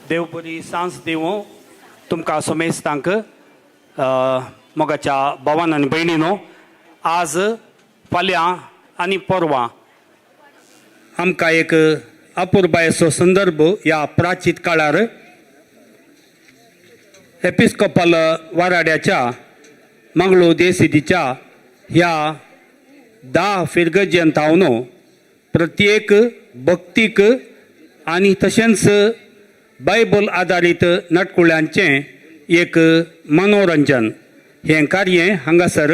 देव बरी सांज दिवं तुमकां समेस्तांक. मोगाच्या भावान आनी भयणीनो, आज फाल्यां आनी परवां आमकां एक अपुरबायेचो संदर्भ ह्या प्राचीत काळार एपिस्कोपल वाराड्याच्या मंगळूर देसिटीच्या ह्या 10 फिरगजेंत हांव प्रत्येक भक्तीक आनी तशेंच बायबल आदारीत नाटकुळ्यांचें एक मनोरंजन हें कार्य हांगासर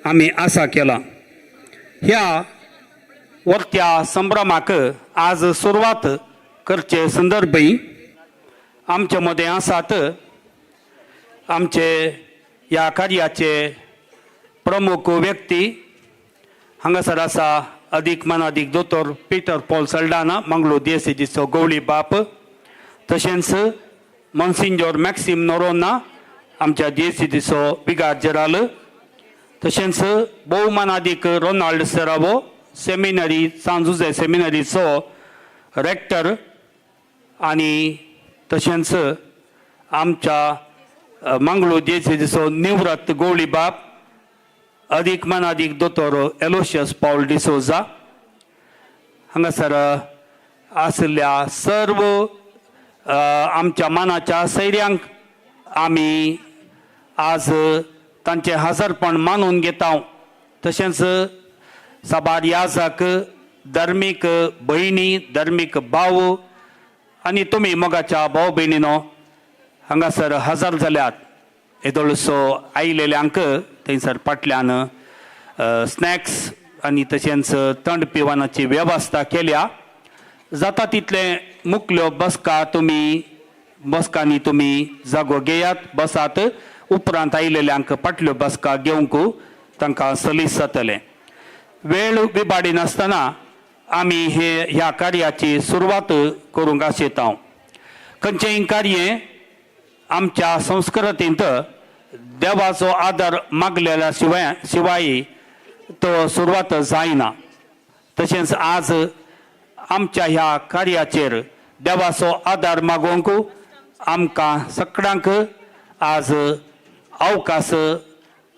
आमी आसा केलां. ह्या वर्त्या संभ्रमाक आज सुरवात करचे संदर्भय आमचे मदें आसात आमचे ह्या कार्याचे प्रमुख व्यक्ती. हांगासर आसा अदीक मानादीक दोतोर पीटर पॉल सल्डाना, मंगळूर देसीचो गवळी बाप, तशेंच मनसिंजोर मॅक्सिम नोरोना, आमच्या देसीचो विगार जेराल, तशेंच भोवमानादीक रोनाल्ड सेरावो, सेमिनरी सांजुजे सेमिनरीचो रेक्टर, आनी तशेंच आमच्या मंगळूर देसीचो निवृत्त गवळी बाप अदीक मानादीक दोतोर एलोशियस पावल डिसोजा. हांगासर आशिल्ल्या सर्व आमच्या मानाच्या सैऱ्यांक आमी आज तांचें हजरपण मानून घेता. तशेंच साबार याजक, धर्मीक भयणी, धर्मीक भाव आनी तुमी मोगाच्या भाव भयणीनो हांगासर हजर जाल्यात. येदोळसो आयिल्ल्यांक थंयसर फाटल्यान स्नॅक्स आनी तशेंच थंड पिवनाची वेवस्था केल्या. जाता तितले मुकल्यो बसका तुमी बसकांनी तुमी जागो घेयात, बसात. उपरांत आयिल्ल्यांक फाटल्यो बसका घेवंक तांकां सलीस जातलें. वेळ विबाडी नासतना आमी हे ह्या कार्याची सुरवात करूंक आशेता. खंयचेंय कार्य आमच्या संस्कृतींत देवाचो आदर मागलेल्या शिवाय तो सुरवात जायना. तशेंच आज आमच्या ह्या कार्याचेर देवाचो आदार मागोवंक आमकां सगळ्यांक आज अवकाश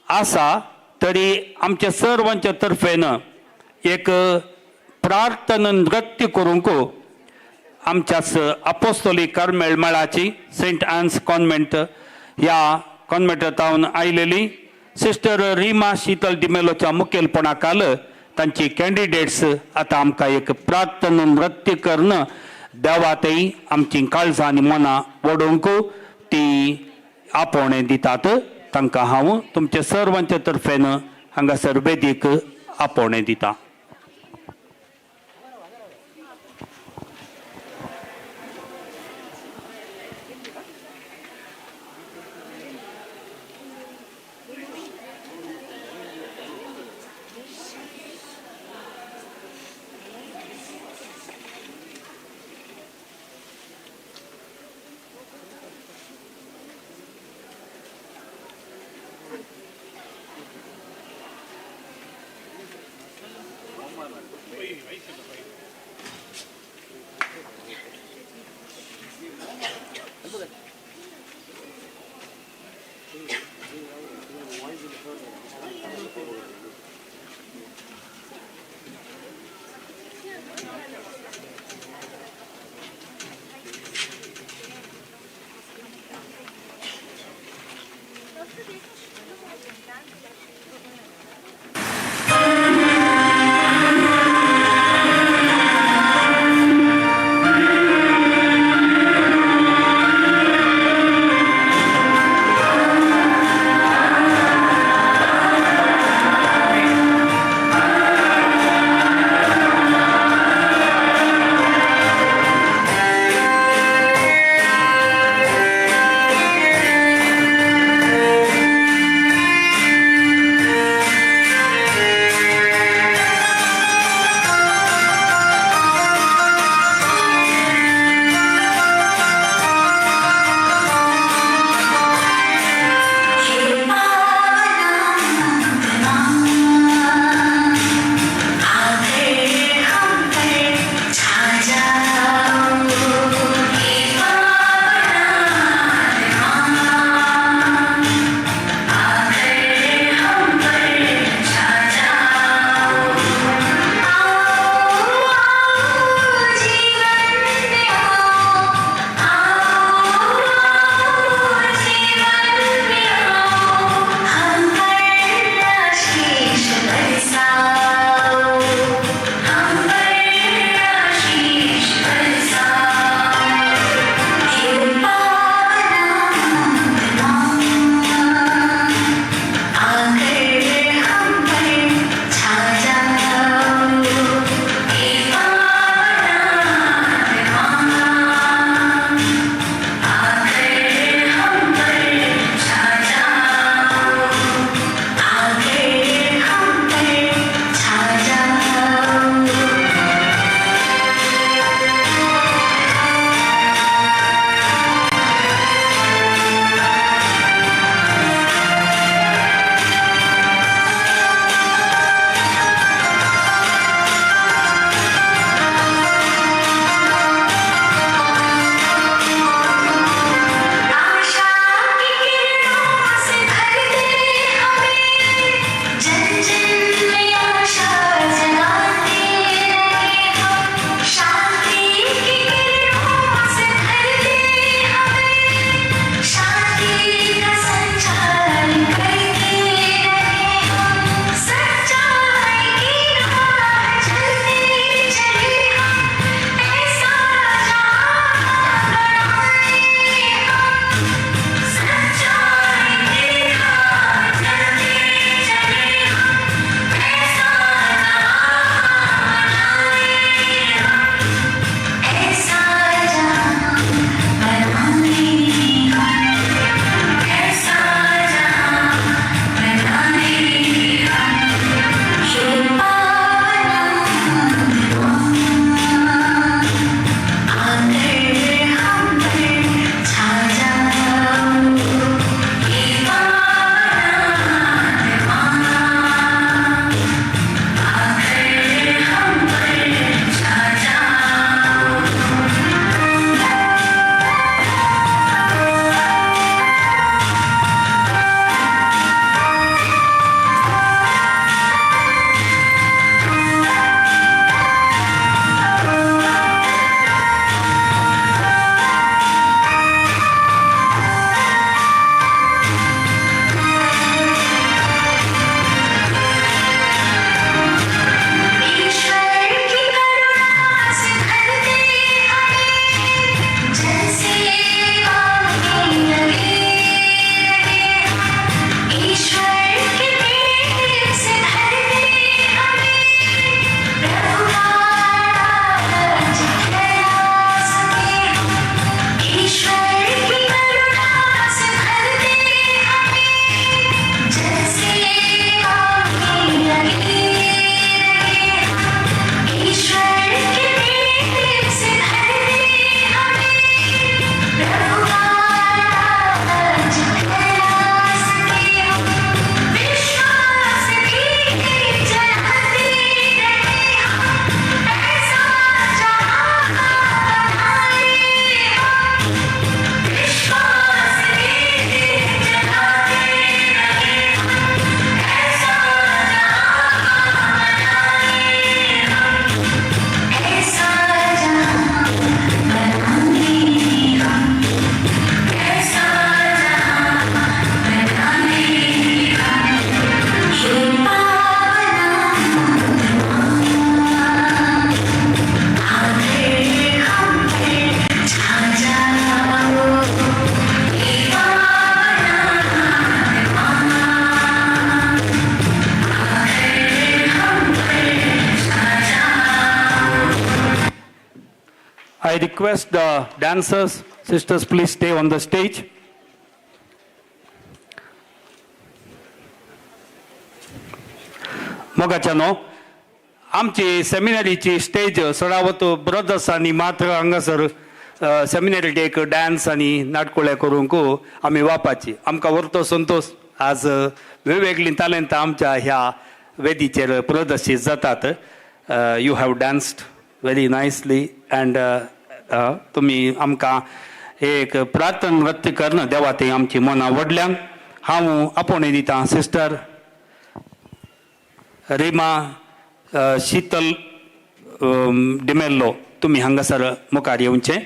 आसा. तरी आमच्या सर्वांच्या तर्फेन एक प्रार्थना नृत्य करूंक आमच्याच अपोस्तोली कार्मेल मळाची सेंट आन्स कॉन्वेंट ह्या कॉन्वेंटावन आयलेली सिस्टर रिमा शीतल डिमेलोच्या मुखेलपणा खाल तांची कॅन्डिडेट्स आतां आमकां एक प्रार्थना नृत्य करून देवातय आमची काळजां आनी मनां वडोवंक ती आपोवणें दितात. तांकां हांव तुमच्या सर्वांच्या तर्फेन हांगासर वेदीक आपोवणें दिता. I request the dancers, sisters, please stay on the stage. मोगाच्यानो, आमची सेमिनरीची स्टेज चडावत ब्रदर्स आनी मात्र हांगासर सेमिनरी एक डान्स आनी नाटकुळे करूंक आमी वापाची. आमकां व्हरतो संतोश, आज वेगवेगळीं तालेंतां आमच्या ह्या वेदीचेर प्रदर्शीत जातात. You have danced very nicely and तुमी आमकां एक प्रार्थना नृत्य करून देवा थंय आमची मनां व्हडल्यान. हांव आपोवणें दितां सिस्टर रिमा शीतल डिमेल्लो, तुमी हांगासर मुखार येवचें.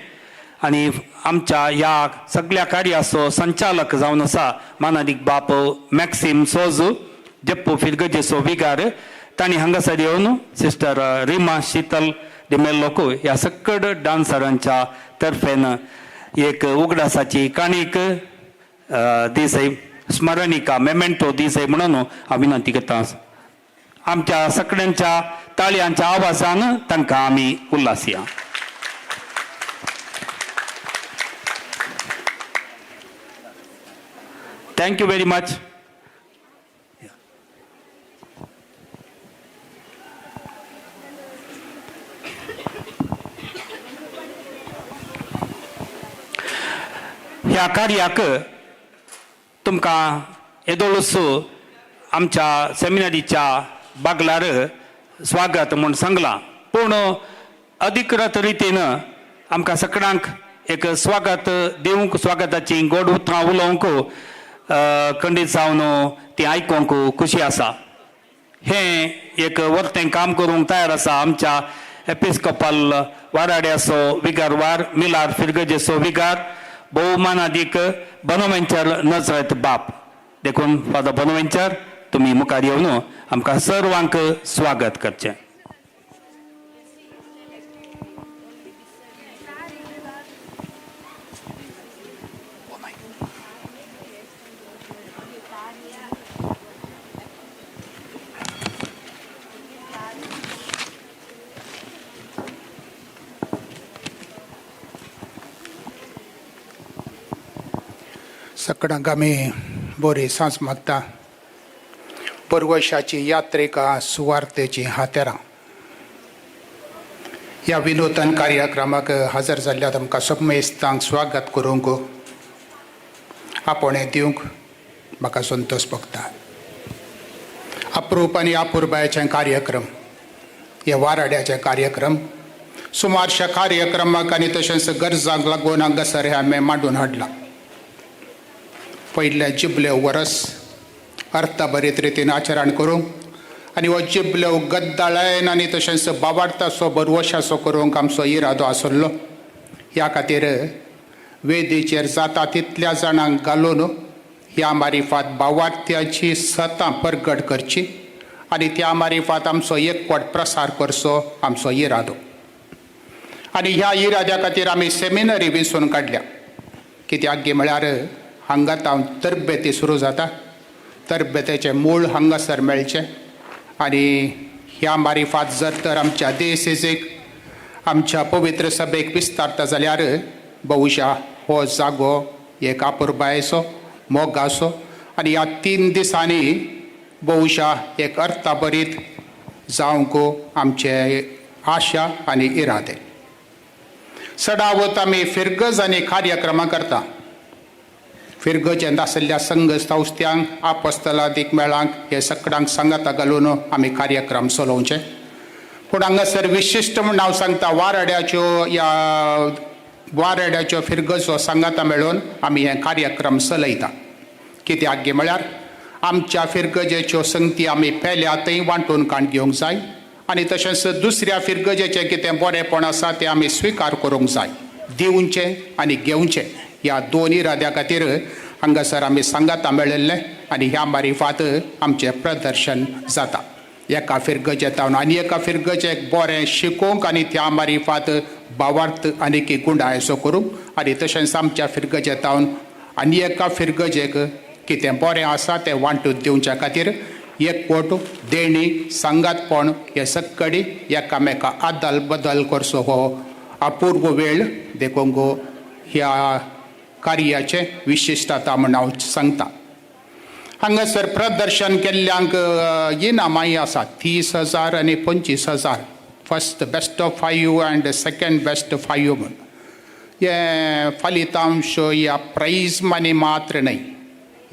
आनी आमच्या ह्या सगळ्या कार्याचो संचालक जावन आसा मानादीक बाप मॅक्सीम सोजू, जप्पू फिरगजेचो विगार. तांणी हांगासर येवन सिस्टर रिमा शीतल डिमेल्लोक ह्या सकड डान्सरांच्या तर्फेन एक उगडासाची काणीक दिसय, स्मरणिका, मेमेंटो दिसय म्हणून हांव विनंती करता. आमच्या सगळ्यांच्या ताळयांच्या आवाजान तांकां आमी उल्हासया. Thank you very much. ह्या कार्याक तुमकां येदोळूच आमच्या सेमिनारीच्या बागलार स्वागत म्हूण सांगलां, पूण अधिकृत रितीन आमकां सगळ्यांक एक स्वागत दिवंक, स्वागताची गोड उतरां उलोवंक खंडीत जावन ती आयकोंक खुशी आसा. हें एक वर्तें काम करूंक तयार आसा आमच्या एपिस्कोपल वाराड्याचो विगारवार, मिलार फिरगजेचो विगार, भोवमानादीक बनोवेंचर नजरेत बाप. देखून फादर बनोवेंचर, तुमी मुखार येवन आमकां सर्वांक स्वागत करचें. सकडांक आमी बरी सांज मागता. परवशाची यात्रेका सुवार्तेची हातेरां ह्या विनोदन कार्यक्रमाक हजर जाल्ल्या तुमकां समेस्तांक स्वागत करूंक आपोवणें दिवंक म्हाका संतोश भोगता. अप्रूप आनी अपुरबायेचे कार्यक्रम, हे वाराड्याचे कार्यक्रम, सुमारश्या कार्यक्रमाक आनी तशेंच गरजांक लागून हांगासर हें आमी मांडून हाडलां. पयलें जिबले वरस अर्थभरीत रितीन आचरण करूंक आनी हो जिबले गद्दाळायन आनी तशेंच बाबार्थाचो बरवशाचो करूंक आमचो इरादो आसलो. ह्या खातीर वेदीचेर जाता तितल्या जाणांक घालून ह्या मारिफात बावार्थ्याची सतां परगट करची आनी त्या मारिफात आमचो एकवट प्रसार करचो आमचो इरादो. आनी ह्या इराद्या खातीर आमी सेमिनरी वेंचून काडल्या. कित्याक गी म्हळ्यार हांगा हांव तरबेती सुरू जाता, तरबेतेचें मूळ हांगासर मेळचें आनी ह्या मारिफात जर तर आमच्या देसेक आमच्या पवित्र सभेक विस्तारता जाल्यार बहुशा हो जागो एक अपुरबायेचो मोगाचो आनी ह्या 3 दिसांनी बहुशा एक अर्थाभरीत जावंक आमचे आशा आनी इरादे. सदावत आमी फिरगज आनी कार्यक्रमां करता. फिरगजेंत आशिल्ल्या संघ संस्थ्यांक आपस्तलादीक मेळांक हे सगळ्यांक सांगाता घालून आमी कार्यक्रम चलोवचे. पूण हांगासर विशिश्ट म्हूण हांव सांगता, वाराड्याच्यो ह्या वाराड्याच्यो फिरगजो सांगाता मेळून आमी हे कार्यक्रम चलयता. कित्याक गे म्हळ्यार आमच्या फिरगजेच्यो संगती आमी पेल्या थंय वांटून काण घेवंक जाय आनी तशेंच दुसऱ्या फिरगजेचें कितें बरेंपण आसा तें आमी स्विकार करूंक जाय. दिवचें आनी घेवचें ह्या दोन इराद्या खातीर हांगासर आमी सांगाता मेळिल्लें आनी ह्या मारिफात आमचें प्रदर्शन जाता. एका फिरगजेतावन आनी एका फिरगजेक बरें शिकोवंक आनी त्या मारिफात भावार्थ आनी की गुंडायसो करूंक आनी तशेंच आमच्या फिरगजेतावन आनी एका फिरगजेक कितें बरें आसा तें वांटून दिवच्या खातीर एकवट देणी सांगातपण हे सक्कडी एकामेका आदल बदल करचो हो अपूर्व वेळ देखून ह्या कार्याचें विशिश्टता म्हूण हांव सांगता. हांगासर प्रदर्शन केल्ल्यांक इनामांय आसा, 30,000 आनी 25,000, first best of five and second best five म्हूण. हे फलितांश ह्या प्रायज मनी मात्र न्हय,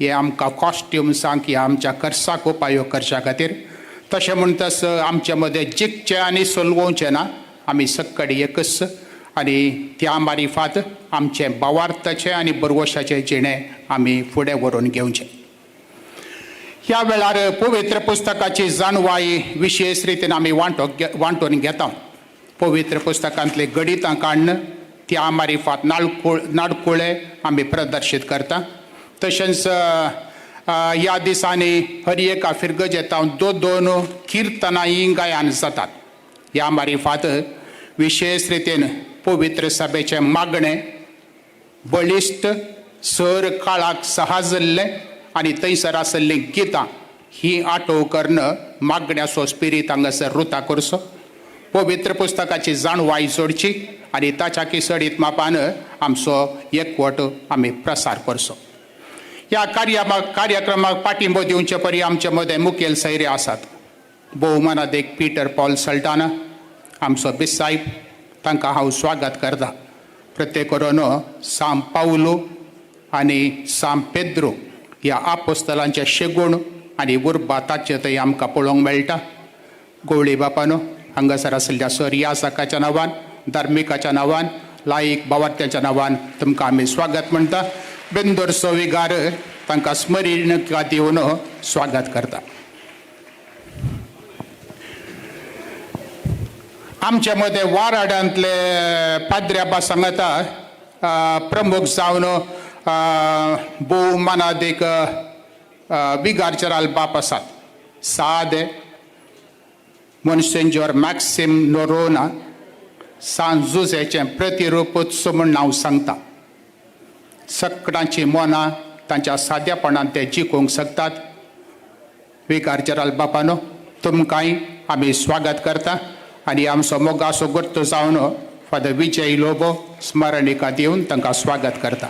हे आमकां कॉस्ट्युम्सांक ह्या आमच्या खर्चाक उपायोग करच्या खातीर. तशें म्हणटच आमचे मदें जिखचें आनी सोलवोवचें ना, आमी सक्कडी एकच आनी त्या मारिफात आमचें भावार्थाचें आनी बरवशाचें जिणें आमी फुडें व्हरून घेवचें. ह्या वेळार पवित्र पुस्तकाची जाणवाय विशेश रितीन आमी वांटून घेता. पवित्र पुस्तकांतली गणितां काडून त्या मारिफात नाडकुळे आमी प्रदर्शीत करता. तशेंच ह्या दिसांनी हर एका फिरगजेतावन दोन दोन किर्तनांय गायन जातात. ह्या मारिफात विशेश रितीन पवित्र सभेचें मागणें बळिश्ट सर काळाक सहाजल्लें आनी थंयसर आसल्लीं गितां ही आठव करून मागण्याचो स्पिरीत हांगासर रुता करचो, पवित्र पुस्तकाची जाणवाय जोडची आनी ताच्या किसडीत मापान आमचो एकवट आमी प्रसार करचो. ह्या कार्यक्रमाक पाठिंबो दिवचे परी आमचे मदें मुखेल सैरे आसात. भोवमानादेक पिटर पॉल सल्टाना आमचो बिसायब, तांकां हांव स्वागत करता. प्रत्येक करून सांत पावलो आनी सांत पेद्रो ह्या आपोस्तलांचे शेगूण आनी उर्बा ताचे थंय आमकां पळोवंक मेळटा. गवळी बापानो, हांगासर आशिल्ल्या सर यासकाच्या नांवान, धार्मिकाच्या नांवान, लायक बावार्थ्याच्या नांवान तुमकां आमी स्वागत म्हणटा. बेंदोरचो विगार तांकां स्मरणिका दिवन स्वागत करता. आमचे मदें वाराडांतले पाद्र्याबा सांगता प्रमुख जावन भोव मानादीक विगार जेराल बाप आसात. सादे मोन्सेंजोर मॅक्सिम नोरोना, सान जुजेचें प्रतिरूपच म्हूण हांव सांगता. सकडांची मनां तांच्या साद्यापणान ते जिखूंक शकतात. विगार जेराल बापानो, तुमकांय आमी स्वागत करता आनी आमचो मोगाचो गोर्त जावन फादर विजय लोबो स्मरणिका दिवन तांकां स्वागत करता.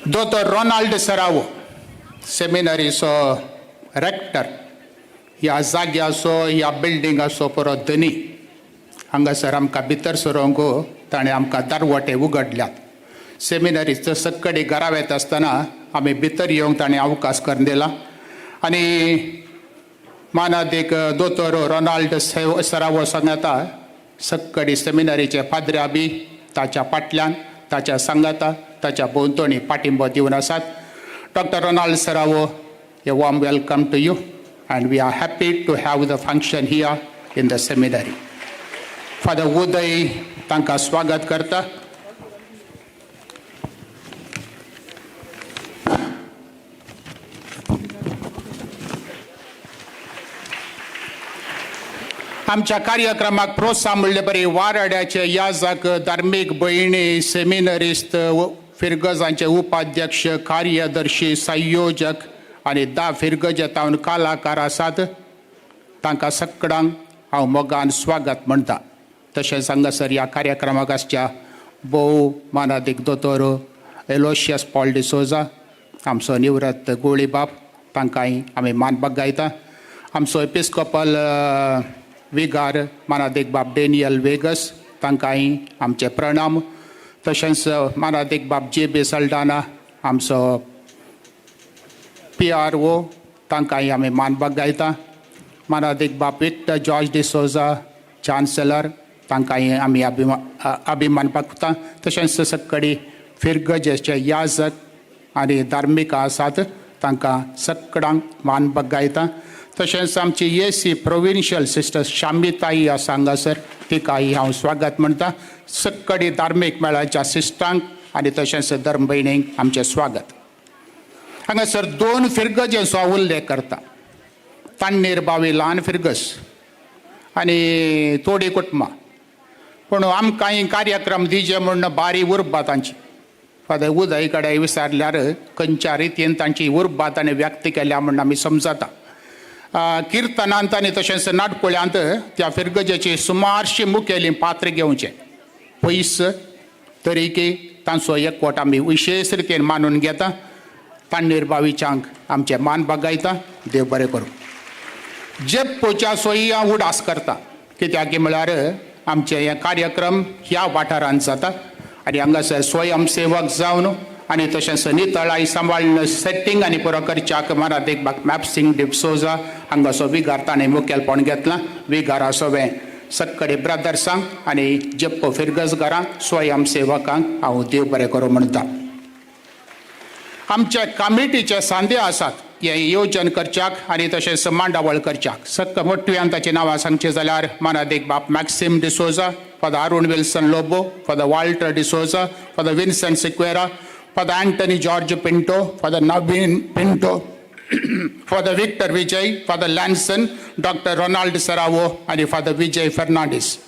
दोतोर रोनाल्ड सरावो, सेमिनरीचो रेक्टर, ह्या जाग्याचो ह्या बिल्डिंगाचो परत धनी, हांगासर आमकां भितर सरोंक ताणें आमकां दारवटे उगडल्यात. सेमिनरीचो सक्कडी घरा वेता आसतना आमी भितर येवंक ताणें अवकाश करून दिला. आनी मानादीक दोतोर रोनाल्ड सरावो सांगाता सक्कडी सेमिनरीचे पाद्र्या बी ताच्या फाटल्यान ताच्या सांगाता ताच्या भोंवतणी पाठिंबो दिवन आसात. Doctor Ronald Sarao, a warm welcome to you and we are happy to have the function here in the seminary. Father Uday तांकां स्वागत करता. आमच्या कार्यक्रमाक प्रोत्साहन म्हणले बरी वाराड्याचे याजक, धार्मीक भयणी, सेमिनरिस्त, फिरगजांचे उपाध्यक्ष, कार्यदर्शी, संयोजक आनी 10 फिरगजेतावन कलाकार आसात. तांकां सगळ्यांक हांव मोगान स्वागत म्हणटा. तशेंच हांगासर ह्या कार्यक्रमाक आसच्या भोव मानादीक दोतोर एलोशियस पॉल डिसोजा, आमचो निवृत्त गोळीबाब, तांकांय आमी मान बागायता. आमचो एपिस्कोपल विगार मानादीक बाब डेनियल वेगस, तांकांय आमचे प्रणाम. तशेंच मानादीक बाब जे बी सल्डाना, आमचो PRO, तांकांय आमी मान बागायता. मानादीक बाब विक्टर जॉर्ज डिसोजा, चान्सलर, तांकांय आमी अभिमान बागता. तशेंच सक्कडी फिरगजेचे याजक आनी धार्मीक आसात, तांकां सगळ्यांक मान बागायता. तशेंच आमची AC provincial sister शामिताई आसा हांगासर, तिकाय हांव स्वागत म्हणटा. सक्कडी धार्मीक मेळाच्या सिस्टांक आनी तशेंच धर्म भयणींक आमचें स्वागत. हांगासर 2 फिरगजेचो उल्लेख करता. तान्नीर बावी ल्हान फिरगस आनी तोडी कुटुंबां, पूण आमकां कार्यक्रम दिजे म्हूण बारी उर्बा तांची. फादर उदय कडेन विचारल्यार खंयच्या रितीन तांची उर्बा ताणें व्यक्त केल्या म्हूण आमी समजता. किर्तनांत आनी तशेंच नाटकुळ्यांत त्या फिरगजेची सुमारशी मुखेली पात्र घेवचें पयस तरीकी तांचो एकवट आमी विशेश रितीन मानून घेता. तांणीर बाविचांक आमचें मान बागायता. देव बरें करूं. जेप्पोच्या सोयी हांव उडास करता, कित्याक म्हळ्यार आमचे हे कार्यक्रम ह्या वाठारांत जाता आनी हांगासर स्वयंसेवक जावन आनी तशेंच नितळाय सांबाळून सेटींग आनी पुरो करच्याक मराठीक मॅपसिंग डिप्सोजा हांगासो विगार ताणें मुखेलपण घेतलां. विगारा सोवें सक्कडे ब्रदर्सांक आनी जेप्पो फिरगजगारांक स्वयंसेवकांक हांव देव बरें करूं म्हणटा. आमचे कमिटीचे सांदे आसात हें येवजण करच्याक आनी तशेंच मांडावळ करच्याक. सक्क मोटव्यान ताचीं नांवां सांगचीं जाल्यार मानादीक बाप Maxim D'Souza, father Arun Wilson Lobo, father Walter D'Souza, father Vincent Sequeira, father Antony George Pinto, father Naveen Pinto, father Victor Vijay, father Lanson, doctor Ronald Serrao आनी फादर विजय फेर्नांडीस,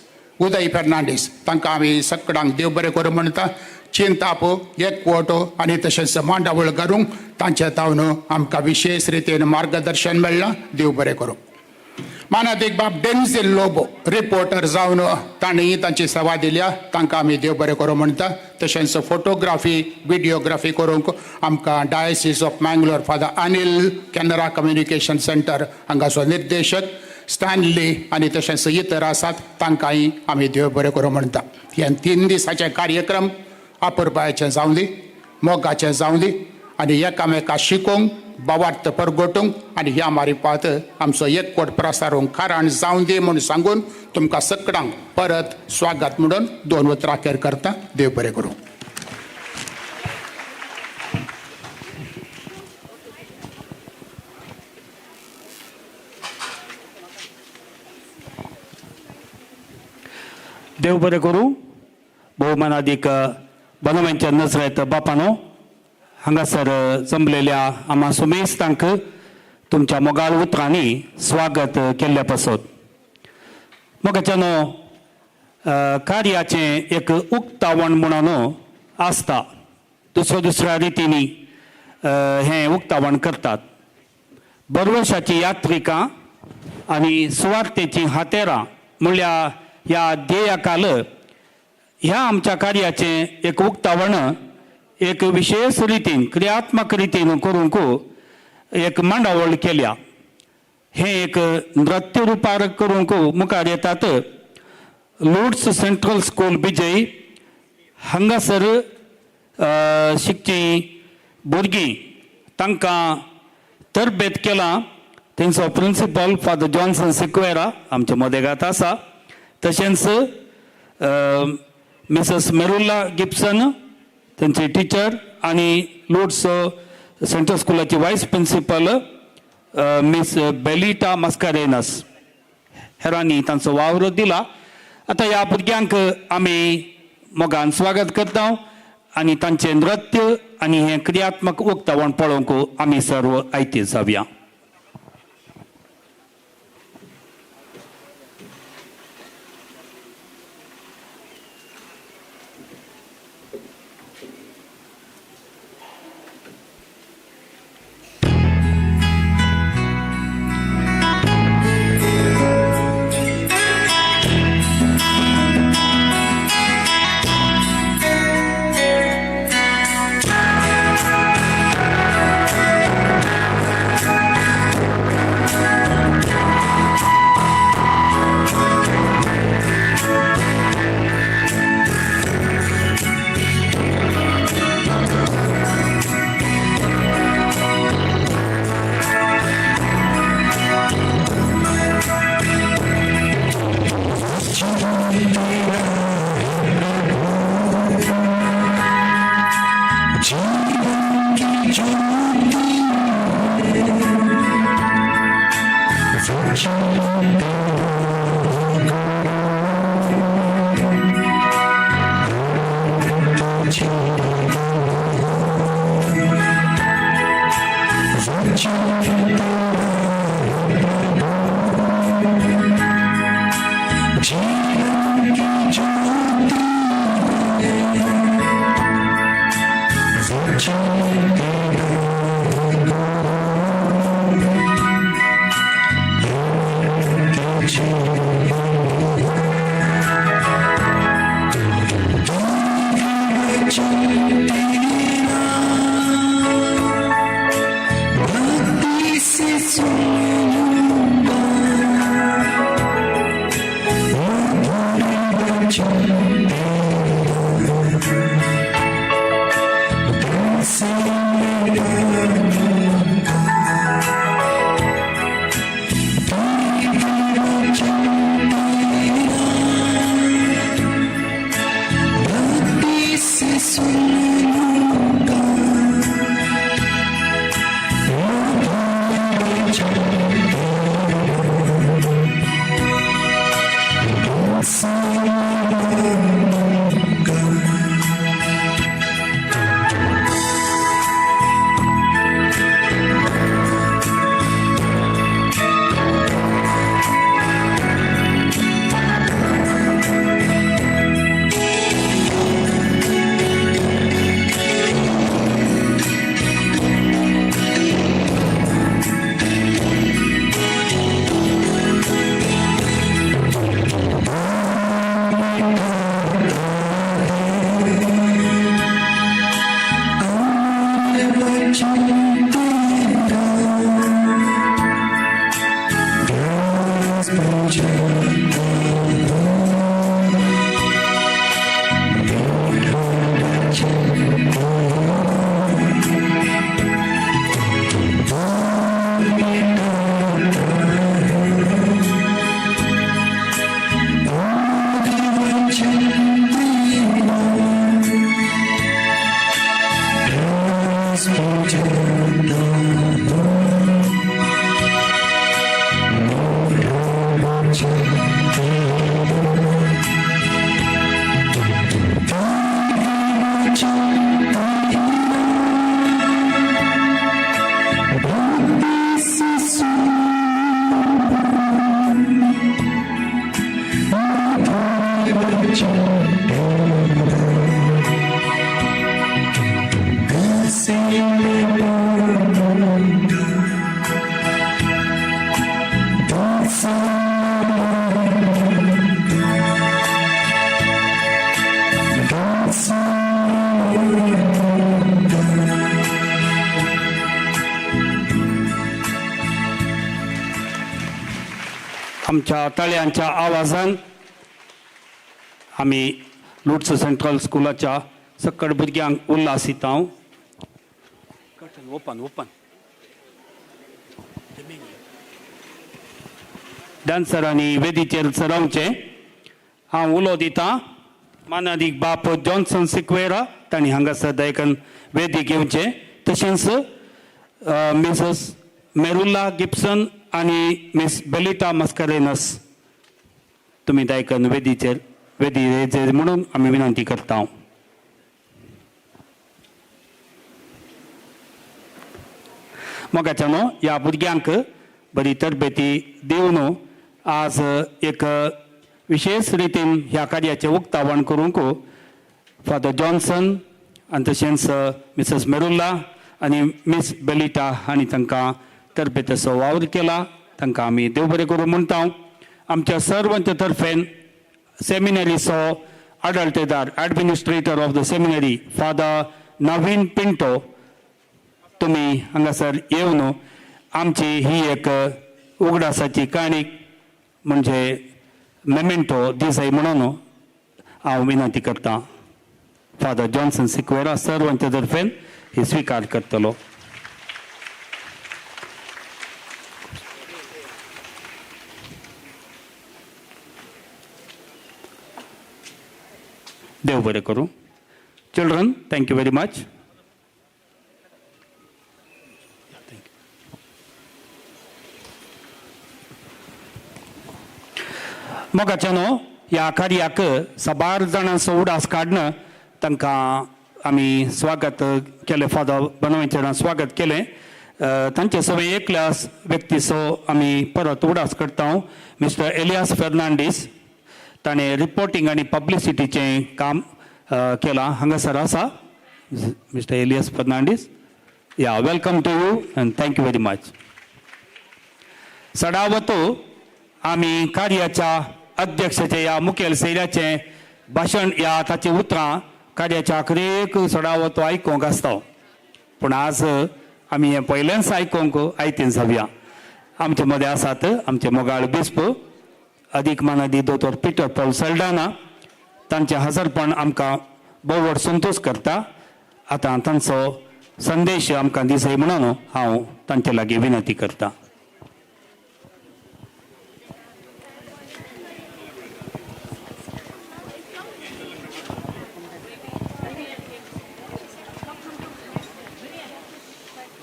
उदय फेर्नांडीस. तांकां आमी सकडांक देव बरें करूं म्हणटा. चिंताप एकवटो आनी तशेंच मांडावळ करूंक तांचे तावन आमकां विशेश रितीन मार्गदर्शन मेळ्ळां. देव बरें करूं. मानादीक बाब डेन्झील लोबो रिपोर्टर जावन तांणी तांची सेवा दिल्या, तांकां आमी देव बरें करूं म्हणटा. तशेंच फोटोग्राफी विडियोग्राफी करूंक आमकां diocese of Mangalore father Anil Canara communication centre हांगाचो निर्देशक स्टॅनली आनी तशेंच इतर आसात, तांकांय आमी देव बरें करूं म्हणटा. हे 3 दिसाचे कार्यक्रम आपुरबायेचें जावं दी, मोगाचें जावं दी आनी एकामेका शिकोवंक बावार्थ परगटूंक आनी ह्या मारिपात आमचो एकवट प्रसारूंक कारण जावं दी म्हूण सांगून तुमकां सकडांक परत स्वागत म्हणून 2 उतरां अखेर करता. देव बरें करूं. देव बरें करूं. भोवमानादीक बनोमेंच्या नजरेत बापानो, हांगासर जमलेल्या आमा सुमेस्तांक तुमच्या मोगाळ उतरांनी स्वागत केल्ल्या पासत मोगाच्यानो कार्याचें एक उक्तावण म्हणून आसता. दुसऱ्या दुसऱ्या रितींनी हें उक्तावण करतात. बरवशाची यात्रिकां आनी सुवार्थेचीं हातेरां म्हणल्यार ह्या ध्येयाकाल ह्या आमच्या कार्याचें एक उक्तावण एक विशेश रितीन क्रियात्मक रितीन करूंक एक मांडावळ केल्या. हें एक नृत्य रुपार करूंक मुखार येतात. लुड्स सेंट्रल स्कूल बिजय हांगासर शिकचीं भुरगीं तांकां तरबेत केलां. तेंचो प्रिंसिपल फादर जॉन्सन सिक्वेरा आमच्या मदेगात आसा. तशेंच मिसेस मेरुल्ला गिप्सन तेंचे टिचर आनी लुड्स सेंट्रल स्कुलाची vice principal miss Belita Mascarenhas हेरांनी तांचो वावर दिला. आतां ह्या भुरग्यांक आमी मोगान स्वागत करता आनी तांचें नृत्य आनी हें क्रियात्मक उक्तावण पळोवंक आमी सर्व आयते जावया. आमच्या ताळयांच्या आवाजान आमी लुड्स सेंट्रल स्कुलाच्या सकट भुरग्यांक उल्हास दिता. ओपन ओपन डान्सरांनी वेदीचेर चरावचें. हांव उलो दितां मानादीक बाप जॉन्सन सिक्वेरा, तांणी हांगासर दयकन वेदी घेवचें. तशेंच मिसेस मेरुला गिप्सन आनी मिस बेलिटा मस्करेनस, तुमी दायकन वेदीचेर वेदी येचेर म्हणून आमी विनंती करता. मोगाच्यानो, ह्या भुरग्यांक बरी तरबेती दिवन आज एक विशेष रितीन ह्या कार्याचें उक्तावण करूंक फादर जॉन्सन आनी तशेंच मिसेस मेरुल्ला आनी मिस बेलिटा हांणी तांकां तरबेतीचो वावर केला. तांकां आमी देव बरें करूं म्हणटा. आमच्या सर्वांच्या तर्फेन सेमिनरीचो आडळतेदार, administrator of the seminary, Father Naveen Pinto, तुमी हांगासर येवन आमची ही एक उगडासाची काणी म्हणजे मेमेंटो दिसाय म्हणून हांव विनंती करता. फादर जॉन्सन सिक्वेरा सर्वांच्या तर्फेन ही स्विकार करतलो. देव बरें करूं. Children, thank you very much. मोगाच्यानो, ह्या कार्याक साबार जाणांचो उडास काडून तांकां आमी स्वागत केलें. फादर बनवेंचेरान स्वागत केलें. तांचे सगळे एकल्या व्यक्तीचो आमी परत उडास करता, मिस्टर एलियास फेर्नांडीस. ताणें रिपोर्टींग आनी पब्लिसिटीचें काम केलां. हांगासर आसा mister Elias Fernandes. Yeah, welcome to you and thank you very much. सडावत आमी कार्याच्या अध्यक्षाचे या मुखेल सैऱ्याचें भाशण या ताची उतरां कार्याच्या अखरेक सडावत आयकूंक आसता, पूण आज आमी हें पयलेंच आयकूंक आयतीन जावया. आमचे मदें आसात आमचे मोगाळ बिस्प, अदीक मानादी दोतोर पिटर पॉल सल्डाना. तांचें हजरपण आमकां भोव व्हड संतोश करता. आतां तांचो संदेश आमकां दिसय म्हणून हांव तांचे लागीं विनंती करता.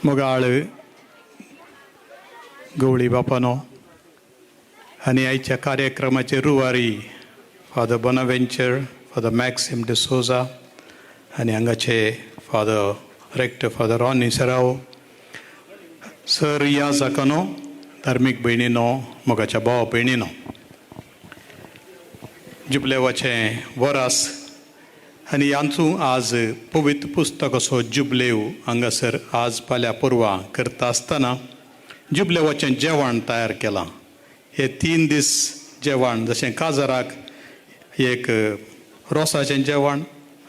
मोगाळ गवळी बापानो आनी आयच्या कार्यक्रमाचे रुवारी फादर बोनावेंचर, फादर मॅक्सिम डिसोजा आनी हांगाचे father rector father Ronnie Serrao sir, या जाकानो, धार्मीक भयणीनो, मोगाच्या भाव भयणीनो, जुबलेवाचें वरास आनी यांचू आज पवित्र पुस्तक असो जुबलेव हांगासर आज फाल्यां परवां करता आसतना जुबलेवाचें जेवण तयार केलां. हे 3 दीस जेवण, जशें काजराक एक रोसाचें जेवण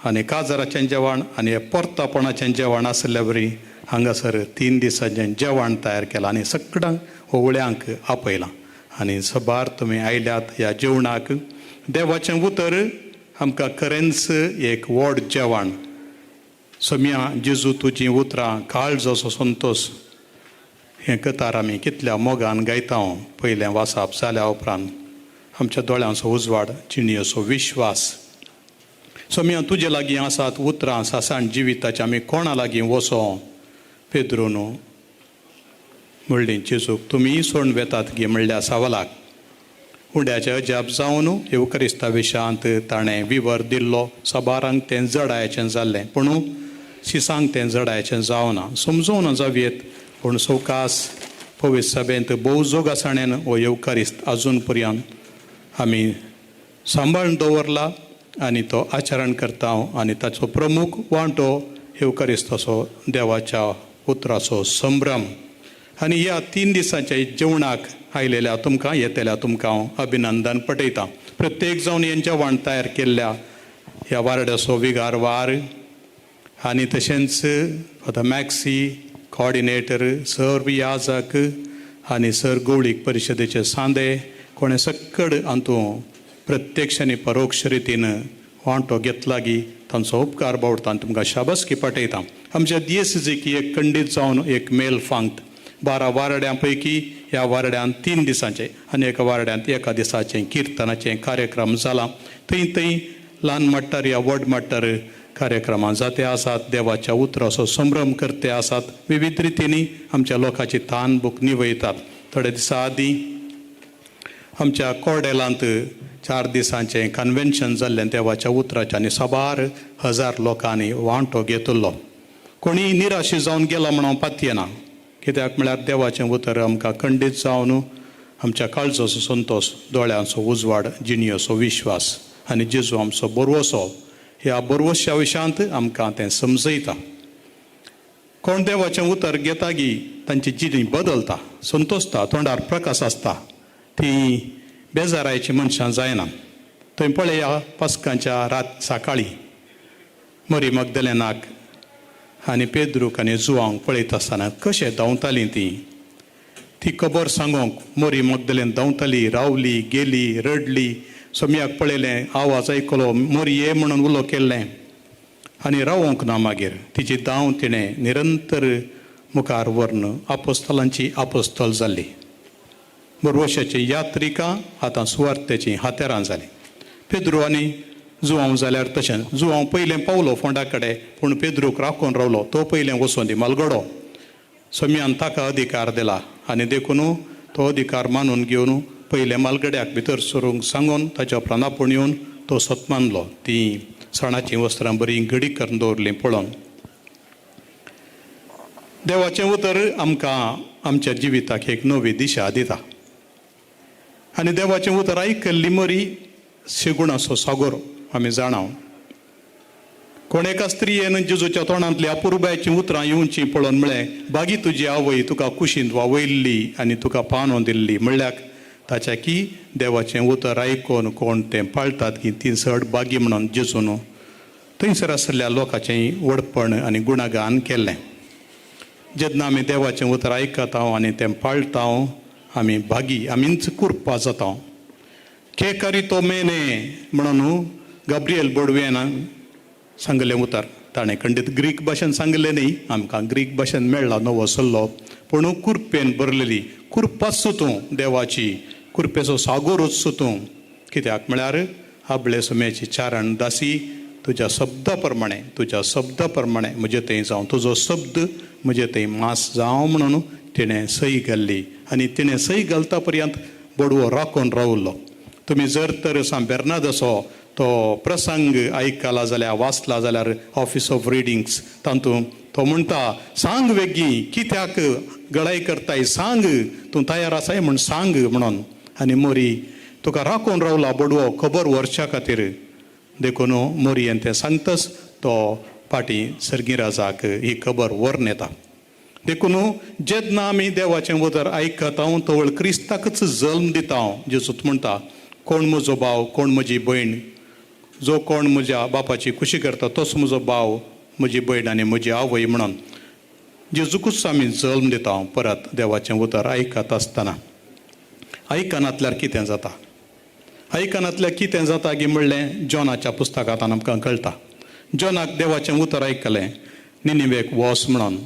आनी काजराचें जेवण आनी पोर्तापणाचें जेवण आसल्या वरी हांगासर 3 दिसांचें जेवण तयार केलां आनी सगळ्यांक ओवळ्यांक आपयलां आनी सबार तुमी आयल्यात ह्या जेवणाक. देवाचें उतर आमकां खरेंच एक व्हड जेवण. सोम्या जेजू तुजीं उतरां काळजोसो संतोश हें कतार आमी कितल्या मोगान गायता. पयलें वासाप जाल्या उपरांत आमच्या दोळ्यांचो उजवाड, जिणेचो विश्वास. सोम्या तुजे लागीं आसात उतरां सासाण जिविताचें, आमी कोणा लागीं वचो? पेद्रून म्हणली जेजूक, तुमी सोण वेतात गी म्हणल्या सवालाक उंड्याचें अजाप जावन येवकरिस्ता विशांत ताणें विवर दिल्लो. सबारांक तें जडायचें जाल्लें, पूण शिसांक तें जडायचें जावना, समजोवना जावयेत. पूण सवकास पवित्र सभेंत भोव जोगासाणेन हो येवकारिस्त आजून पर्यंत आमी सांबाळून दवरला आनी तो आचरण करता आनी ताचो प्रमुख वांटो येवकारिस्ताचो देवाच्या उतराचो संभ्रम. आनी ह्या 3 दिसांच्या जेवणाक आयलेल्या तुमकां, येतल्या तुमकां हांव अभिनंदन पटयतां. प्रत्येक जावन हें जेवण तयार केल्ल्या ह्या वार्डाचो विगार वार आनी तशेंच फादर मॅक्सी कॉर्डिनेटर, सर याजक आनी सर गवळीक परिशदेचे सांदे कोणें सक्कड हातूंत प्रत्यक्ष आनी परोक्ष रितीन वांटो घेतला गी तांचो उपकार बावडटा आनी तुमकां शाबासकी पाठयता. आमच्या दियेसीक एक खंडीत जावन एक मेल फांक्त 12 वारड्यां पैकी ह्या वारड्यांत 3 दिसांचे आनी एका वारड्यांत एका दिसाचें किर्तनाचें कार्यक्रम जाला. थंय थंय ल्हान मट्टार या व्हड मट्टार कार्यक्रमां जाते आसात, देवाच्या उतराचो संभ्रम करते आसात, विविध रितींनी आमच्या लोकांची तान भूक निवयतात. थोडे दिसां आदीं आमच्या कॉर्डेलांत 4 दिसांचें कन्वेन्शन जाल्लें देवाच्या उतराचें आनी साबार हजार लोकांनी वांटो घेतिल्लो. कोणी निराशी जावन गेला म्हणून पातयेना, कित्याक म्हळ्यार देवाचें उतर आमकां खंडीत जावन आमच्या काळजोचो संतोश, दोळ्यांचो उजवाड, जिणेचो विश्वास आनी जेजू आमचो बरवसो ह्या बरवश्या विशांत आमकां तें समजयता. कोण देवाचें उतर घेता गी तांची जिणी बदलता, संतोशता, तोंडार प्रकाश आसता, ती बेजारायची मनशां जायना. थंय पळया पास्कांच्या रात सकाळीं मरी मगदलेनाक आनी पेद्रूक आनी जुवांक पळयत आसतना कशें धांवतालीं तीं. ती खबर सांगोंक मोरी मगदलेन धांवताली, रावली, गेली, रडली. सोम्याक पळयलें, आवाज आयकलो, मोरी ये म्हणून उलो केल्लें आनी रावोंक ना. मागीर तिची धांव तिणें निरंतर मुखार व्हरून आपोस्तलांची आपोस्तल जाल्ली. बरवशाची यात्रिका आतां सुवार्थेचीं हातेरां जालीं. पेद्रू आनी जुवांव जाल्यार तशें, जुवांव पयलें पावलो फोंडा कडेन, पूण पेद्रूक राखून रावलो. तो पयलें वचोन दी मालगडो. सोम्यान ताका अधिकार दिला आनी देखून तो अधिकार मानून घेवन पयलें मालगड्याक भितर सरूंक सांगून ताच्या उपरांत आपूण येवन तो सत मानलो. तीं सणाचीं वस्त्रां बरीं घडी करून दवरलीं पळोवन. देवाचें उतर आमकां आमच्या जिविताक एक नवी दिशा दिता आनी देवाचें उतर आयकल्ली मरी शेगुणाचो सागोर आमी जाणाव. कोण एका स्त्रियेन जेजूच्या तोंडांतली अपुरबायचीं उतरां येवचीं पळोवन म्हळें, बागी तुजी आवय तुका कुशींत वावयल्ली आनी तुका पानो दिल्ली. म्हणल्यार ताच्या की देवाचें उतर आयकून कोण तें पाळटात की ती चड बागी म्हणून जेजून थंयसर आशिल्ल्या लोकांचें व्हडपण आनी गुणगान केल्लें. जेन्ना आमी देवाचें उतर आयकता आनी तें पाळटा आमी भागी, आमीच कुरपा जाता. के करी तो मेने म्हणून गाब्रियल बोडवेन सांगलें उतर ताणें खंडीत ग्रीक भाशेन सांगलें न्ही, आमकां ग्रीक भाशेन मेळ्ळा नवो सल्लो, पूण कुरपेन भरलेली कुरपाच तूं देवाची, कुरपेचो सागोरूच तूं. कित्याक म्हळ्यार आबळे सुम्याची चारण दासी तुज्या शब्दा प्रमाणे, तुज्या शब्दा प्रमाणे म्हजे थंय जावं, तुजो शब्द म्हजे थंय मास जावं म्हणून तिणें सही घाल्ली. आनी तिणें सही घालता पर्यंत बोडवो राखून रावलो. तुमी जर तर सांत बेर्नादाचो तो प्रसंग आयकला जाल्यार, वाचला जाल्यार ऑफिस ऑफ रिडिंग्स तातूंत तो म्हणटा, सांग वेगीं कित्याक गळाय करताय, सांग तूं तयार आसाय म्हूण सांग म्हणून. आनी मोरी तुका राखून रावला बोडवो खबर व्हरच्या खातीर. देखून मोरयेन तें सांगतच तो फाटीं सर्गी राजाक ही खबर व्हरून येता. देखून जेन्ना आमी देवाचें उतर आयकता तवळ क्रिस्ताकच जल्म दिता. जेजूत म्हणटा, कोण म्हजो भाव, कोण म्हजी भयण, जो कोण म्हज्या बापाची खुशी करता तोच म्हजो भाव, म्हजी भयण आनी म्हजी आवय म्हणून. जेजूकूच आमी जल्म दिता परत देवाचें उतर आयकत आसतना. आयकनातल्यार कितें जाता, आयकनातल्यार कितें जाता गी म्हणलें जॉनाच्या पुस्तकांत आमकां कळटा. जॉनाक देवाचें उतर आयकलें, निनिवेक वच म्हणून.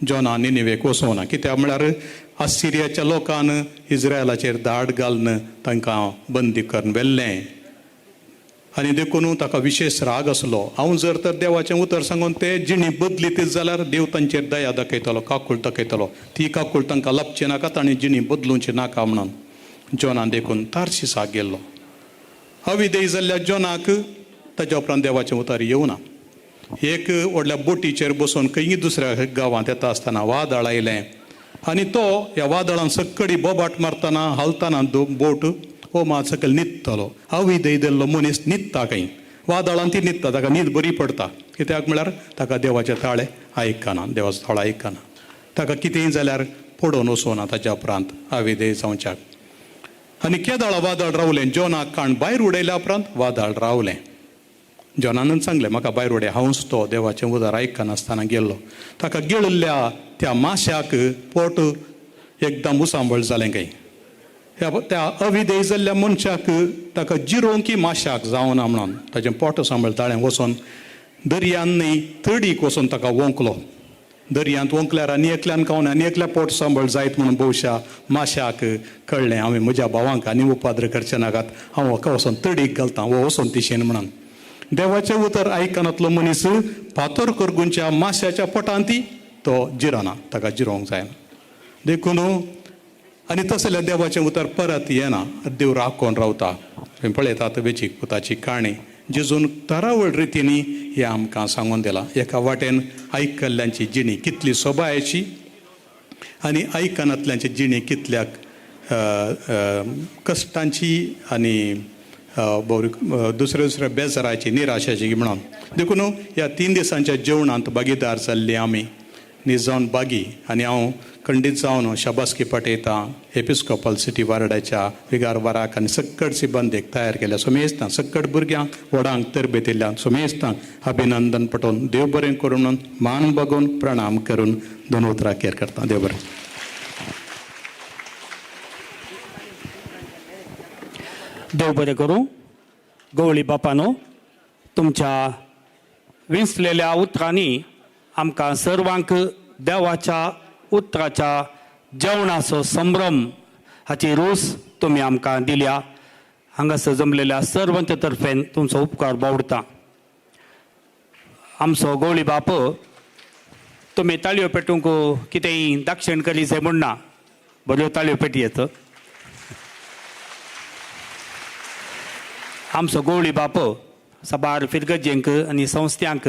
जॉना निनिवेक वचोना, कित्याक म्हळ्यार आसिरियाच्या लोकान इस्रायलाचेर धाड घालून तांकां बंदी करून व्हेल्लें. आनी देखून ताका विशेश राग आसलो. हांव जर तर देवाचें उतर सांगून ते जिणी बदलीत जाल्यार देव तांचेर दया दाखयतलो, काकूळ दाखयतलो, ती काकूळ तांकां लाबची नाका, तांणी जिणी बदलुची नाका म्हणून जॉनान देखून तार्शिसाक गेल्लो. अविदेय जाल्ल्या जॉनाक ताच्या उपरांत देवाचें उतर येवना. एक व्हडल्या बोटीचेर बसून खंय दुसऱ्या गांवांत येता आसतना वादळ आयलें आनी तो ह्या वादळान सक्कडी बोबाट मारतना हालतना बोट हो मात सकयल न्हिदतलो. अविदेय जाल्लो मनीस न्हिदता खंय, वादळान ती न्हिदता, ताका न्हीद बरी पडटा. कित्याक म्हळ्यार ताका देवाचे ताळे आयकना, देवाचो ताळो आयकना, ताका कितेंय जाल्यार पडोवन वचना ताच्या उपरांत अविदेय जावच्याक. आनी केदाळा वादळ रावलें, जॉनाक काण भायर उडयल्या उपरांत वादळ रावलें. जॉनानूच सांगलें, म्हाका भायर उडय, हांवूच तो देवाचें उदर आयकनासतना गेल्लो. ताका गिळिल्ल्या त्या माश्याक पोट एकदम उसांबळ जालें खंय. त्या अविदेय जाल्ल्या मनशाक ताका जिरोवंकी माश्याक जावना म्हणून ताचें पोट सांबळ ताळें वचोन दर्यान न्हय तडीक वचोन ताका वोंकलो. दर्यांत वोंकल्यार आनी एकल्यान खावन आनी एकल्या पोट सांबळ जायत म्हणून भोवशा माश्याक कळ्ळें, हांवें म्हज्या भावांक आनी उपाद्र करचें नाकात, हांव हाका वचोन तडीक घालता, हो वचोन तिशेन म्हणून. देवाचें उतर आयकनातलो मनीस फातर करगुंच्या माश्याच्या पोटांत तो जिरना, ताका जिरोवंक जायना. देखून आनी तसल्या देवाचें उतर परत येना, देव राखून रावता. तुमी पळयतात वेचीक पुताची काणी जेजून तरावळ रितींनी हें आमकां सांगून दिलां. एका वाटेन आयकल्ल्यांची जिणी कितली सोबायची आनी आयकनातल्यांची जिणी कितल्या कश्टांची आनी बरी दुसऱ्या दुसऱ्या बेजाराची, निराशाची म्हणून. देखून ह्या 3 दिसांच्या जेवणांत भागीदार जाल्ली आमी निजावन बागी. आनी हांव खंडीत जावन शाबासकी पाठयतां एपिस्कोपल सिटी वार्डाच्या विगार वाराक आनी सक्कड सिबंदीक तयार केल्या सुमेस्तांक, सक्कड भुरग्यांक व्हडांक तरबेत दिल्ल्या सुमेस्तांक अभिनंदन पटोवन देव बरें करून म्हणून मान बगोवन प्रणाम करून 2 उतरां केर करता. देव बरें. देव बरें करूं गवळी बापानो, तुमच्या विंचलेल्या उतरांनी आमकां सर्वांक देवाच्या उतराच्या जेवणाचो संभ्रम हाची रूच तुमी आमकां दिल्या. हांगासर जमलेल्या सर्वांच्या तर्फेन तुमचो उपकार बावडता. आमचो गवळी बाप तुमी ताळयो पेटूंक कितेंय दाक्षिण करी जाय म्हण ना, बऱ्यो ताळयो पेटयेत. आमचो गवळी बाप साबार फिरगजेंक आनी संस्थ्यांक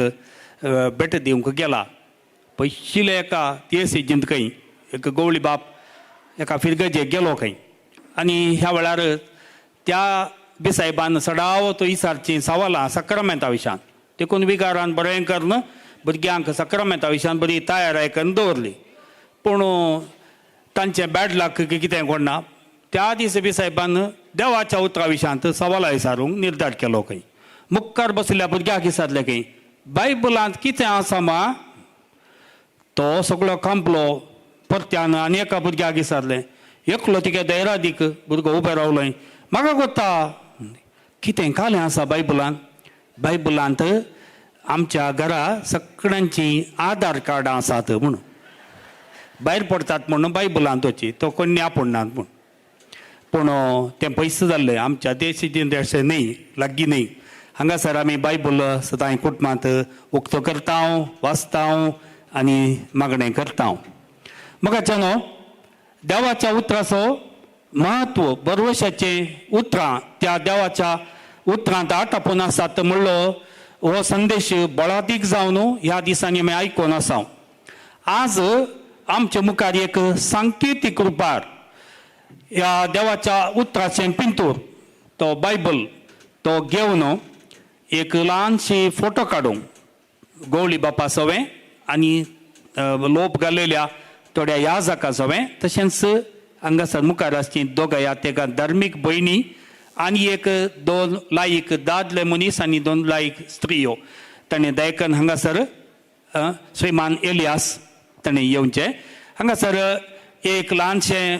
भेट दिवंक गेला. पयशिल्ले एका तियेसी जिंत खंय एक गवळी बाप एका फिरगजेक गेलो खंय आनी ह्या वेळार त्या बिसायबान सडाव तो इसारचीं सवालां सक्रामेंता विशान, देखून विगारान बरें करून भुरग्यांक सक्रामेंता विशान बरी तयाराय करून दवरली. पूण तांचें बॅड लक कितें कोण ना, त्या दीस बिसायबान देवाच्या उतरा विशांत सवालां विचारूंक निर्धार केलो खंय. मुखार बसल्या भुरग्याक विचारलें खंय, बायबलांत कितें आसा मा? तो सगळो कांपलो. परत्यान आनी एका भुरग्याक विचारलें, एकलो तिगे दैरादीक भुरगो उबें रावलोय, म्हाका कोत्ता कितें कालें आसा बायबलान? बायबलांत आमच्या घरा सगळ्यांची आधार कार्डां आसात म्हणून भायर पडतात म्हणून बायबलांत वची तो कोणी आपोडनात म्हूण. पूण तें पयस जाल्लें आमच्या देश अशें न्हय, लागीं न्हय. हांगासर आमी बायबल सदांय कुटुंबांत उक्तो करता, वाचता आनी मागणें करता. मोगाच्यानो, देवाच्या उतराचो म्हत्व, बरवशाचें उतरां त्या देवाच्या उतरांत आटापून आसात म्हणलो हो संदेश बळादीक जावन ह्या दिसांनी आमी आयकून आसा. आज आमच्या मुखार एक सांकेतीक रुपार ह्या देवाच्या उतराचें पिंतूर, तो बायबल तो घेवन एक ल्हानशी फोटो काडूंक गवळी बापा सवें आनी लोप घालेल्या थोड्या याजका सवें, तशेंच हांगासर मुखार आसची दोगां या तेका धार्मीक भयणी आनी एक दोन लायक दादले मनीस आनी दोन लायक स्त्रियो. ताणें दयकन हांगासर श्रीमान एलियास ताणें येवचें. हांगासर एक ल्हानशें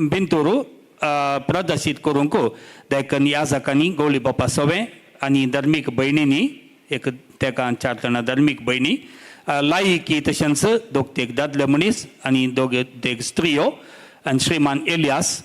भिंतूर प्रदर्शीत करूंक दयकन याजकांनी गवळी बापा सवें आनी धार्मीक भयणींनी एक तेका चार जाणां धार्मीक भयणी लायकी, तशेंच दोग तेग दादले मनीस आनी दोग तेग स्त्रियो आनी श्रीमान एलियास.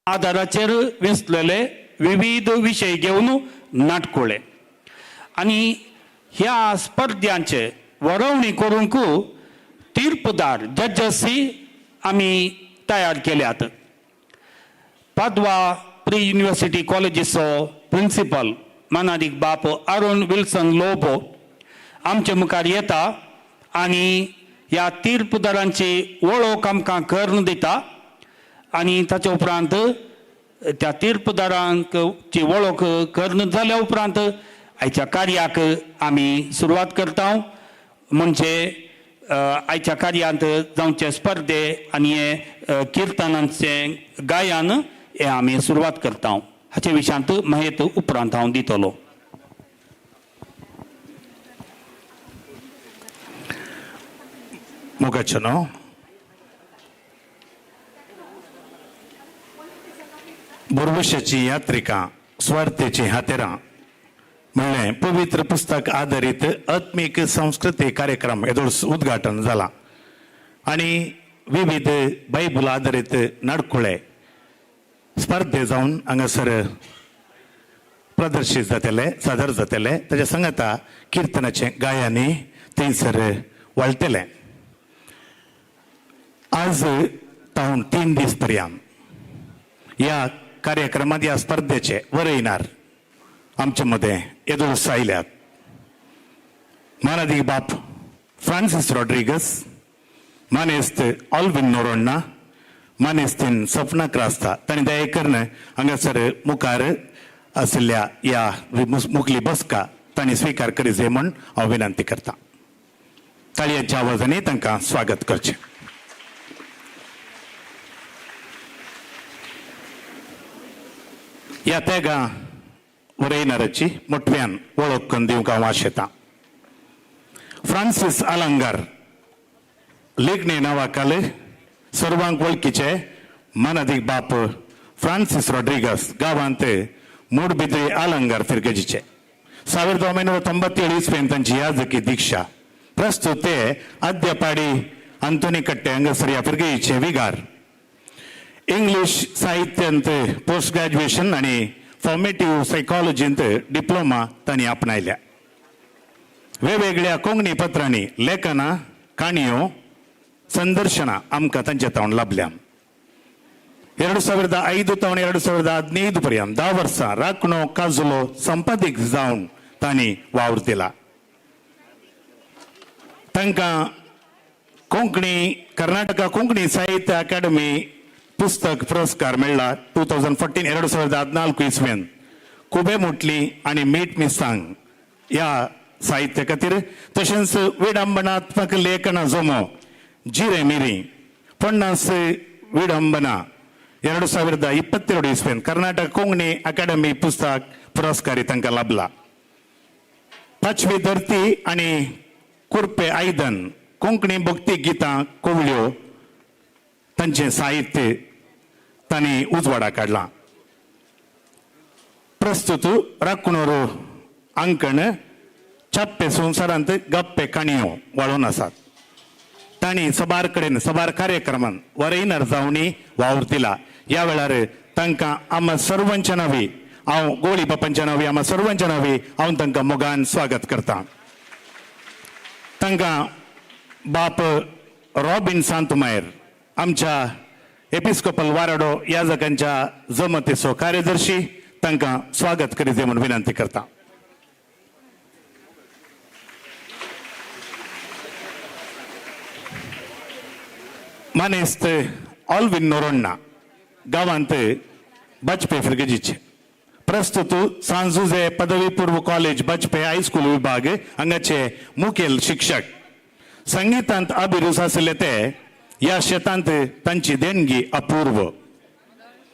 आदाराचेर वेंचलेले विविध विशय घेवन नाटकुळे आनी ह्या स्पर्ध्यांचे वरोवणी करूंक तीर्पदार जजसी आमी तयार केल्यात. पादवा प्री युनिवर्सिटी कॉलेजीचो प्रिंसिपल मानादीक बाप अरुण विल्सन लोबो आमचे मुखार येता आनी ह्या तीर्पदारांची वळख आमकां करून दिता आनी ताचे उपरांत त्या तीर्पदारांक ची वळख करून जाल्या उपरांत आयच्या कार्याक आमी सुरवात करता. म्हणजे आयच्या कार्यांत जावचे स्पर्धे आनी हे किर्तनांचें गायन हें आमी सुरवात करता. हाचे विशयांत माहिती उपरांत हांव दितलो. मोगाचो न्हू बोरवशाची यात्रिका स्वार्थेची हातेरां म्हणलें पवित्र पुस्तक आधारीत आत्मीक संस्कृती कार्यक्रम येदोळ उद्घाटन जाला आनी विविध बायबल आधारीत नाडकुळे स्पर्धे जावन हांगासर प्रदर्शीत जातले, सादर जातले. ताच्या सांगाता किर्तनाचे गायांनी थंयसर वाळटले. आज तावन 3 दीस पर्यंत ह्या कार्यक्रमात ह्या स्पर्धेचे वरयणार आमचे मदें येदोळ आयल्यात मानादीक बाप फ्रांसीस रॉड्रिगस, मानेस्त ऑल्विन नोरोण्णा, मानेस्तीन सपना क्रास्ता. तांणी दया करून हांगासर मुखार आशिल्ल्या ह्या मुखली बसका तांणी स्विकार करी जाय म्हूण हांव विनंती करता. ताळयांच्या आवाजांनी तांकां स्वागत करचें. ह्या तेगां वरयणाराची मोटव्यान वळख करून दिवंक हांव आशेतां. फ्रांसीस आलंगार लेखणी नांवाखाल सर्वांक वळखीचे मानादीक बाप फ्रांसीस रॉड्रिगस गांवांत मूडबिद्री आलंगार फिरगजीचे 1997 इस्वेन तांची याजकी दीक्षा. प्रस्तुत ते आद्यपाडी अंतोनी कट्टे हांगासर ह्या फिरगजीचे विगार. इंग्लीश साहित्यांत पोस्ट ग्रॅज्युएशन आनी फॉर्मेटिव्ह सायकॉलॉजींत डिप्लोमा तांणी आपणायल्या. वेगवेगळ्या कोंकणी पत्रांनी लेखनां, काणयो, संदर्शनां आमकां तांचे तावन लाभल्या. 2005 तावन 2015 पर्यंत 10 वर्सां राखणो काजुलो संपादीक जावन तांणी वावर दिला. तांकां कोंकणी कर्नाटका कोंकणी साहित्य अकादमी पुस्तक पुरस्कार मेळ्ळा 2014 2014 इस्वेन कुबे मुटली आनी मीठ मिरसांग ह्या साहित्य खातीर. तशेंच विडंबनात्मक लेखना जमो जिरे मिरी 50 विडंबना 2022 इस्वेन कर्नाटक कोंकणी अकादमी पुस्तक पुरस्कार तांकां लाभला. पाचवी धरती आनी कुर्पे आयदन कोंकणी भक्ती गितां कोवळ्यो तांचें साहित्य तांणी उजवाडा काडलां. प्रस्तुत राखणोर अंकण छाप्पे संवसारांत गप्पे काणयो वाळून आसात. तांणी सबार कडेन सबार कार्यक्रमान वरयनार जावनी वावर दिला. ह्या वेळार तांकां आमा सर्वांच्या नांवी, हांव गोळी बापांच्या नांवी, आमा सर्वांच्या नांवी हांव तांकां मोगान स्वागत करता. तांकां बाप रॉबिन सांतमायर, आमच्या एपिस्कोपल वाराडो याजकांच्या जमतेचो कार्यदर्शी, तांकां स्वागत करीत म्हूण विनंती करता. मानेस्त ऑल्विन नोरोण्णा, गांवांत बजपे फिरगजीचे, प्रस्तुत सांजुजे पदवी पूर्व कॉलेज बजपे हायस्कूल विभाग हांगाचे मुखेल शिक्षक. संगीतांत अभिरूच आशिल्ले ते ह्या शेतांत तांची देणगी अपूर्व.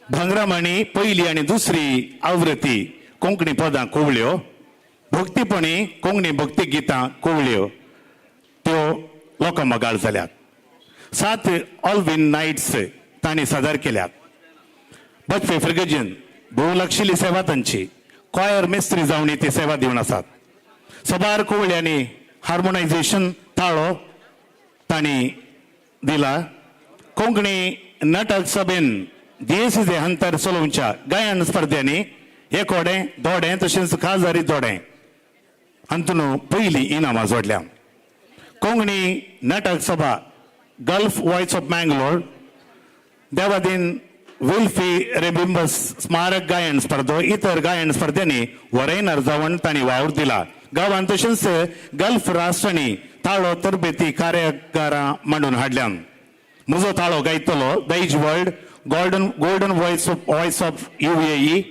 भांगरामणी पयली आनी दुसरी आवृत्ती कोंकणी पदां कोवळ्यो, भक्तीपणी कोंकणी भक्ती गितां कोवळ्यो, त्यो लोकां मोगाळ जाल्यात. 7 ऑल्विन नायट्स तांणी सादर केल्यात. बजपे फिर्गजीन भोव लागशिल्ली सेवा तांची. कॉयर मिस्त्री जावन ती सेवा दिवन आसात. सबार कोवळ्यांनी हार्मोनायझेशन ताळो तांणी दिला. कोंकणी नाटक सभेन डीएसीचे हंतर चलोवच्या गायन स्पर्ध्यांनी एकोडें दोडें तशेंच खाजरी दोडें हातून पयलीं इनामां जोडल्या. कोंकणी नाटक सभा, gulf voice of Mangalore, Devadin विल्फी Rebimbus स्मारक गायन स्पर्धो, इतर गायन स्पर्ध्यांनी वरयनार जावन तांणी वावर दिला. गांवांत तशेंच गल्फ राष्ट्रांनी ताळो तरबेती कार्यागारां मांडून हाडल्यान. म्हजो ताळो गायतलो, Daij world, golden voice of UAE,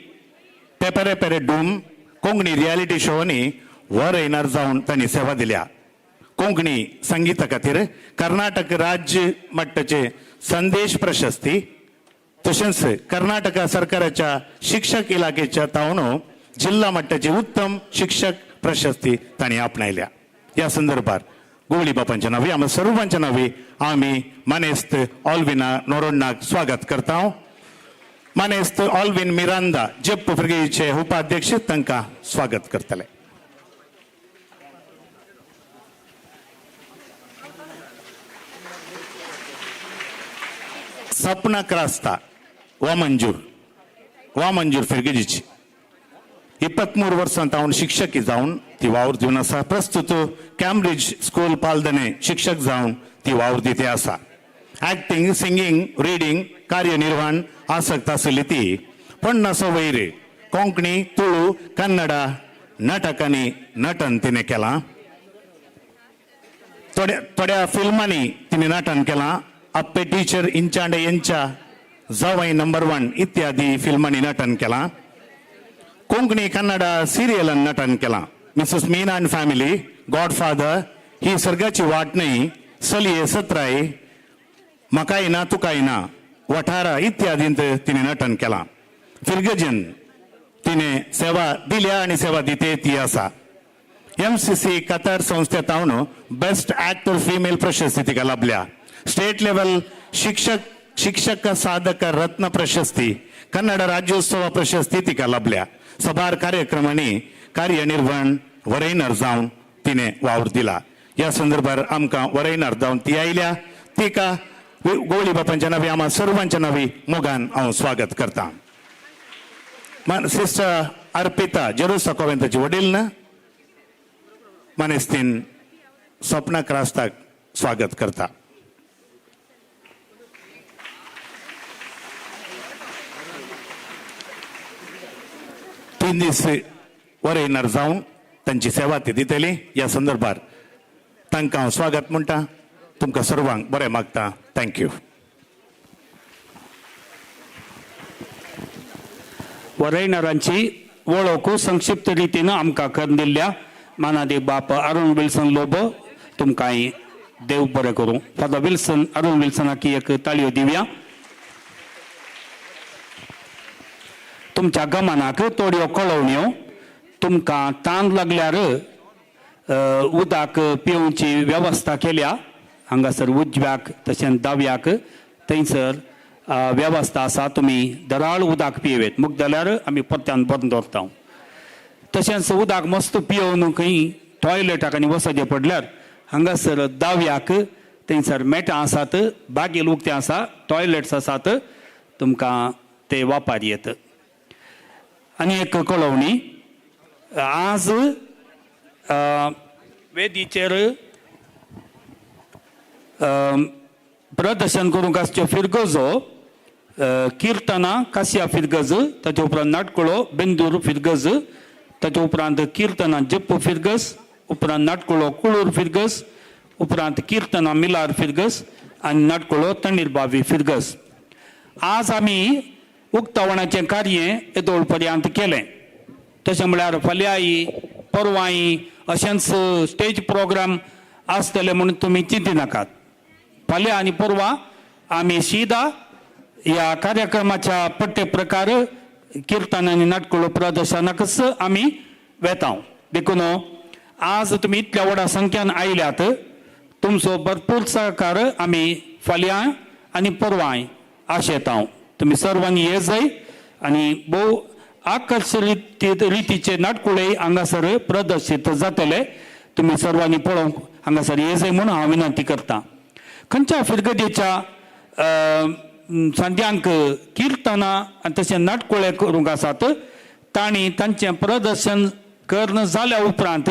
पेपरे पेरे डूम कोंकणी रियालिटी शोनी वरयनार जावन तांणी सेवा दिल्या. कोंकणी संगीता खातीर कर्नाटक राज्य मट्टाचे संदेश प्रशस्ती तशेंच कर्नाटक सरकाराच्या शिक्षक इलाखेच्या तावन जिल्हा मट्टाची उत्तम शिक्षक प्रशस्ती तांणी आपणायल्या. ह्या संदर्भात गोवळी बापांच्या नावी, आम्हा सर्वांच्या नावी आमी मानेस्त ऑल्विना नोरोण्णाक स्वागत करता. मानेस्त ऑल्विन मिरांदा, जेप्प फिर्गीचे उपाध्यक्ष, तांकां स्वागत करतले. सपना क्रास्ता वामंजूर, वामंजूर फिर्गजीची, 23 वर्सां तावन शिक्षकी जावन ती वावर दिवन आसा. प्रस्तुत कॅम्ब्रिज स्कूल पालदने शिक्षक जावन ती वावर दिते आसा. ऍक्टिंग, सिंगींग, रिडींग कार्यनिर्वहण आसक्त आशिल्ली ती 50 वयर कोंकणी, तुळू, कन्नडा नाटकांनी नटन तिणें केलां. थोड्या थोड्या फिल्मांनी तिणें नटन केलां. अप्पे टीचर, इंचांडे यांच्या, जवय नंबर 1 इत्यादी फिल्मांनी नटन केलां. कोंकणी कन्नडा सिरियलान नटन केलां. Mrs Meena and family, godfather, ही सर्गाची वाट न्हय, सलिये सत्राय, म्हाकाय ना तुकाय ना, वठारा इत्यादींत तिणें नटन केलां. फिर्गजन तिणें सेवा दिल्या आनी सेवा दिते ती आसा. एमसीसी कतार संस्थेत हांव बेस्ट ॲक्टर फिमेल प्रशस्ती तिका लाभल्या. स्टेट लेवल शिक्षक शिक्षक साधक रत्न प्रशस्ती, कन्नड राज्योत्सव प्रशस्ती तिका लाभल्या. सबार कार्यक्रमांनी कार्यनिर्वहण वरयनर जावन तिणें वावर दिला. ह्या संदर्भार आमकां वरयनर जावन ती आयल्या. तिका गोवळी बापांच्या नांवी, आम्हा सर्वांच्या नांवी मोगान हांव स्वागत करता. सिस्टर अर्पिता जेरुसा कोवेंताची वडील ना मानेस्तीन स्वप्ना क्रास्ताक स्वागत करता. 3 दीस वरयणार जावन तांची सेवा ती दितली. ह्या संदर्भार तांकां हांव स्वागत म्हणटा. तुमकां सर्वांक बरें मागता. Thank you. वरयणारांची वळख संक्षिप्त रितीन आमकां करून दिल्ल्या मानादीक बाप अरुण विल्सन लोबो, तुमकांय देव बरें करूं. फादर विल्सन अरुण विल्सनाक एक ताळयो दिवया. तुमच्या गमनाक थोड्यो कळोवण्यो. तुमकां तान लागल्यार उदक पिवची वेवस्था केल्या. हांगासर उजव्याक तशेंच दाव्याक थंयसर वेवस्था आसा. तुमी दराळ उदक पियेत मुग जाल्यार आमी परत्यान बंद दवरता. तशेंच उदक मस्त पियोवन खंय टॉयलेटाक आनी वचचें पडल्यार हांगासर दाव्याक थंयसर मेटां आसात, बागेल उक्तें आसा, टॉयलेट्स आसात, तुमकां ते वापर येत. आनी एक कळोवणी, आज वेदीचेर प्रदर्शन करूंक आसच्यो फिरगजो, किर्तनां कासिया फिरगज, ताचे उपरांत नाटकुळो बेंदूर फिरगज, ताचे उपरांत किर्तनां जप्प फिरगज, उपरांत नाटकुळो कुळूर फिरगज, उपरांत किर्तनां मिलार फिरगज आनी नाटकुळो तणीर बावी फिरगज. आज आमी उक्तावणाचें कार्य येदोळ पर्यंत केलें. तशें म्हळ्यार फाल्यांय परवांय अशेंच स्टेज प्रोग्राम आसतले म्हणून तुमी चिंती नाकात. फाल्यां आनी परवां आमी शिदा ह्या कार्यक्रमाच्या पट्टे प्रकार किर्तन आनी नाटकुळो प्रदर्शनाकच आमी वेता. देखून आज तुमी इतल्या व्हडा संख्यान आयल्यात, तुमचो भरपूर सहकार आमी फाल्यां आनी परवांय आशेता. तुमी सर्वांनी ये जाय आनी भोव आकर्शक रितीचे नाटकुळे हांगासर प्रदर्शीत जातले. तुमी सर्वांनी पळोवंक हांगासर ये जाय म्हणून हांव विनंती करता. खंयच्या फिरगजेच्या सांद्यांक किर्तनां आनी तशें नाटकुळे करूंक आसात, तांणी तांचें प्रदर्शन करून जाल्या उपरांत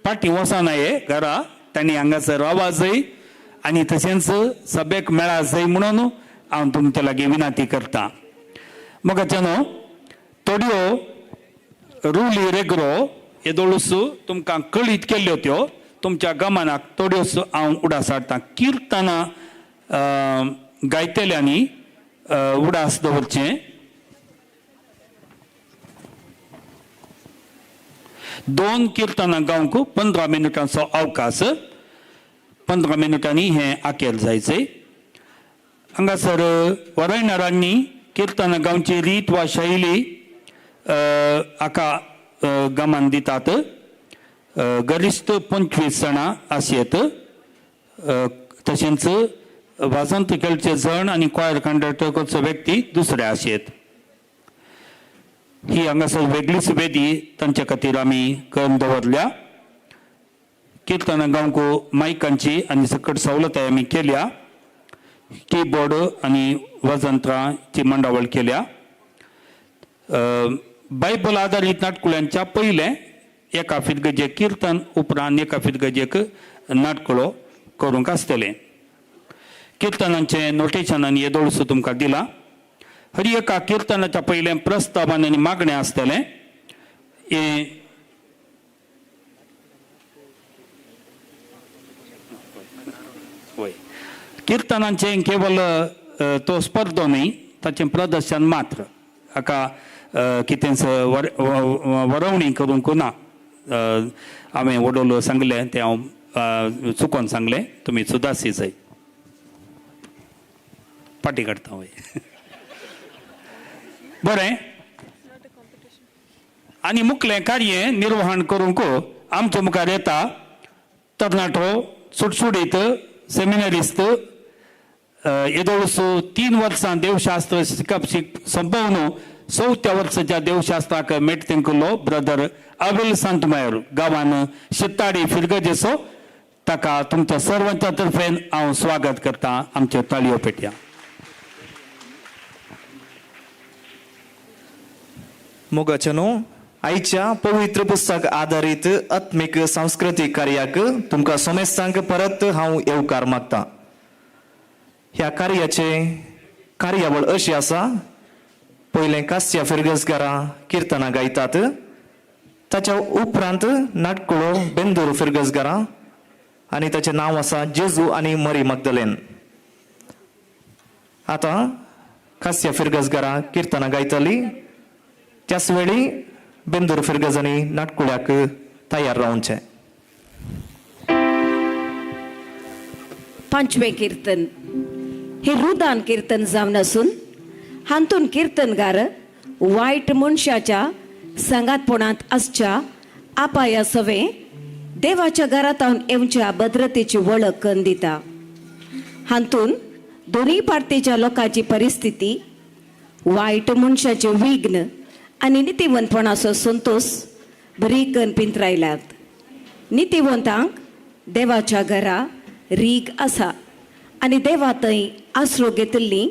फाटीं वचना हे घरा, तांणी हांगासर रावा जाय आनी तशेंच सभेक मेळा जाय म्हणून हांव तुमच्या लागीं विनंती करता. मोगाच्यानो, थोड्यो रुली रेग्रो येदोळूस तुमकां कळीत केल्ल्यो त्यो तुमच्या गमनाक थोड्योच हांव उडास हाडटा. किर्तनां गायतल्यांनी उडास दवरचें. 2 किर्तनां गावंक 15 मिनटांचो अवकाश. 15 मिनटांनी हें आकेल जायचें. हांगासर वरयणारांनी किर्तनां गावची रीत वा शैली हाका गमन दितात. गरिश्ट 25 जाणां आसयेत. तशेंच वाजंत खेळचे जण आनी क्वायर कंडक्टर करचो व्यक्ती दुसरे आसयेत. ही हांगासर वेगळीच वेदी तांचे खातीर आमी करून दवरल्या. किर्तनां गावंक मायकांची आनी सकट सवलताय आमी केल्या. कीबोर्ड आनी वाजंत्रांची मांडावळ केल्या. बायबल आदारीत नाटकुळ्यांच्या पयलें एका फिरगजेक किर्तन, उपरांत एका फिरगजेक नाटकुळो करूंक आसतलें. किर्तनांचें नोटेशन आनी येदोळसो तुमकां दिलां. हर एका किर्तनाच्या पयलें प्रस्तावन आनी मागणें आसतलें. हें वय किर्तनांचें केवल तो स्पर्धो न्ही, ताचें प्रदर्शन मात्र. हाका कितेंच वरवणी करूंक ना. हांवें वडोल सांगलें तें हांव चुकोन सांगलें, तुमी सुदासी जाय पाटी काडटा वय. बरें, आनी मुखलें कार्य निर्वहण करूंक आमच्या मुखार येता तरणाटो सुटसुटीत सेमिनरिस्त, येदोळसो 3 वर्सां देवशास्त्र शिकप संपोवन 4थ्या वर्साच्या देवशास्त्राक मेट तेंकलो ब्रदर अविल सांतमायर, गांवान शित्ताडी फिरगजेचो. ताका तुमच्या सर्वांच्या तर्फेन हांव स्वागत करता आमच्यो ताळयो पेटया. मोगाच्यानो, आयच्या पवित्र पुस्तक आधारीत आत्मीक सांस्कृतीक कार्याक तुमकां सोमेस्तांक परत हांव येवकार मागता. ह्या कार्याचे कार्यावळ अशी आसा. पयलें कास्या फिरगजगारां किर्तनां गायतात, ताच्या उपरांत नाटकुळो बेंदूर फिरगजगारां आनी ताचें नांव आसा जेजू आनी मरी मगदलेन. आतां कास्या फिरगजगारां किर्तनां गायतली, त्याच वेळी बेंदूर फिरगज आनी नाटकुळ्याक तयार रावचें. 5वें कीर्तन हे रुदान कीर्तन जावन आसून हातून कीर्तनगार वायट मनशाच्या सांगातपणांत आसच्या आपाया सवे देवाच्या घरांत येवच्या भद्रतेची वळख करून दिता. हातून दोनूय पार्टेच्या लोकांची परिस्थिती, वायट मनशाचे विघ्न आनी नितीवंतपणाचो संतोश बरी करून पिंतरायल्यात. नितीवंतांक देवाच्या घरा रीग आसा आनी देवा थंय आसरो घेतिल्ली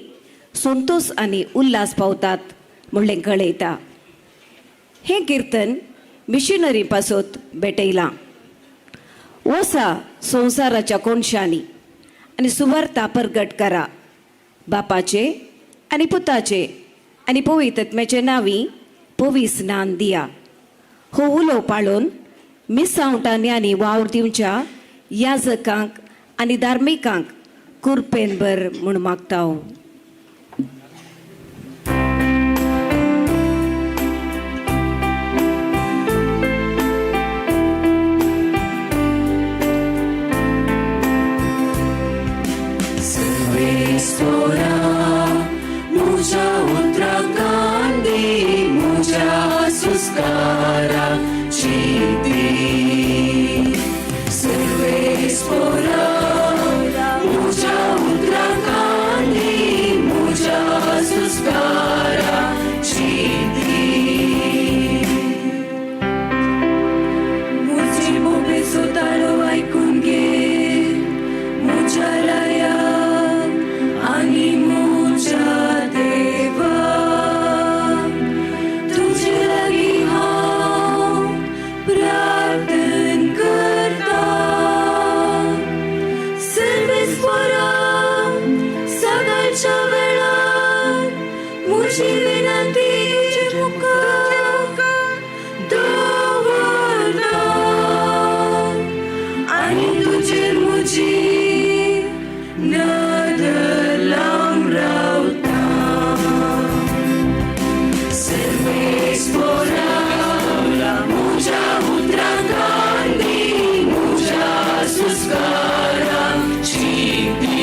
संतोश आनी उल्हास पावतात म्हणलें कळयता. हें किर्तन मिशनरी पासत भेटयलां. वसा संवसाराच्या कोनशांनी आनी सुवार्ता परगट करा. बापाचे आनी पुताचे आनी पवित्रत्म्याचे नांवी पवी स्नान दिया. हो उलो पाळून मिसावटांनी आनी वावर दिवच्या याजकांक आनी धार्मिकांक कुरपेनभर म्हूण मागता हांव. मुझा उत्तराखंडी मुझा सुस्कारा चिती सर्वेस्पोरा मुझा उत्तराखंडी मुझा सुस्कारा चिती मुझी बोबे सोतालो ऐकून घे मुझ्या राया आनी मुझ्या देवा तुझे लागीं हांव प्रार्थन करता. सर्वेस्पोरा सकाळच्या वेळार म्हजी विनंती तुजे मुखार दवरता आनी तुजेर म्हजी नदर लावन रावता. सर्वेस्पोरा मुझ्या उतरांकांदी मुझ्या सुस्कारा चिती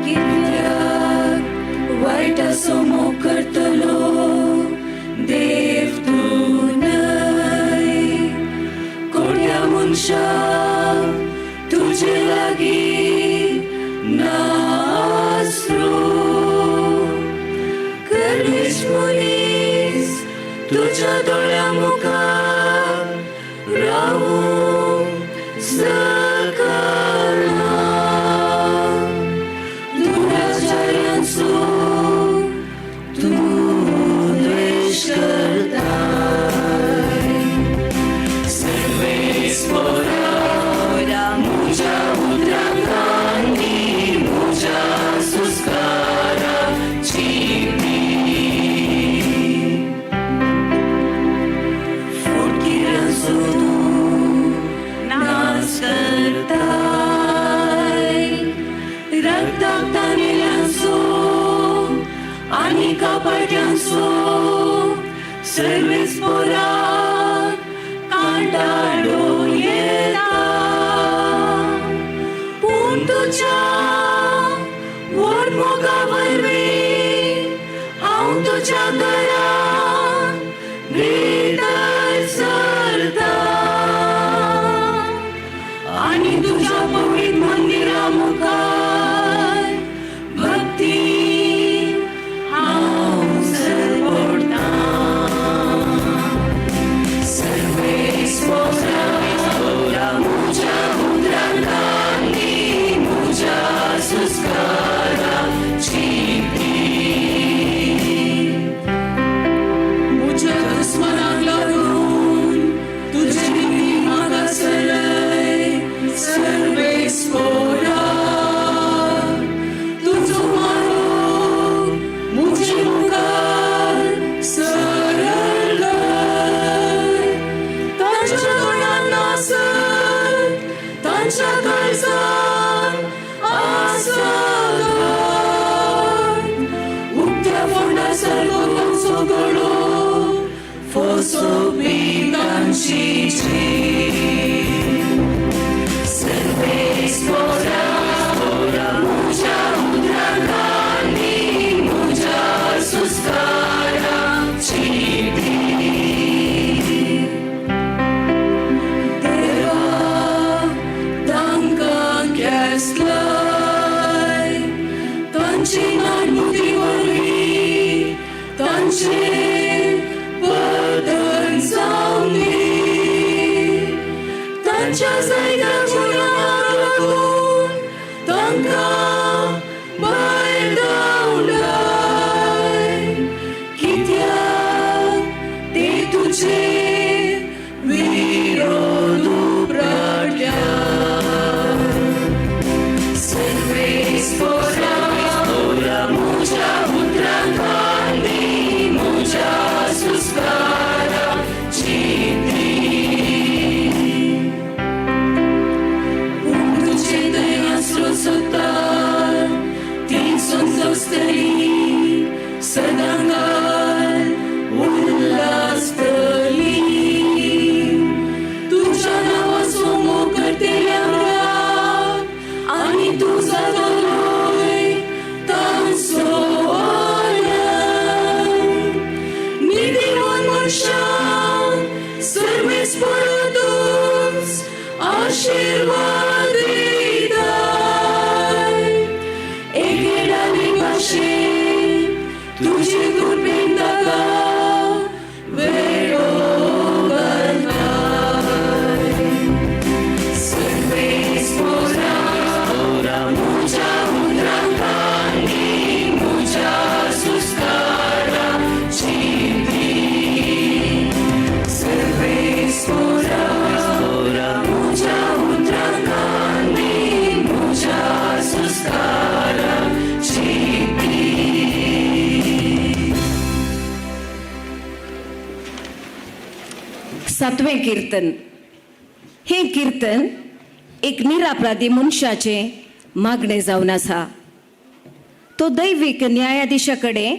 कित्याक वायटाचो मोग करतलो देव तूं न्हय, कोड्या मनशाक तुजे लागीं नासरो. कर्मीश मनीस तुज्या दोळ्या मुखार रावूंक शकना. दुराचारांचो तूं द्वेश करताय. सर्वेस्पोरा मुझ्या उतरांकांनी मुझ्या सुस्कारा चिती फुटकिरांचो तूं नाश करताय. रक्ताक तानेल्यांचो आनी कपाट्यांचो सर्वेस्पोरा कान कांटाळो येता. पूण तुज्या व्हड मोगा वरवीं हांव तुज्या घरा भितर सरता आनी तुज्या पवित्र मंदिरा मुखार भक्ती हांव सरपडटा. सर्वेस्पोरा मुज्या उतरांनी मुज्या सुस्कारा चिंती. मुज्या दुस्मनाक लागून तुजी नीती म्हाका सरय. सर्वेस्पोरा, तुजो मार्ग मुजे मुखार सरळ कर. तांच्या तोंडात नासत, तांच्या काळजांत आसा घात. उक्त्या फोंडा सारको तांचो गळो, फसोवपी तांची जीब. सर्वेस्पोरा मुज्या उतरांनी मुज्या सुस्कारा चिंती. देवा, तांकां ख्यास्त लाय तांची नाडबुद्दी वरवीं, तांचें पतन जावंदी. तांच्या जायत्या गुन्यांवाक लागून तांकां भायर धांवडाय, कित्याक ते तुजे विरोध उप्राटल्यात. सर्वेस्पोरा मुज्या उतरांनी मुज्या सुस्कारा चिंती. पूण तुजे दया सोदता ती संतोषतली, सदांकाळ उल्हासतली. तुज्या नांवाचो मोग करतल्यांक राख आनी तूं जातलोय तांचो आनंद. नितीवान मनशांक सर्वेस्पोरा तूंच आशिर्वाद दिताय. एके डाली भाशेन तुजे कृपेन ताका वेडो घालताय. सर्वेस्पोरा मुज्या उतरांनी मुज्या सुस्कारा चिंती. सर्वेस्पोरा मुज्या उतरांनी मुज्या सुस्कारा चिंती. सातवें कीर्तन. हें कीर्तन एक निरापराधी मनशाचें मागणें जावन आसा. तो दैवीक न्यायाधिशा कडेन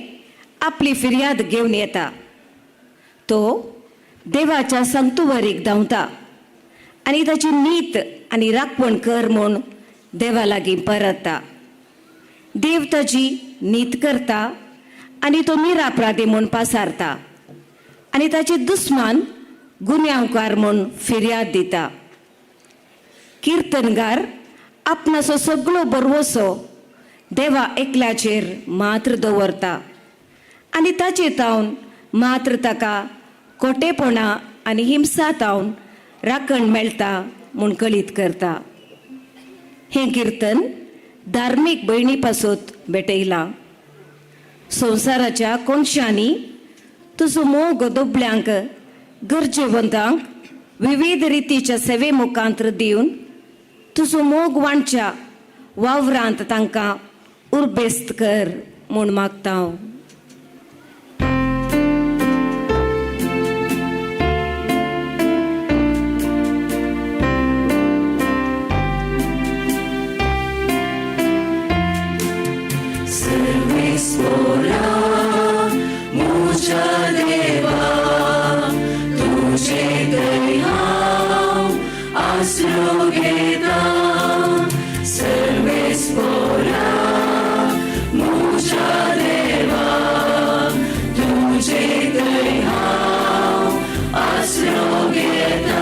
आपली फिर्याद घेवन येता. तो देवाच्या संतुवारीक धांवता आनी ताची नीत आनी राखवण कर म्हूण देवा लागीं परतता. देव ताची नीत करता आनी तो निरापराधी म्हूण पासारता आनी ताचे दुस्मान गुन्यांवकार म्हूण फिर्याद दिता. किर्तनगार आपणाचो सगळो बरवसो देवा एकल्याचेर मात्र दवरता आनी ताचे तावन मात्र ताका खोटेपणा आनी हिंसा तावन राखण मेळटा म्हूण कळीत करता. हें किर्तन धार्मीक भयणी पासत भेटयलां. संवसाराच्या कोनशांनी तुजो मोग दुबळ्यांक, गरजेवंतांक विविध रितीच्या सेवे मुखांत्र दिवन तुजो मोग वांटच्या वावरांत तांकां उर्बेस्त कर म्हूण मागता हांव. सर्वेस्पोरा मुज्या देवा, तुजे दया आसरो घेता. सर्वेस्पोरा म्हज्या देवा, तुजे थंय हांव आसरो घेता.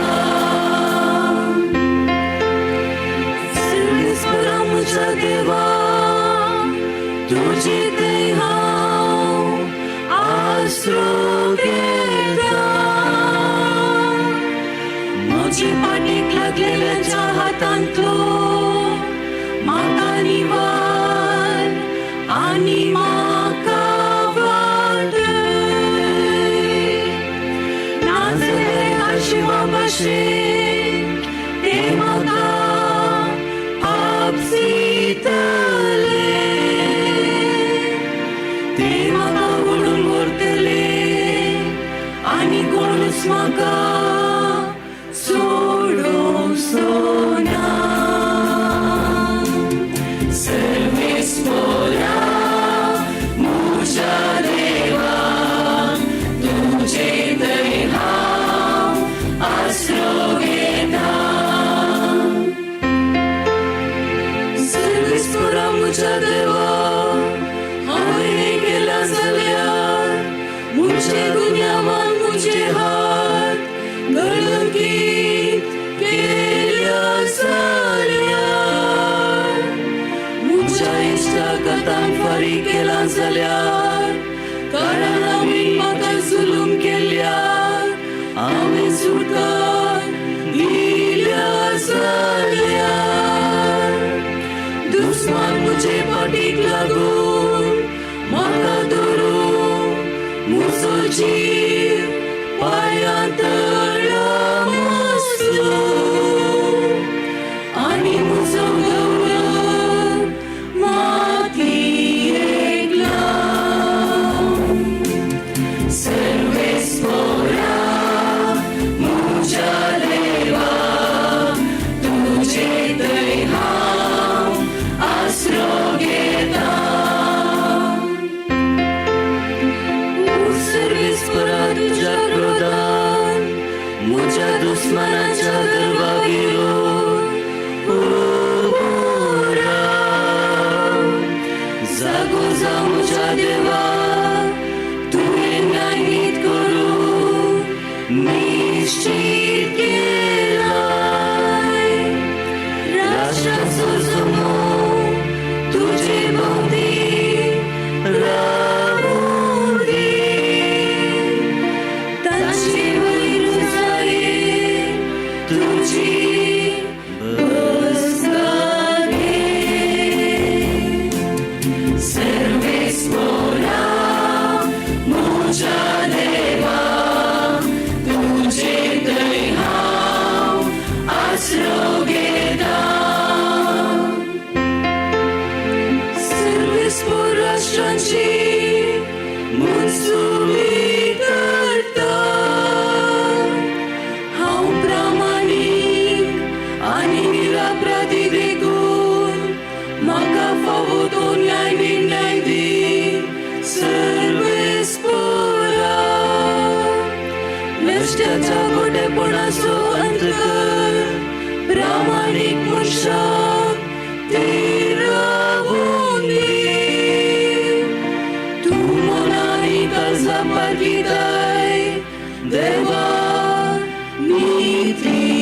सर्वेस्पोरा म्हज्या देवा, तुजे थंय हांव आसरो घेता. म्हजे फाटीक लागलेल्यांच्या हातांतलो म्हाका निवार आनी म्हाका वाटय. नाजाल्यार आशिवा भाशेन ते म्हाका आपसितले. ते म्हाका ओडून व्हरतले आनी कोणूच म्हाका सोडोवचो ना. सर्वेस्पोरा म्हज्या देवा, तुजे थंय हांव आसरो घेता. सर्वेस्पोरा म्हज्या देवा, हांवें केलां जाल्यार म्हजे गुन्यांवान म्हजे हात कलंकीत केल्या जाल्यार, म्हज्या इश्टागतान फारीक केलां जाल्यार, कारण हांवें म्हाका जुलूम केल्यार, हांवें सुटकार दिल्या जाल्यार, दुस्मान म्हजे फाटीक लागून म्हाका धरून म्हजो जीव पांयां तळा मसलो आनी म्हजो गौरव मातयेक लावन. सर्वेस्पोरा म्हज्या देवा, तुजे थंय हांव आसरो घेता. सर्वेस्पोरा तुज्या क्रोधान म्हज्या दुस्मानाच्या गर्भागेरून उबो राव. जागो जा म्हज्या देवा, तुवें न्यायनीत करूंक निश्चीत केलाय. राष्ट्रांचो जमो तुजे भोंवती रावूं दी. तांचे वयर उंचायेर तुजी बसका घे. सर्वेस्पोरा म्हज्या देवा, तुजे थंय हांव आसरो घेता. सर्वेस्पोर राष्ट्रांची मनसुबी करता. हांव प्रामाणीक आनी निरापराधी देखून म्हाका फावो तो न्याय निर्णय दी सर्वेस्पोरा. भ्रश्टाच्या खोटेपणाचो अंत कर, प्रामाणीक मनशाक थीर रावूं दी. तूं मनां आनी काळजां पारखिताय देवा, नीतिवंता.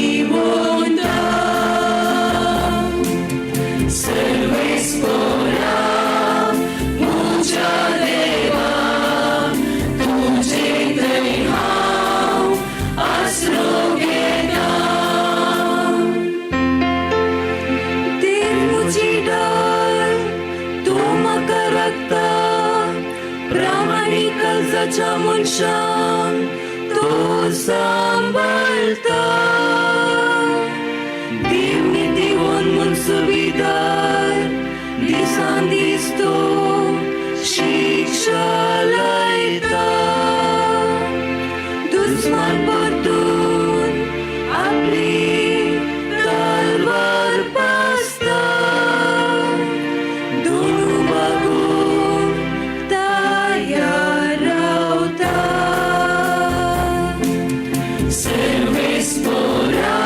सर्वेस्पोरा म्हज्या देवा, तुजे थंय हांव आसरो घेता. देव म्हजी ढाल, तूं म्हाका राखता. प्रामाणीक काळजाच्या मनशांक तूं सांबाळटा. देव नितीवंत मनसुबीदार, दिसान दीस तूं शिक्षा लायता. दुस्मान परतून आपली तलवार पासता, दुडू मागूंक तयार रावता. सर्वेस्पोरा.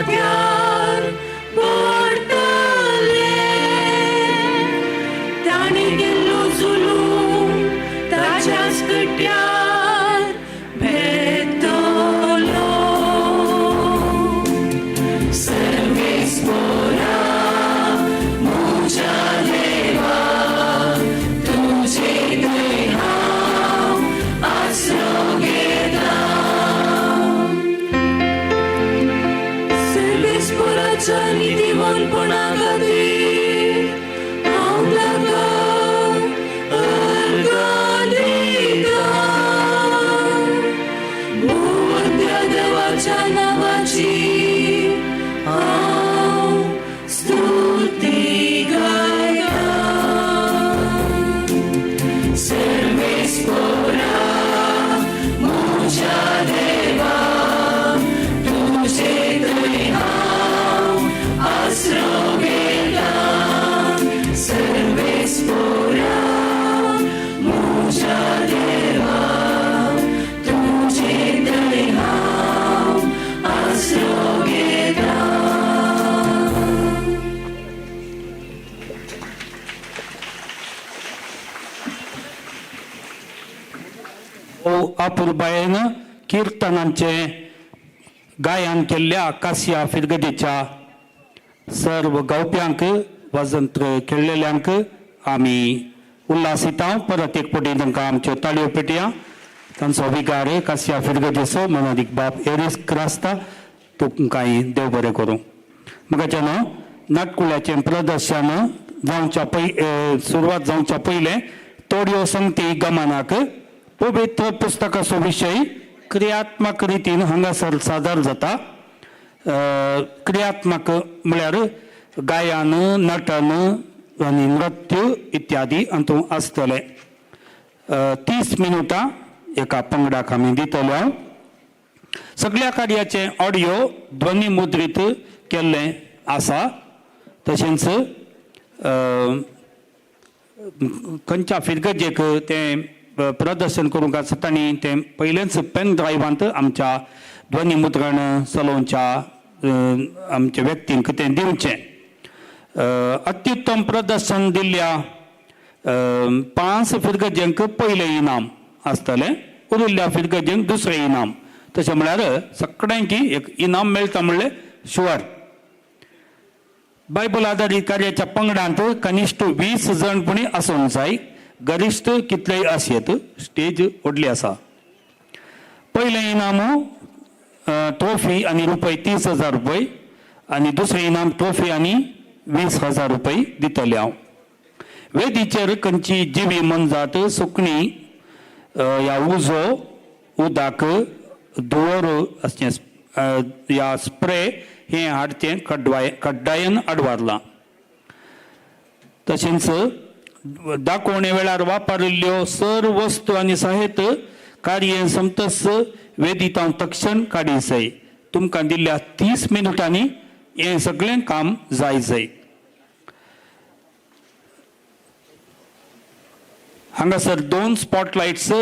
जाग्यार पडटले. ताणें केल्लो जुलूम ताच्याच कट्ट्यार भेटतलो. सर्वेस्पोरा म्हज्या देवा, तुजे थंय हांव आसरो घेता. सर्वेस्पोराच्या नितीवानपणा खातीर हांव ताका अर्गां दिता. भुवंत्या देवाच्या नांवाची हांव स्तुती गायता. सर्वेस्पोरा म्हज्या देवा, तुजे थंय हांव आसरो घेता. सर्वेस्पोरा म्हज्या देवा, तुजे थंय हांव आसरो घेता. ओ अपुरबायेन किर्तनांचें गायन केल्ल्या कासिया फिरगदीच्या सर्व गावप्यांक, वाजंत्र खेळलेल्यांक आमी उल्हासिता. परत एक पटी तांकां आमच्यो ताळयो पेटया. तांचो विगार कासिया फिरगदीचो मनादीक बाप एरिस क्रास्ता. तुमकांय देव बरें करूं. म्हाका न्हू नाटकुल्याचें प्रदर्शन जावच्या पय सुरवात जावच्या पयलें थोड्यो संगती गमनाक. पवित्र पुस्तकाचो विशय क्रियात्मक रितीन हांगासर सादर जाता. क्रियात्मक म्हळ्यार गायन, नटन आनी नृत्य इत्यादी हातूंत आसतलें. 30 मिनुटां एका पंगडाक आमी दितले हांव. सगळ्या कार्याचें ऑडियो ध्वनी मुद्रीत केल्लें आसा. तशेंच खंयच्या फिरगजेक तें प्रदर्शन करूंक आसा, तांणी तें पयलेंच पेन ड्रायव्हांत आमच्या ध्वनी मुद्रण चलोवच्या आमच्या व्यक्तींक तें दिवचें. अत्युत्तम प्रदर्शन दिल्ल्या पांच फिरगजेंक पयलें इनाम आसतलें, उरिल्ल्या फिरगजेंक दुसरें इनाम. तशें म्हळ्यार सगळ्यांकी एक इनाम मेळटा म्हणलें शुअर. बायबल आदारीत कार्याच्या पंगडांत कनिश्ठ 20 जण पुणी आसूंक जाय, गरिश्ठ कितलेय आसयेत. स्टेज व्हडली आसा. पयलें इनाम ट्रॉफी आनी रुपय 30,000 रुपय आनी दुसरें इनाम ट्रॉफी आनी 20,000 रुपय दितले हांव. वेदीचेर खंयची जिवी मनजात, सुकणी या उजो, उदक, धुंवर असचें या स्प्रे हें हाडचें कड्डाय कड्डायन आडवारलां. तशेंच दाखोवणे वेळार वापरिल्ल्यो सर्व वस्तू आनी साहित्य कार्य सोंपतच वेदितां तक्षण काडी जाय. तुमकां दिल्ल्या 30 मिनुटांनी हें सगळें काम जाय जाय. हांगासर दोन स्पॉट लायट्स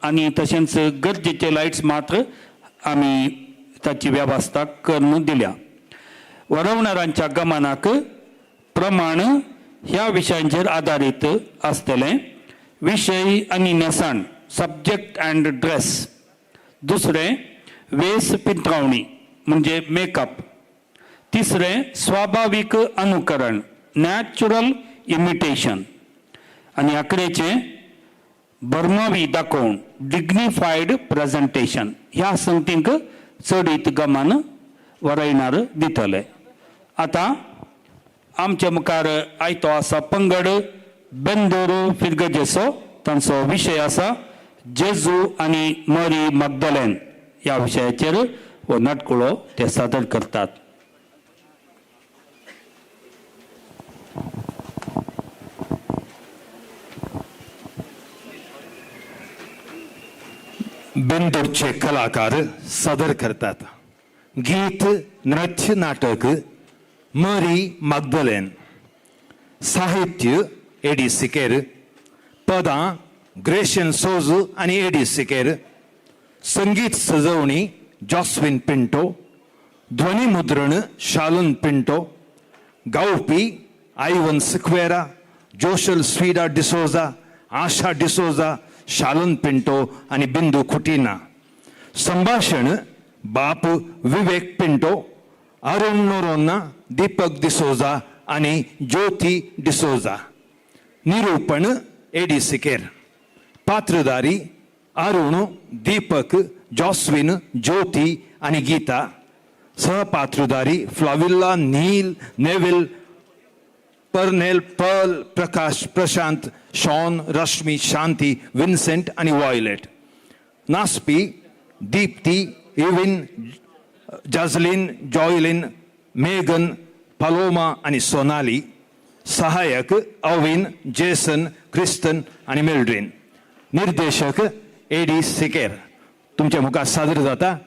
आनी तशेंच गरजेचे लायट्स मात्र आमी ताची वेवस्था करून दिल्या. वरोवणारांच्या गमनाक प्रमाण ह्या विशयांचेर आदारीत आसतलें. विशय आनी न्हेसण, सब्जॅक्ट अँड ड्रेस. दुसरें वेस पिंत्रावणी म्हणजे मेकअप. तिसरें स्वाभावीक अनुकरण, नॅचरल इमिटेशन. आनी अकरेचें बर्मावी दाखोवन, डिग्निफायड प्रेझेंटेशन. ह्या संगतींक चडीत गमन वरयणार दितले. आतां आमच्या मुखार आयतो आसा पंगड बेंदूर फिरगजेचो. तांचो विशय आसा जेजू आनी मरी मगदलेन. ह्या विशयाचेर हो नाटकुळो ते सादर करतात. बेंदूरचे कलाकार सादर करतात गीत, नृत्य नाटक मरी मागदलेन. साहित्य एडी सिकेर, पदां ग्रेशन सोजू आनी एडी सिकेर, संगीत सजवणी जॉस्विन पिंटो, ध्वनी मुद्रण शालन पिंटो, गावपी आयवन सिक्वेरा, जोशल स्वीडा डिसोजा, आशा डिसोजा, शालन पिंटो आनी बिंदू खुटिना. संभाशण बाप विवेक पिंटो, अरुण नोरोन्ना, दीपक डिसोजा आनी ज्योती डिसोजा. निरूपण एडी सिकेर. पात्रधारी अरुण, दीपक, जॉस्विन, ज्योती आनी Gita. सहपात्रधारी Flavilla, Neil, Neville, Pernell, Pearl, Prakash, Prashant, Shawn, Rashmi, Shanti, Vincent आनी वॉयलेट. नासपी दीप्ती, इविन, जाजलीन, जॉयलीन, मेगन, पालोमा आनी सोनाली. सहायक अविन, जेसन, क्रिस्तन आनी मेल्ड्रीन. निर्देशक एडी सिकेर. तुमच्या मुखार सादर जाता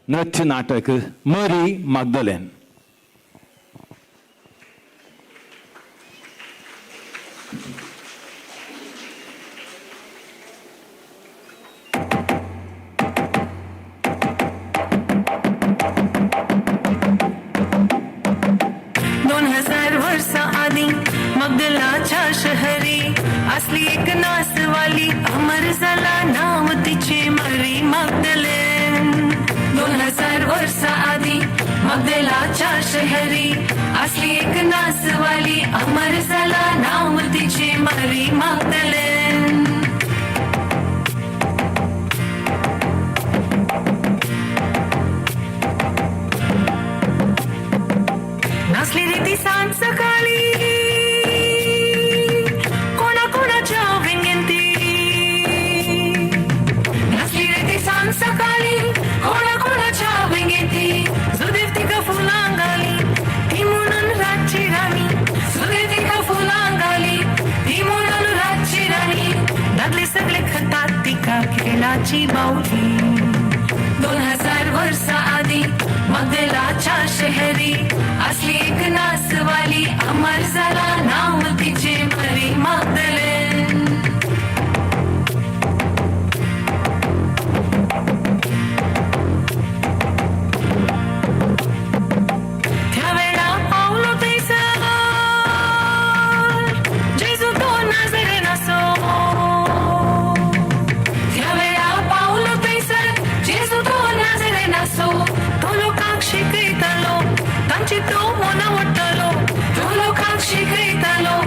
नृत्य नाटक मरी मागदलेन. दोन हजार वर्सां आदीं मगदलाच्या शहरी असली एक नासवाली, अमर जाला नाव तिचे मरी मागदलेन. 2000 वर्सां आदीं मगदलाच्या शहरी असली एक नासवाली, अमर जाला नाव तिचे मरी मागदलेन. नासली रे ती सांज सकाळी कोणा कोणाच्या वेंगेन ती, नासली रे ती सांज सकाळी कोणा कोणाच्या वेंगेन ती. जुदेव तिका फुलां घाली ती म्हणून रातची राणी, जुदेव तिका फुलां घाली ती म्हणून रातची राणी. दादले सगळे खतात तिका खेळाची बावली. 2000 वर्सां आदीं मगदलाच्या शहरी असली एक नासवाली, अमर जाला नाव तिचे मरी मागदलेन. त्या वेळा पावलो थंयसर जेजू तो नाजरेनाचो, त्या वेळा पावलो थंयसर जेजू तो नाजरेनाचो. तो लोकांक शिकयतालो, तांची तो मनां ओडटालो, तो लोकांक शिकयतालो,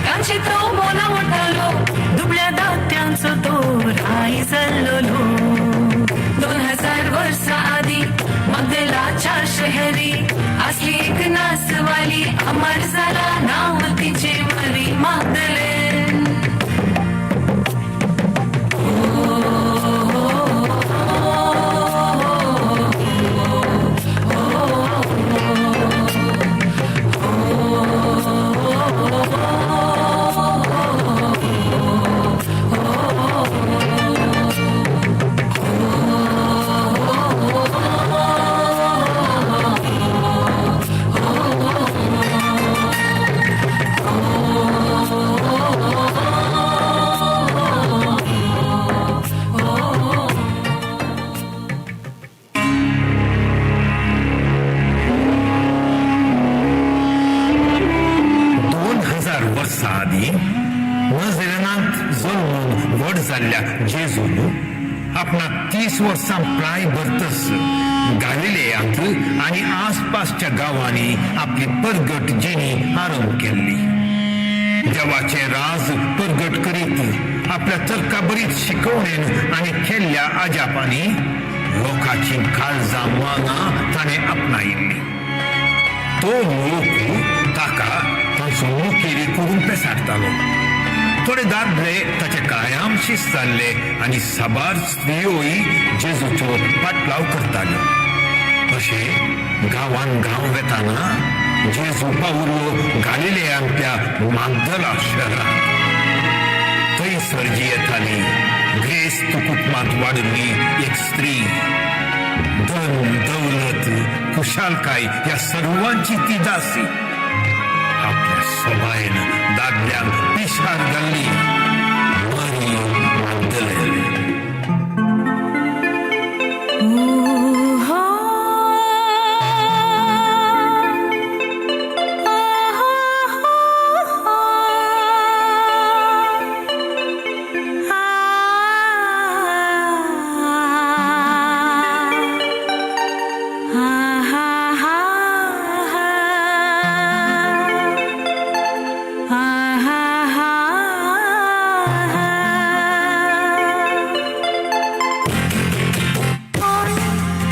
तांची तो मनां ओडटालो. दुबळ्या दात्यांचो तो राय जाल्लो. 2000 वर्सां आदीं मगदलाच्या शहरी असली एक नासवाली, अमर जाला नाव तिचे मरी मागदलेन. 2000 वर्सां आदीं नजरेनांत जल्मून व्हड जाल्ल्या जेजून आपणाक 30 वर्सां प्राय भरतच गालिलेयांत आनी आसपासच्या गांवांनी आपली परगट जिणी आरंभ केल्ली. देवाचें राज परगट करीत आपल्या तर्काभरीत शिकवणेन आनी केल्ल्या अजापांनी लोकांची काळजां मानां ताणें आपणायिल्लीं. तो लोक ताका तांचो मुखेली करून पेसाडटालो. थोडे दादले ताचे कायम शिस्त जाल्ले आनी साबार स्त्रियोय जेजूचो पाटलाव करताल्यो. अशें गांवान गांव वेताना जेजू पावलो गालिलेयांतल्या मागदला शहरांत. थंयसर जी येताली ग्रेस्त कुटुंबांत वाडिल्ली एक स्त्री, धन दौलत खुशालकाय ह्या सर्वांची ती दासी, आपल्या सोबायन दादल्यांक पिशार घाल्ली मरी मागदलेन. Oh,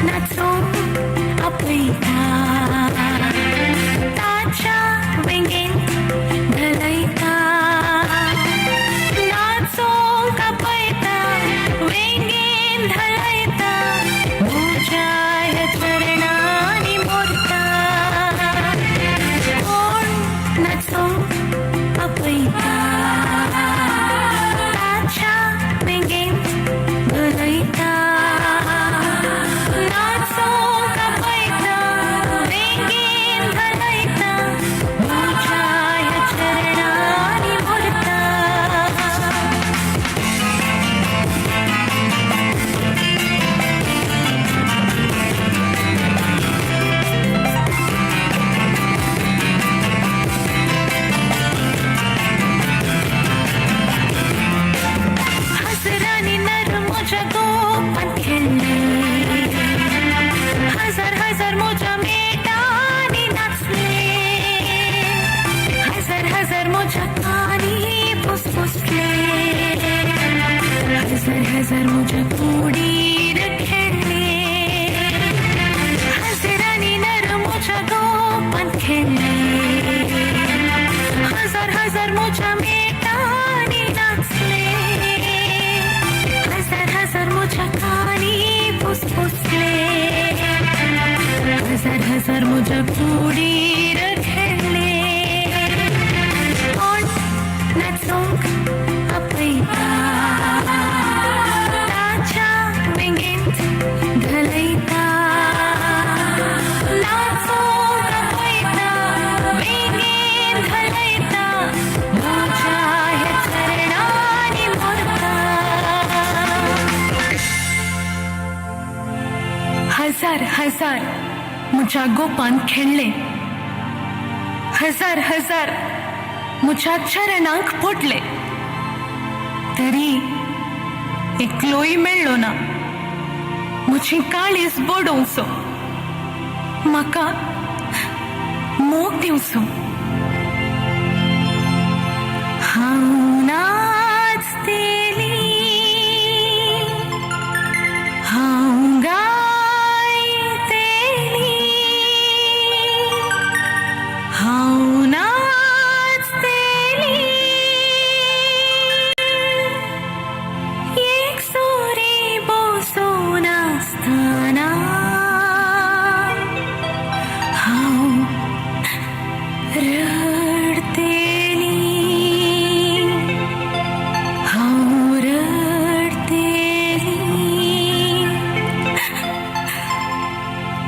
नाचोवंक आपयता ताच्या वेंगेंत घालयता नाचोवंक आपयता वेंगेंत घालयता म्हज्या ह्या चरणांनी मोरता कोण नाचोवंक आपयता ताच्या वेंगेंत घालयता नाचोवंक आपयता वेंगेंत घालयता म्हज्या ह्या चरणांनी मोरता. हजरांनी नर म्हज्या गोपांत खेळ्ळे हजार हजार म्हज्या मेटांनी नाचले हजार हजार म्हज्या कानी फुसफुसले हजार हजार म्हज्या कुडीर खेळ्ळे हजरांनी नर म्हज्या गोपांत खेळ्ळे हजार हजार म्हज्या मेटांनी नाचले हजार हजार म्हज्या कानी फुसफुसले हजार हजार म्हज्या कुडीर खेळ्ळे कोण नाचोवंक आपयता ताच्या वेंगेंत घालयता नाचोवंक आपयता वेंगेंत घालयता म्हज्या ह्या चरणांनी मोरता. हजार हजार म्हज्या गोपान खेळ्ळे हजार हजार म्हज्या चरणांक पडले तरी एकलोय मेळ्ळो ना म्हजी काळीज बडोवचो म्हाका मोग दिवचो. हांव नाचतेली हांव गायतेली हांव नाचतेली एक सुरी बसून आसतना हांव रडतेली हांव रडतेली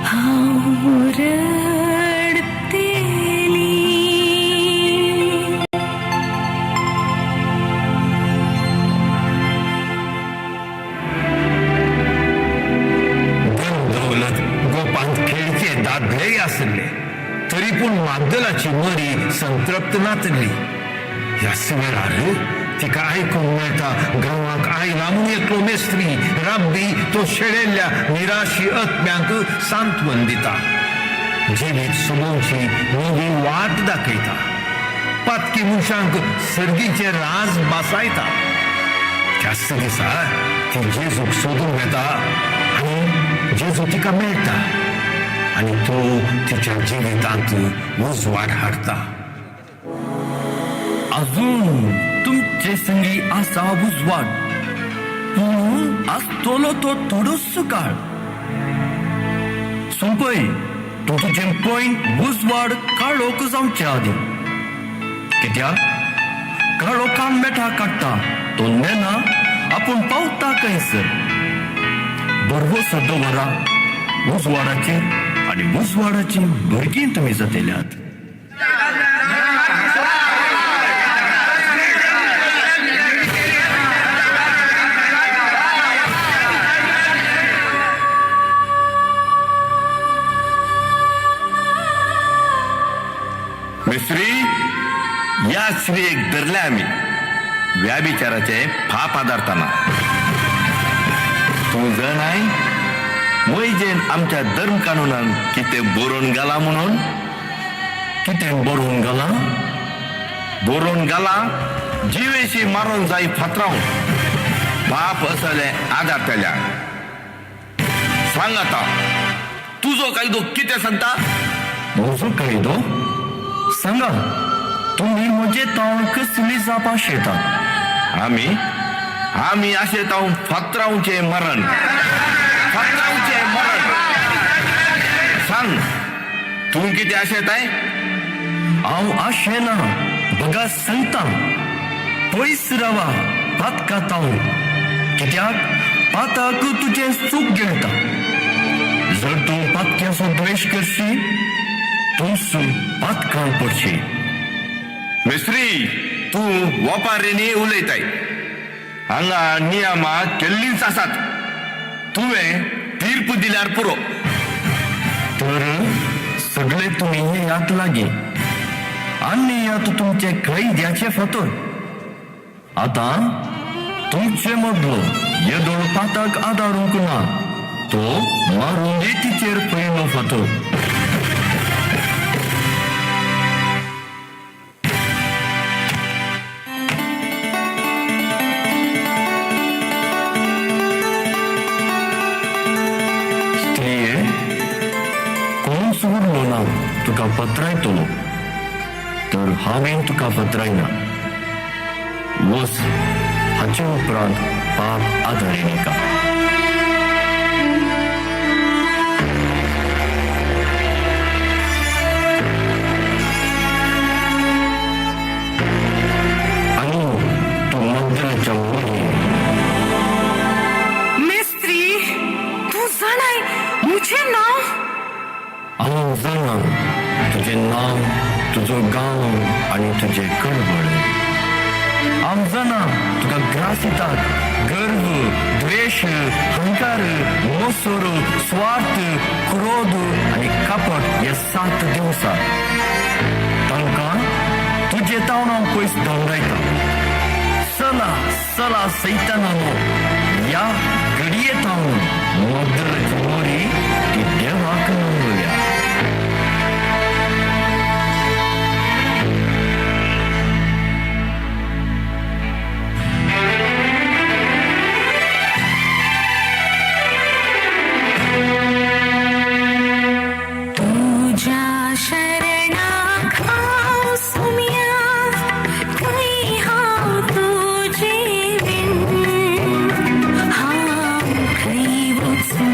हांव रडतेली. धन दौलत गोपांत खेळचे दादलेय आसले तरी पूण माग्दलाची मरी संतृप्त नातली. ह्याच वेळार तिका आयकूंक मेळटा गांवाक आयला म्हूण एकलो मेस्त्री राब्बी तो शेळेल्ल्या निराशी आत्म्यांक सांत्वन दिता, जिवीत सोबोवची नवी वाट दाखयता, पातकी मनशांक सर्गीचे राज बासायता. त्याच दिसा ती जेजूक सोदूंक वेता आनी जेजू तिका मेळटा आनी तो तिच्या जिवितांत उजवाड हाडटा. अजून तुमचे संगी आसा उजवाड पूण आसतलो तो थोडोसो काळ. सोंपय तूं तुजें पय उजवाड काळोख जावचे आदीं कित्याक काळोखान मेठा काडटा तो नेना आपूण पावता खंयसर. भरवंसो दवरा उजवाडाचेर आनी उजवाडाची भुरगीं तुमी जातल्यात. मिस्त्री या स्त्रियेक धरल्या आमी व्याभिचाराचे फाप आदारताना. तूं जाणाय मोयजेन आमच्या धर्म कानुनान कितें बरोवन घाला म्हणून? कितें बरोवन घालां? बरोवन घाला जिवेशी मारून जाय फातरावन बाप असले आदारतल्या. सांग आतां, तुजो कायदो कितें सांगता? म्हजो कायदो? सांगा, तुमी म्हजे तावन कसली जाप आशेतात? आमी आमी आशेताव फातरावचें मरण, फातरावचें मरण. सांग, तूं कितें आशेताय? हांव आशेना, बगा सांगता, पयस रावा पातका तावन, कित्याक पाताक तुजें चूक गिळटा. जर तूं पातक्याचो द्वेश करशी, तूंच पातकान पडशी. मिस्त्री, तूं वपारींनी उलयताय. हांगा नियमां केल्लींच आसात. तुवें तीर्प दिल्यार पुरो. तर सगळे तुमी येयात लागीं आनी येयात तुमचे कैद्याचे फातर. आतां तुमचे मदलो येदोळ पाताक आदारूंक ना तो मारून तिचेर पयलो फातर. स्त्रिये, कोणूच उरलो ना तुका पत्रायतलो, तर हांवें तुका पत्रायना. वच, हाचे उपरांत पाप आदारिनिका. आनी तूं मगदलाच्या मुली, मिस्त्री, तूं जाणाय म्हजें नांव? हांव जाणा तुजें नांव, तुजो गांव आनी तुजें कडवळ. हांव जाणा तुका ग्रास येतात गर्व, द्वेश, हंकार, मोसोर, स्वार्थ, क्रोध आनी कपट हे 7 दिवसा. तांकां तुजे तावन हांव पयस धांवडायता. चला चला सैतानानो, ह्या घडये तावन मगदलाची मोरी ती देवाक नमल्या. तुज्या शरणाक हांव सुमया, खंय हांव तुजे बीन? हांव खंय वचूं,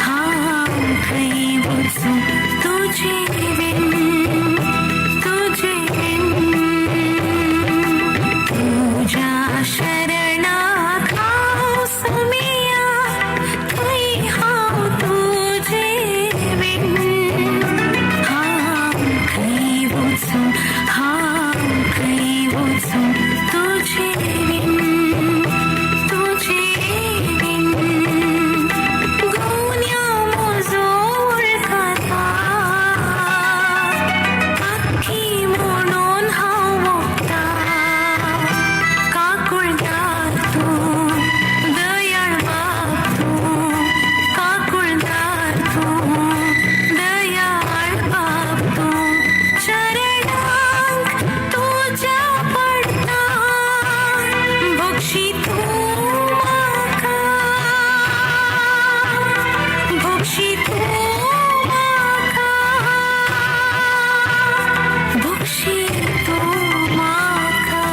हांव खंय वचूं तुजे बीन, तुजे बीन. तुज्या शरणाक हांव सुमया, खंय हांव तुजे बीन? हांव खंय वचूं, हांव खंय वचूं तुजे बीन, तुजे बीन. गुन्यांव म्हजो वळखता, पाखी म्हणून हांव मोगता. काकुळदार तूं, दयाळ बाप तूं, काकुळदार तूं, दयाळ बाप तूं. चरणांक तुज्या पडटा, बक्षी तूं म्हाका, बक्षी तूं म्हाका, बक्षी तूं म्हाका.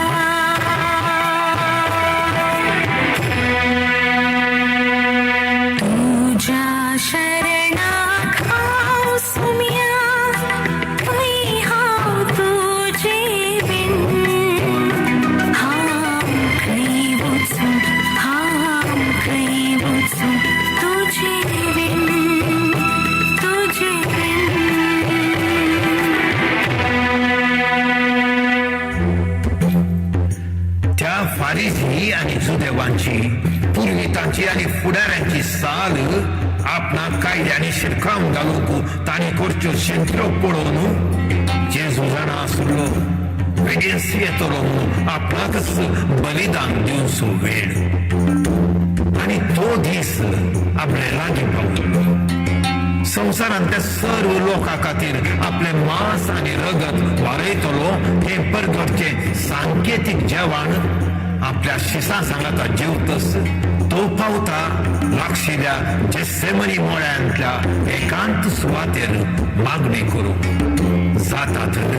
तुज्या शरणाक हांव सुमया, खंय हांव तुजे बीन? हांव खंय वचूं, हांव खंय वचूं तुजे बीन, तुजे बीन. त्या फारिजी आनी जुदेवांची, पुर्वितांची आनी फुडाऱ्यांची साल आपणाक कायद्यांनी शिरकावन घालूंक तांणी करच्यो शेंकऱ्यो पळोवन जेजू जाणा आसलो बेगीन येतलो म्हणून आपणाकच बलिदान दिवचो वेळ, आनी तो दीस आपले लागीं पावलो. संवसारांतल्या सर्व लोकां खातीर आपलें मांस आनी रगत वारयतलो हें परगटचें सांकेतीक जेवण आपल्या शिसां सांगाता जेवतस तो पावता लागशिल्ल्या जेसेमनी मोळ्यांतल्या एकांत सुवातेर मागणी करूंक जाता तर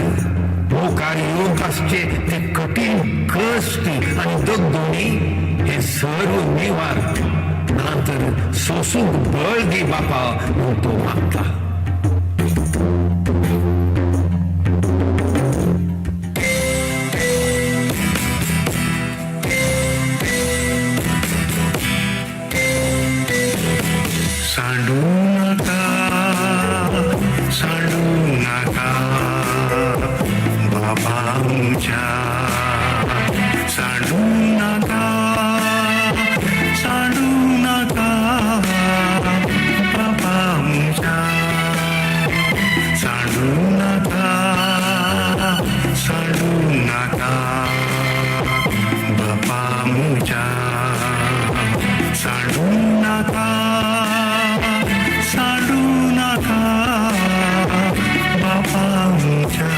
मुखार येवंक आसचे ते कठीण कश्ट आनी दगदोणी हे सर्व निवार ना तर सोसूंक बळ दी बापा म्हूण तो मागता. सांडू नाका, सांडू नाका बाबा म्हज्या, सांडू नाका, सांडू नाका बाबा म्हज्या, सांडू नाका, सांडू नाका बाबा म्हज्या, सांडू नाका, सांडू नाका बाबा म्हज्या.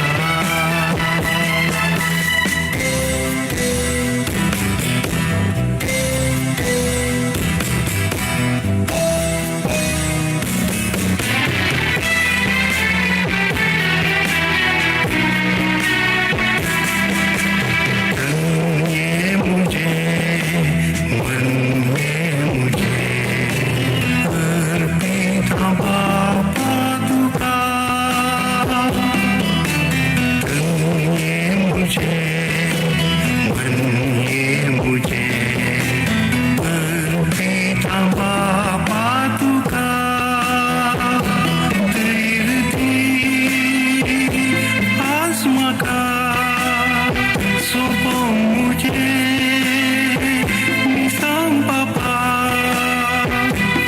तन ये मुझे, मन ये मुझे, अर्पित बापा तुका. तन ये मुझे, मन ये मुझे, अर्पित बापा तुका. धैर्य दी आज म्हाका, सोंपो मुझे मिसांव बापा,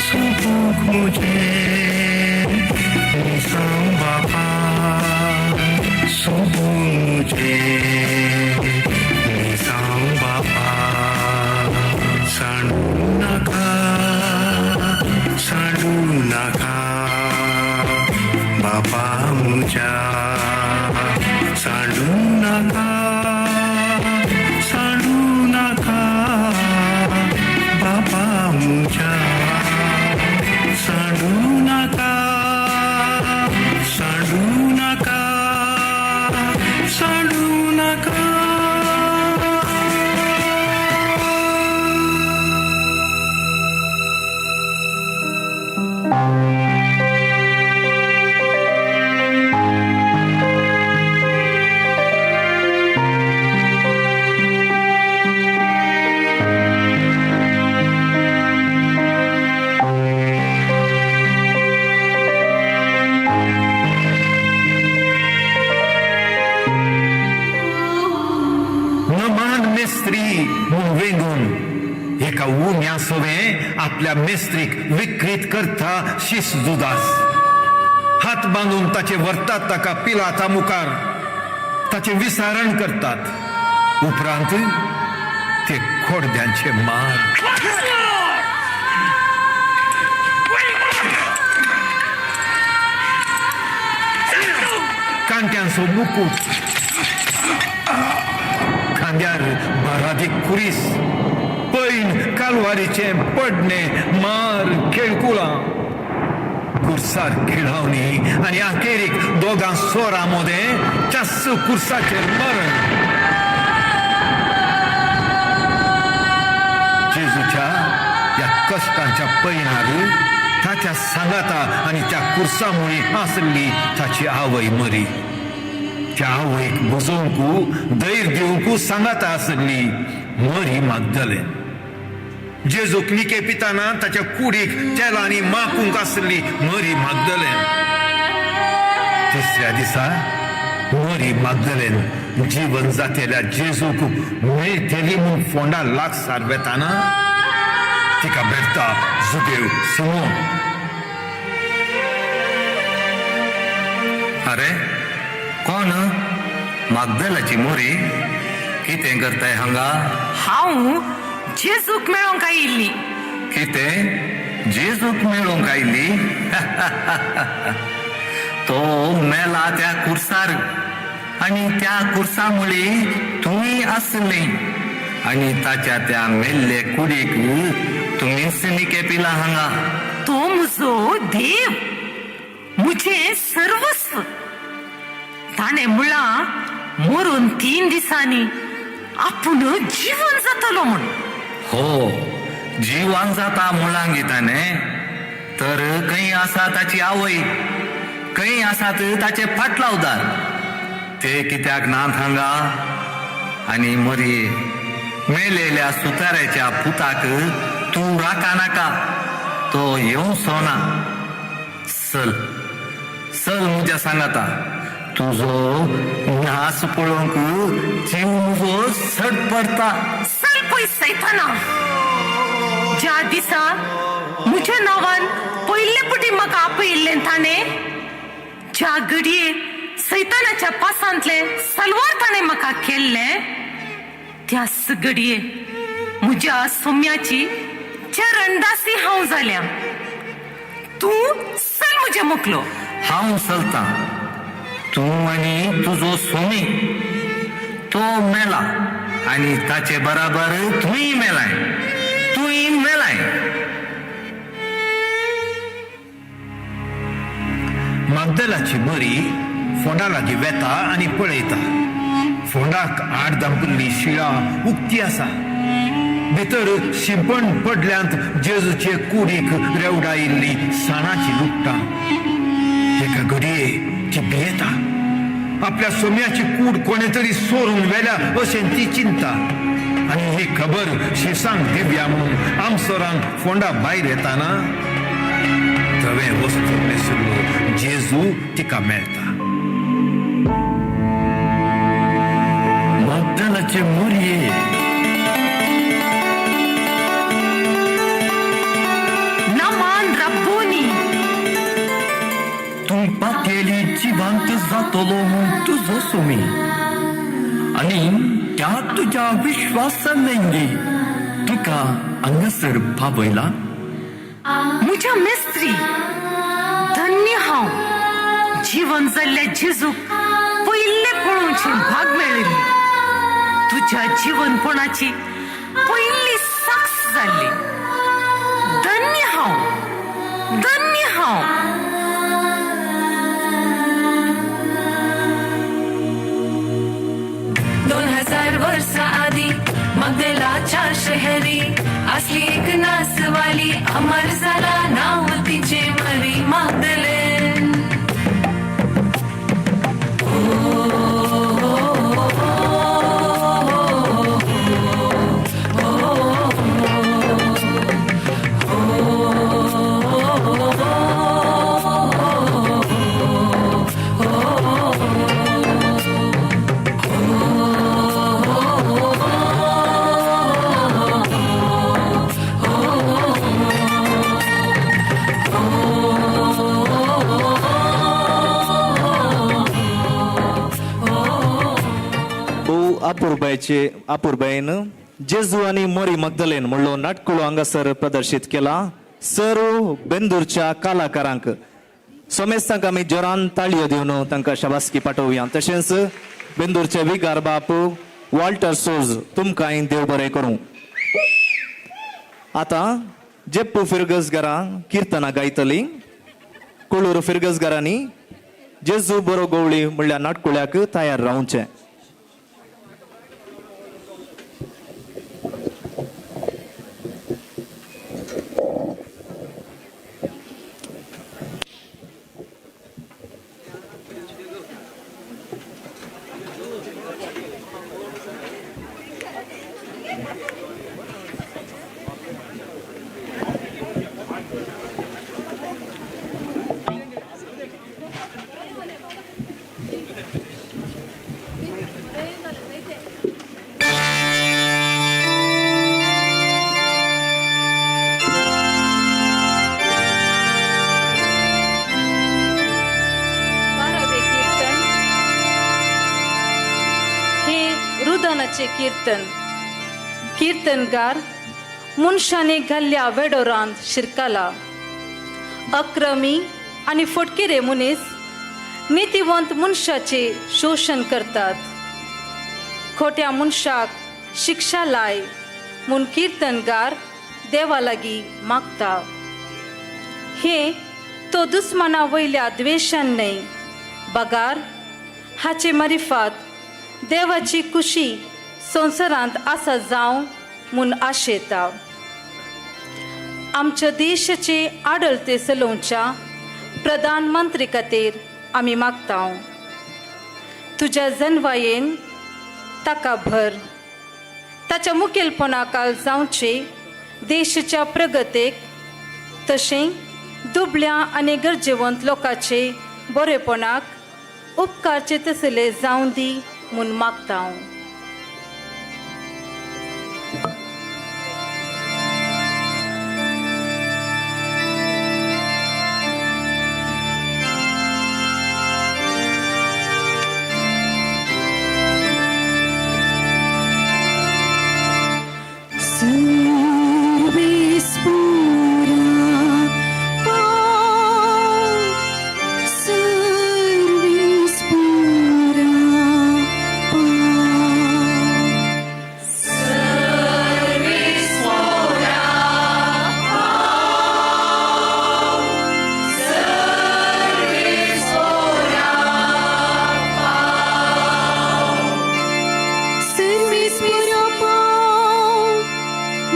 सोंपूंक मुझे मिसांव बापा, सोंपो मुझे मिसांव बापा. सांडू नाका, सांडू नाका बापा म्हज्या, सांडू नाका, सांडू नाका बापा म्हज्या, सांडू नाका, सांडू नाका, सांडू नाका. नमान मेस्त्री म्हूण वेंगून एका उम्या सवें आपल्या मेस्त्रीक विक्रीत करता शीस जुदास. हात बांदून ताचे व्हरतात ताका पिलाता मुखार, ताचें विसारण करतात. उपरांत ते खोडद्यांचे मार. कांट्यांचो मुकूट, खांद्यार बारादीक कुरीस, पैन कालवारीचें पडणे, मार खेळकुलां, कुर्सार खिळावणी आनी अखेरीक दोगां सोरां मोदें चास्स कुर्साचेर मरण. जेजूच्या ह्या कश्टांच्या पैनार ताच्या सांगाता आनी त्या कुर्सा मुळी आसली ताची आवय मरी. त्या आवयक बसोवंकू धैर्य दिवंकू सांगाता आसली मरी मागदलें. जेजूक निके पिताना ताच्या कुडीक तेलांनी माकूंक आसली मरी मागदलें. तिसऱ्या दिसा मरी मागदलेन जीवन जातेल्या जेजूक मेळटली म्हूण फोंडा लागसार वेताना तिका भेटता जुदेव सिमोन. अरे कोण मागदलाची मोरी कितें करताय हांगा? हांव जेजूक मेळोंक आयिल्ली. कितें जेजूक मेळोंक आयिल्ली? तो मेला त्या कुर्सार आनी त्या कुर्सा मुळी तुमी आसली आनी ताच्या त्या मेल्ले कुडीक तुमीच निके पिला हांगा. तो म्हजो देव, म्हजें सर्वस्व. ताणें म्हळां मरून 3 दिसांनी आपूण जिवन जातलो म्हूण. हो जिवान जाता मुळां ताणें. तर खंय आसा ताची आवय, खंय आसात ताचे फाटलावदार, ते कित्याक नात हांगा? आनी मरये मेलेल्या सुताऱ्याच्या पुताक तूं राका नाका, तो येवचो ना. चल चल म्हज्या सांगाता, तुजो नास पळोवंक जीव म्हजो सट पडटा. चल पळय सैताना, ज्या दिसा म्हज्या नांवान पयले पटी म्हाका आपयिल्लें ताणें, ज्या घडये सैतानाच्या पासांतलें सलवार ताणें म्हाका केल्लें, त्याच घडये म्हज्या सोम्याची चरणदासी हांव जाल्या. तूं चल म्हजें मोकलो. हांव चलतां, तूं आनी तुजो सोमी. तो मेला आनी ताचे बराबर तूंय मेलाय, तूंय मेलाय. मागदलाची मरी फोंडा लागीं वेता आनी पळयता. फोंडाक आड दांपिल्ली शिळा उक्ती आसा. भितर शिंपण पडल्यांत जेजूचे कुडीक रेवडायिल्ली साणाची लुट्टां. एका घडये ती भियेता. आपल्या सोम्याची कूड कोणे तरी सोरून व्हेल्या अशें ती चिंता. आनी ही खबर शिसांक दिवया म्हणून आमसरांक फोंडा भायर येताना धवें वस्तू न्हेशिल्लो जेजू तिका मेळटा. मागदलाचे मोरये, नमान रब्बोनी. तूं पातेली जिवांत जातलो म्हूण तुजो सोमी, आनी त्या तुज्या विश्वासान लेंगी तुका हांगासर पावयला. म्हज्या मेस्त्री, धन्य हांव जिवन जाल्ल्या जेजूक पयले पळोवचें भाग मेळिल्ली. तुज्या जिवनपणाची पयली साक्ष जाल्ली. धन्य हांव, धन्य हांव. 2000 वर्सां आदीं मगदलाच्या शहरी असली एक नासवाली, अमर जाला नांव तिचें मरी मागदलेन. अपुरबायचे अपुरबायेन जेजू आनी मोरी मगदलेन म्हणलो नाटकुळो हांगासर प्रदर्शीत केला. सर्व बेंदूरच्या कलाकारांक सोमेस्तांक आमी जोरान ताळयो दिवन तांकां शाबासकी पाठोवया. तशेंच बेंदूरचे विगार बाप वॉल्टर सोज तुमकांय देव बरें करूं. आतां जेप्पू फिरगजगारां किर्तनां गायतली. कुळूर फिरगजगारांनी जेजू बरो गवळी म्हणल्या नाटकुळ्याक तयार रावचें. कीर्तन कीर्तनगार मनशांनी घाल्ल्या वेडोरांत शिरकाला. अक्रमी आनी फटकिरे मनीस नितीवंत मनशाचे शोशण करतात. खोट्या मनशाक शिक्षा लाय म्हूण कीर्तनगार देवा लागीं मागता. हें तो दुस्माना वयल्या द्वेशान न्हय, बगार हाचे मारिफात देवाची खुशी संवसारांत आसा जावं म्हूण आशेता. आमच्या देशाचे आडळते चलोवच्या प्रधानमंत्री खातीर आमी मागता. तुज्या जनवायेन ताका भर, ताच्या मुखेलपणाकाल जावचे देशाच्या प्रगतेक, तशें दुबळ्या आनी गरजेवंत लोकांचे बरेपणाक उपकारचे तसले जावं दी म्हूण मागता.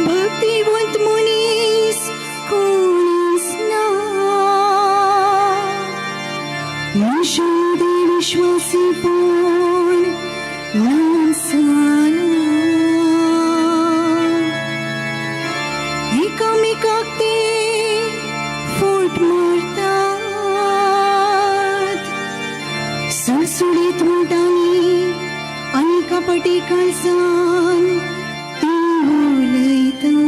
भक्तिवंत मनीस कोणीच ना, मनशां विश्वासीपण नासना, एकामेकाक ते फोट मारतात, सुळसुळीत म्हणटानी आनी कपटी काळजान ती उलयतात.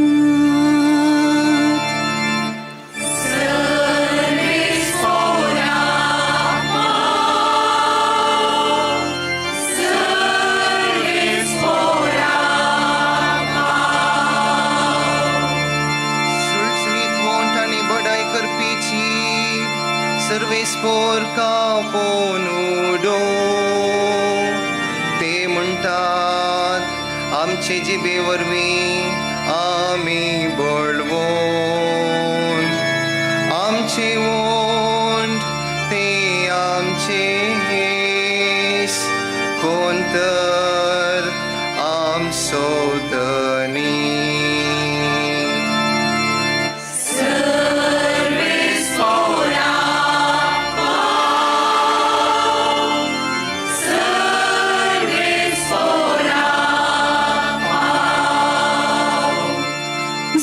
सुळसुळीत वोंठ आनी बडाय करपीची सर्वेस्पोर कापोवन उडो. ते म्हणटात आमचे जिबे वरवीं आमी बळवंत, आमचे वोंठ ते आमचे हेस, कोण तर आमचो धनी.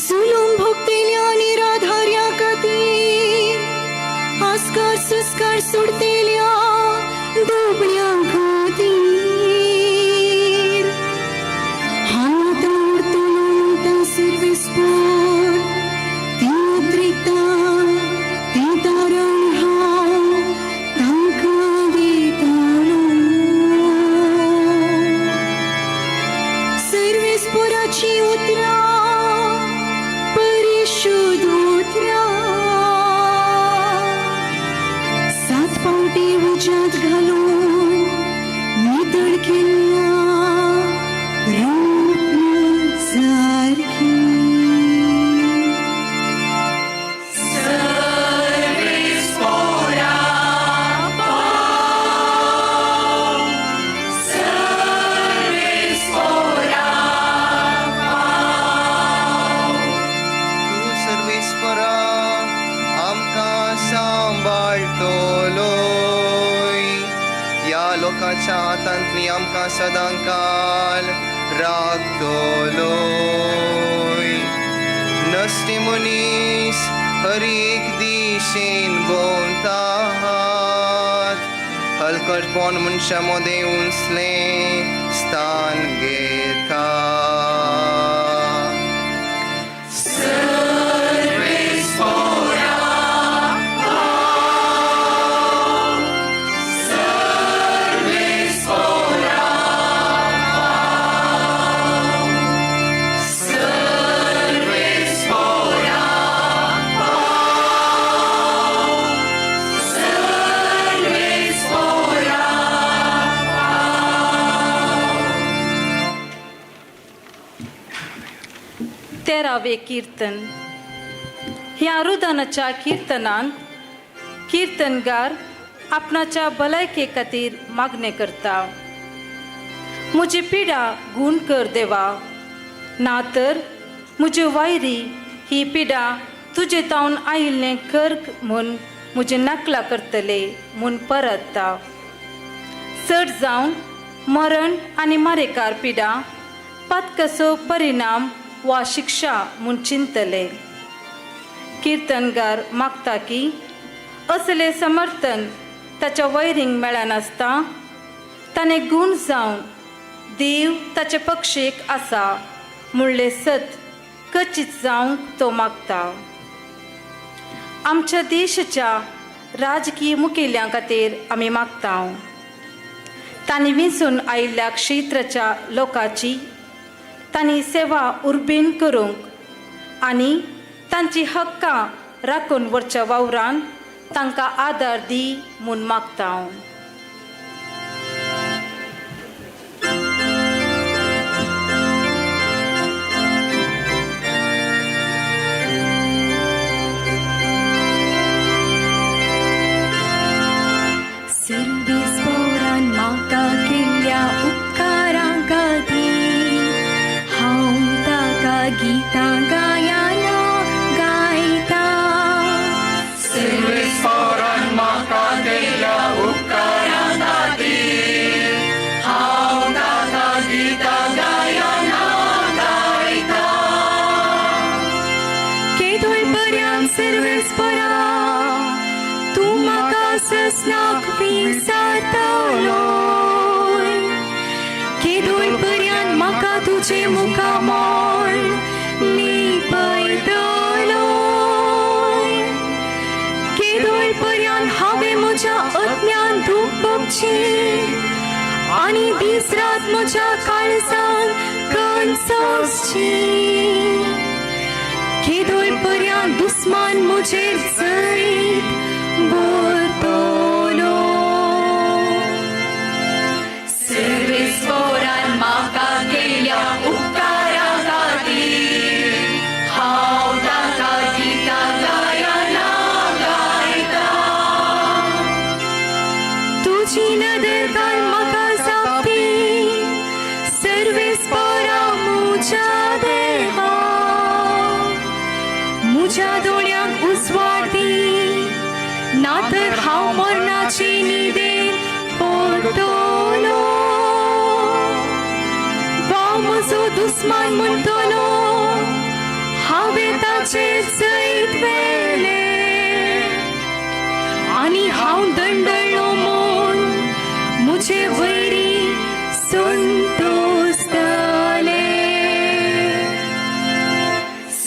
जुलूम भोगतेल्या निराधार्या खातीर आस्कार सुस्कार सोडतेल्या दुबळ्यां खातीर हांव आतां उरतलो म्हणटा सर्वेस्पोर, ती उतरिता ती तारण हांव तांकां दितलो. सर्वेस्पोराची उतरां परिशुद्ध उतरां, सात फावटी उज्यांत घालून नितळ केल्ल्या रुप्या सारकी. तूं सर्वेस्परा आमकां सांबाळटलोय, ह्या लोकांच्या हातांतली आमकां सदांकाल राखतलोय. नश्टी मनीस हर एक दिशेन भोंवतात, हलकटपण मनशां मदें उंचलें स्थान घेता. तेरावे किर्तन. ह्या रुदानाच्या किर्तनांत किर्तनगार आपणाच्या भलायके खातीर मागणें करता. म्हजी पिडा गूण कर देवा, ना तर म्हजी वायरी ही पिडा तुजे तावन आयिल्लें कर म्हूण म्हजी नकला करतले म्हूण परतता. चड जावन मरण आनी मारेकार पिडा पातकसो परिणाम वा शिक्षा म्हूण चिंतले. किर्तनगार मागता की असलें समर्थन ताच्या वैरींक मेळनासता ताणें गूण जावन देव ताचे पक्षेक आसा म्हणलें सत कचीत जावंक तो मागता. आमच्या देशाच्या राजकीय मुखेल्यां खातीर आमी मागता. तांणी विंचून आयिल्ल्या क्षेत्राच्या लोकांची तांणी सेवा उर्बेन करूंक आनी तांची हक्कां राखून व्हरच्या वावरान तांकां आदार दी म्हूण मागता. सर्वेस्पोरान म्हाका केल्ल्या उपकारां खातीर हांव ताका गितां गायना गायता. सर्वेस्पोरान म्हाका केल्ल्या उपकारां खातीर हांव ताका गितां गायना गायता. केदोळ पर्यान सर्वेस्पोरा तूं म्हाका ससनाक विसरतलोय. केदोळ पर्यान म्हाका तुजें मुखामळ लिपयतलोय. केदोळ पर्यान हांवें म्हज्या अज्ञान दूख भोगची आनी दीस रात म्हज्या काळजान कण सोंसची. केदोळ पर्यान दुस्मान म्हजेर जैत व्हरतलो. सर्वेस्पोरान म्हाका केल्ल्या उपकारां खातीर हांव ताका गितां गायना गायता. तुजी नदर घाल म्हाका जापी सर्वेस्पोरा म्हज्या देवा. म्हज्या दोळ्यांक उजवाड दी, ना तर हांव मरणाचे न्हिदेन पडटलो. वा म्हजो दुस्मान म्हणटलो हांवें ताचेर जैत व्हेलें आनी हांव दंडळ्ळो म्हूण म्हजे वैरी संतोसतले.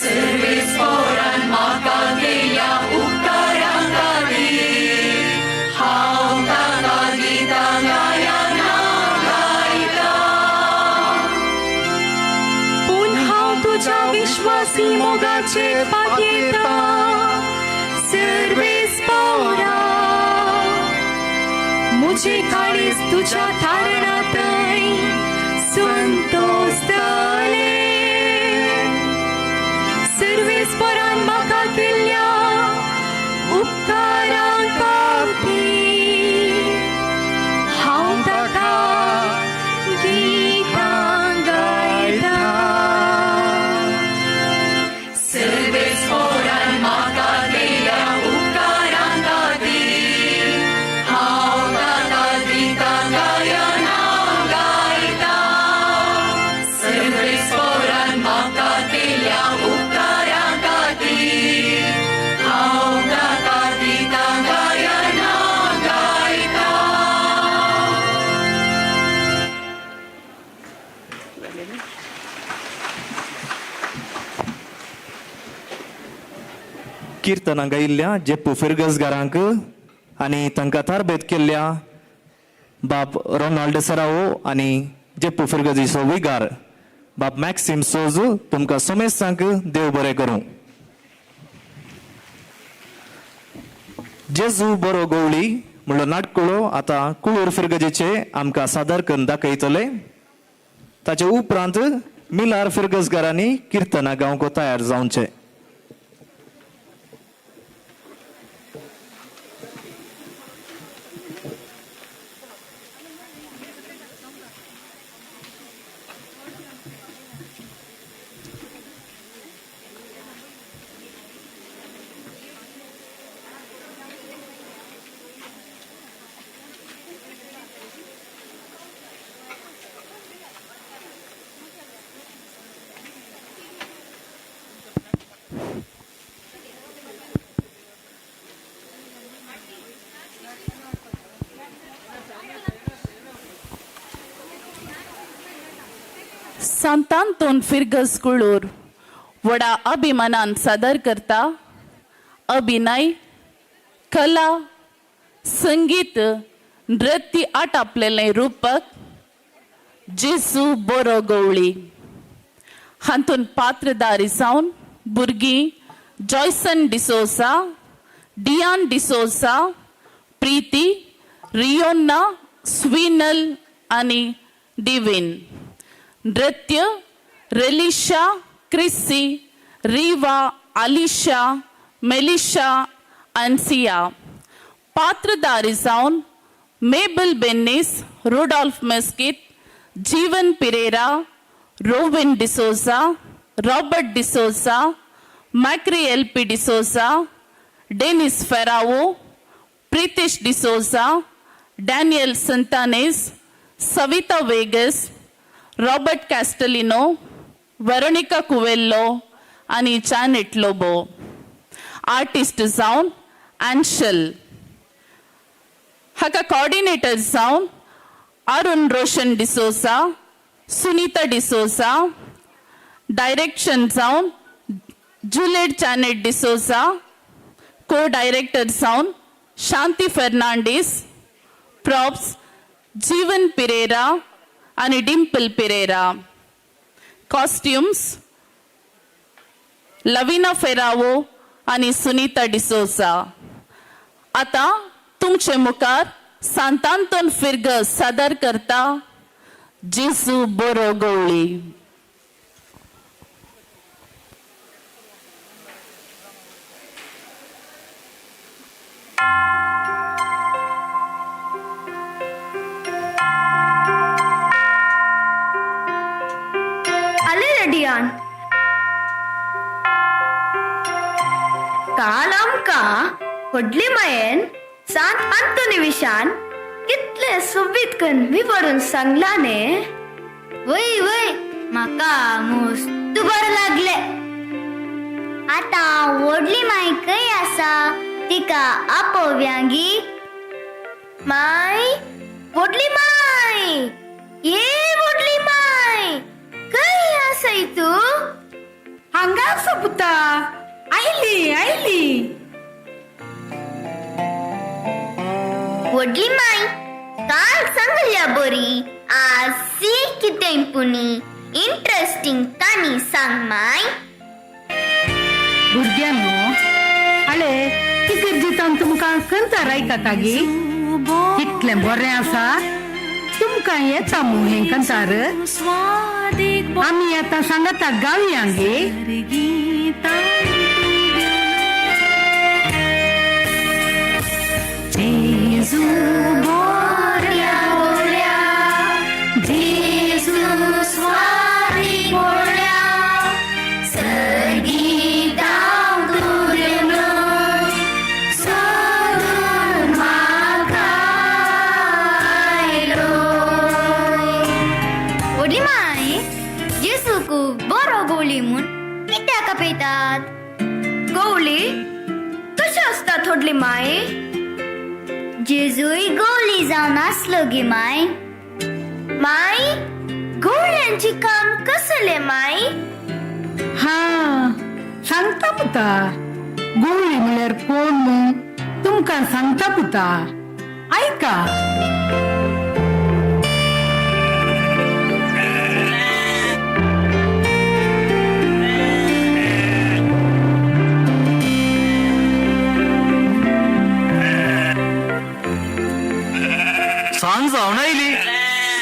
सर्वेस्पोरान म्हाका केल्ल्या उपकारां खातीर हांव ताका गितां गायना गायता. पूण हांव तुज्या विश्वासी मोगाचेर पातयेता सर्वेस्पोरा. म्हजें काळीज तुज्या तारणांतय संतोसतलें. सर्वेस्पोरान म्हाका केल्ल्या उपकारां खातीर हांव ताका गितां गायता. सर्वेस्पोरान म्हाका केल्ल्या उपकारां खातीर हांव ताका गितां गायना गायता. सर्वेस्पोरान म्हाका केल्ल्या उपकारां खातीर हांव ताका गितां गायना गायता. किर्तनां गायिल्ल्या जेप्पू फिरगजगारांक आनी तांकां तारबेत केल्ल्या बाब रोनाल्ड सरावो आनी जेप्पू फिरगजीचो विगार बाब मॅक्सिम सोजू तुमकां समेस्तांक देव बरें करूं. जेजू बरो गवळी म्हणलो नाटकुळो आतां कुळूर फिरगजेचे आमकां सादर करून दाखयतले. ताचे उपरांत मिलार फिर्गजकारांनी किर्तना गावंक तयार जावचें. सांतांतोन फिर्गज कुळूर व्हडा अभिमानान सादर करता अभिनय, कला, संगीत, नृत्य आटापलेलें रूपक जेजू बोरो गवळी. हातूंत पात्रदारी जावन भुरगीं जॉयसन डिसोजा, डियान डिसोजा, प्रिती, रियोन्ना, स्विनल आनी डिवीन. नृत्य रेलिशा, क्रिसी, रिवा, आलिशा, मेलिशा आनी सिया. पात्रदारी जावन मेबल बेन्नीस, रुडॉल्फ मेस्कित, जीवन पिरेरा, रोविन डिसोजा, रॉबर्ट डिसोजा, मॅक्री एल पी डिसोजा, डेनिस फेरावो, प्रितेश डिसोजा, डॅनियल संतानेस, सविता वेगस, रॉबर्ट कॅस्टलिनो, वेरोनिका कुवेल्लो आनी जॅनेट लोबो. आर्टिस्ट जावन अँशल. हाका कॉर्डिनेटर जावन अरुण रोशन डिसोजा, सुनीता डिसोजा. डायरेक्शन जावन जुलेट जॅनेट डिसोजा. को डायरेक्टर जावन शांती फेर्नांडीस. प्रॉप्स जीवन पिरेरा आनी डिम्पल पिरेरा. कॉस्ट्युम्स लवीना फेरावो आनी सुनीता डिसोजा. आतां तुमचे मुखार सांतांतोन फिर्गज सादर करता जेजू बोरो गवळी. आले रेडियान. काल आमकां व्हडली मायेन सांत आंतोनी विशान कितले सोबीत कन्न विवरून सांगला न्ही. वय वय, म्हाका मस्त बरें लागलें. आतां व्हडली माय खंय आसा? तिका आपोवया गी. माय, व्हडली माय, ये व्हडली माय, खंय आसाय तूं? हांगा आसा पुता, आयली आयली. व्हडली माय, काल सांगल्या बरी, आज सी कितें पुणी इंट्रस्टींग काणी सांग माय. भुरग्यांनो, आले इगर्जेंत तुमकां कंतार आयकता गी? कितलें बरें आसा. तुमकां येता मू हें कंतार? आमी आतां सांगता गावया गे. जेजू बोऱ्या बोऱ्या, जेजू स्वादी बोऱ्या, सर्गीतां तुरें सोदून म्हाका आयलो. व्हडली माय, जेजूक बरो गवळी म्हूण कित्याक आपयतात? गवळी कशें आसतात व्हडली माय? जेजूय गवळी जावन आसलो गे माय. माय, गवळ्यांची काम कसलें माय? हा, सांगता पुता. गवळी म्हळ्यार कोण न्हू तुमकां सांगता पुता, आयका. सांज जावन आयली.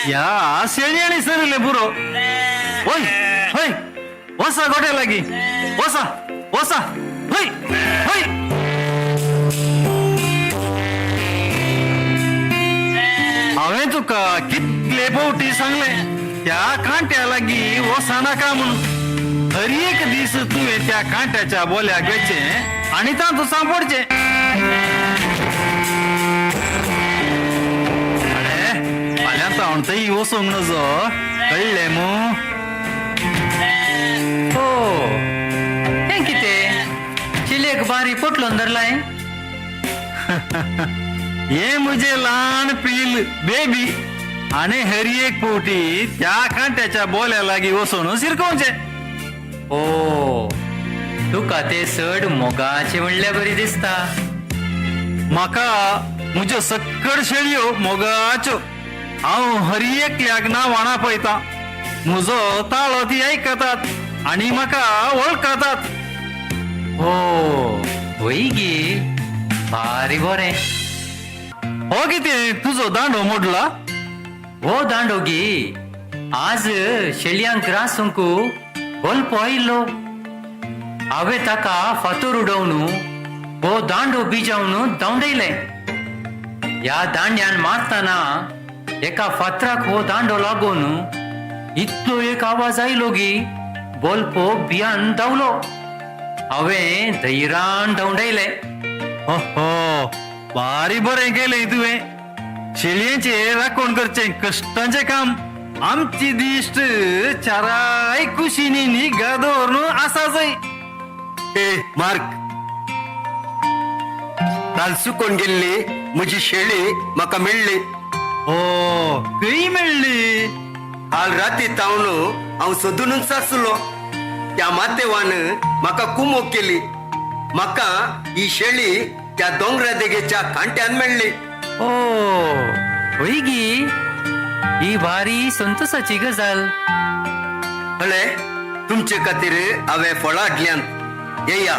ह्या शेणी सरले पुरो. वय, हय वसा गोट्या लागी, वसा वसा, हय हय. हांवें तुका कितले फावटी सांगलें त्या कांट्या लागीं वचनाका म्हणून. हर एक दीस तुवें त्या कांट्याच्या बोल्याक वेचें आनी तातूंत सांपडचें. अरे फाल्यां तावन थंय वचूंक नजो, कळ्ळें मू? हो हें कितें चिलयेक बारी पोटलोन धरलाय? हे म्हजें ल्हान पील बेबी आनी हर एक फावटी त्या कांट्याच्या बोल्या लागीं वचून शिरकोवचें. ओ तुका ते चड मोगाचे म्हणल्या बरी दिसता. म्हाका म्हज्यो सक्कड शेळयो मोगाच्यो. हांव हर एकल्याक नांवां पळयतां, म्हजो ताळो ती आयकतात आनी म्हाका वळखतात. हो वय गी, भारी बरें. हो कितें तुजो दांडो मोडला? हो दांडो गी आज शेळयांक रासूंक बोलपो आयिल्लो. हांवें ताका फातोर उडोवन हो दांडो बिजावन धांवडयलें. ह्या दांड्यान मारतना एका फातराक हो दांडो लागून इतलो एक आवाज आयलो गी बोलपो भियान धांवलो. हांवें धैरान धांवडयलें. हो भारी बरें केलें तुवें. शेळयेचें राखण करचें कश्टांचें काम. आमची दिश्ट चाराय कुशींनी निगा दवरून आसा जाय. ए मार्क, काल चुकोन गेल्ली म्हजी शेळी म्हाका मेळ्ळी. हो खंय मेळ्ळी? काल राती तावन हांव सोदूनच आसलो. त्या मातेवान म्हाका कुमोक केली. म्हाका ही शेळी त्या दोंगरा देगेच्या कांट्यान मेळ्ळी. ओ वय गी, ही भारी संतोषाची गजाल. हळे तुमचे खातीर हांवें फळां हाडल्यांत. येया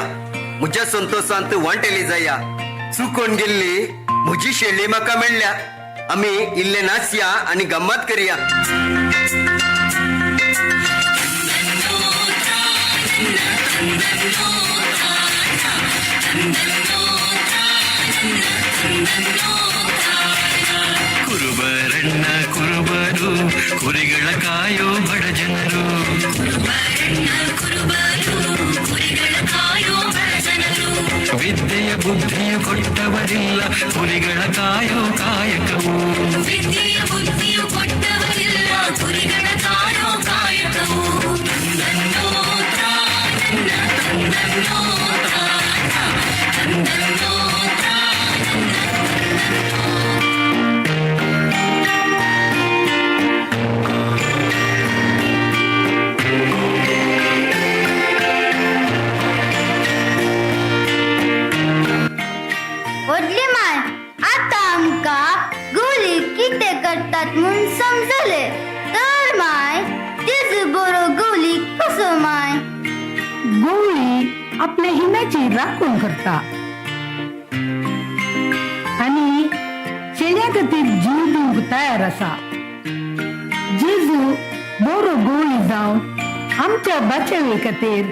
म्हज्या संतोषांत वांटेली जाया. चुकोन गेल्ली म्हजी शेळी म्हाका मेळ्ळ्या. आमी इल्ले नाचया आनी गम्मत करया. ಕುರುಬರಣ್ಣ ಕುರುಬರು, ಕುರಿಗಳ ಕಾಯೋ ಬಡ ಜನರು. ವಿದ್ಯೆಯ ಬುದ್ಧಿಯು ಕೊಟ್ಟವರಿಲ್ಲ, ಕುರಿಗಳ ಕಾಯೋ ಕಾಯಕವು. ವಿದ್ಯೆಯ ಬುದ್ಧಿಯು ಕೊಟ್ಟವರಿಲ್ಲ, ಕುರಿಗಳ ಕಾಯೋ ಕಾಯಕವು. ತಂದನ್ನೋ ತಾನನ್ನ, ತಂದನ್ನೋ ತಾನ, ತಂದನ್ನೋ ತಾನನ್ನ. व्हडली माय, आतां आमकां गोली कितें करतात म्हूण समजलें. तर माय तेजो बरो गोली कसो माय? गोवळी आपल्या हिनाची राखण करता आनी शेळ्या खातीर जीव दिवंक तयार आसा. जेजू बरो गोवळी जावन आमच्या बाचवे खातीर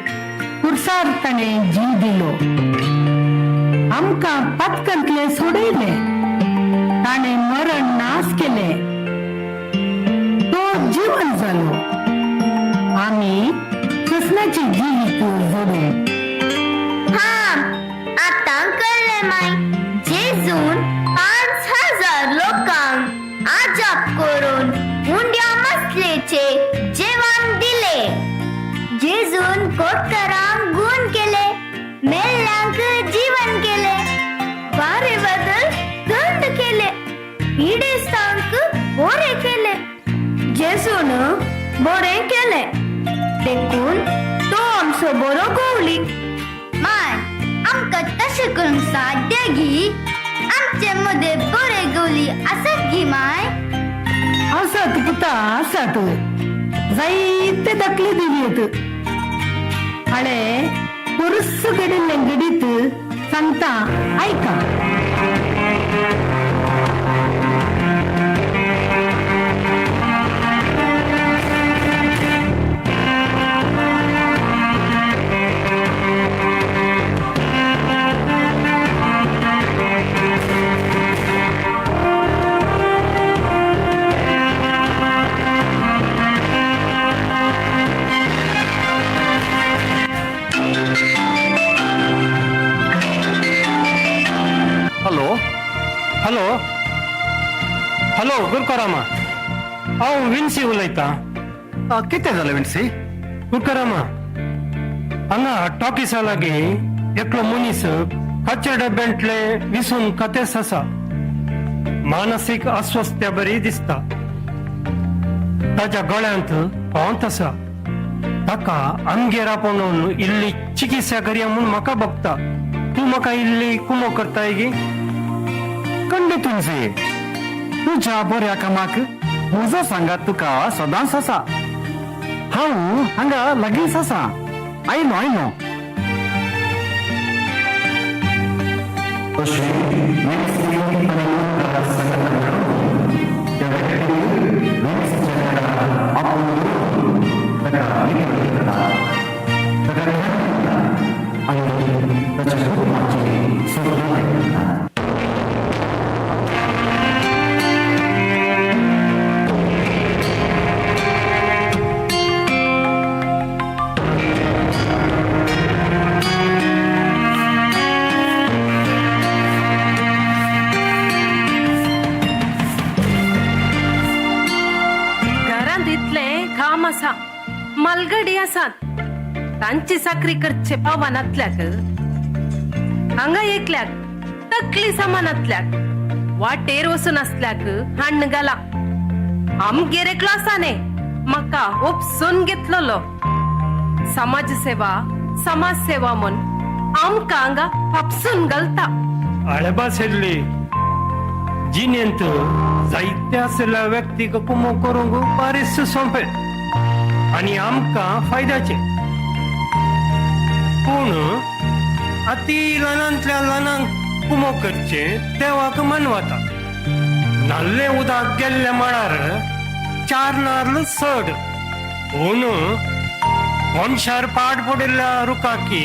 कुर्सार ताणें जीव दिलो. आमकां पातकांतलें सोडयलें. ताणें मरण नाश केलें. तो जिवन जालो. आमी कृष्णाची जिवीत जोडूं. हा आतां कळ्ळें माय, जेजून 5000 लोकांक आजाप करून उंड्या मसलेचे जेवण दिले. जेजून कोटकरांक गुण केले, मेल्ल्यांक जीवन केले, वारे बदल थंड केले, पिडेस्तांक बरे केले. जेजून बरें केलें देखून तो आमचो बरो गवळी. माय, आमकां तशें करूंक साध्य गी? आमचे मदें बरे गवळी आसात गी माय? आसात पुता, आसात. जायते दाखले दिवयेत. हाणे पुरुस घडिल्लें घडीत सांगता, आयका. हॅलो हॅलो गुरकारामा, हांव विन्सी उलयतां. कितें जालें विन्सी? गुरकारामा, हांगा टॉकीसा लागीं एकलो मनीस कच्च्या डब्यांतले विसून कतेस आसा. मानसीक अस्वस्थ बरी दिसता. ताच्या गळ्यांत पोंत आसा. ताका आमगेर आपोवन इल्ली चिकित्सा करया म्हूण म्हाका बघता. तूं म्हाका इल्ली कुमो करताय गी? कंड तुमचे तुज्या बऱ्या कामाक म्हजो सांगात तुका सदांच आसा. हांव हांगा लागींच आसा. आयलो आयलो. घरांत इतलें काम आसा, मालगडी आसात, तांची चाकरी करचे पावनातल्याक, हांगा एकल्याक तकली सामानातल्याक वाटेर वचून आसल्याक हाण्ण घाला. आमगेर एकलो आसा न्ही म्हाका उपसून घेतलेलो. समाज सेवा समाज सेवा म्हूण आमकां हांगा फापसून घालता. आळेबा शेल्ली, जिणेंत जायते आशिल्ल्या व्यक्तीक कुमो करूंक बारीस सोंपें आनी आमकां फायद्याचें. पूण अती ल्हानांतल्या ल्हानांक कुमो करचें देवाक मानवता. नाल्ले उदक गेल्ल्या मळार चार नाल्ल चड, पूण कोनशार पाड पडिल्ल्या रुखाकी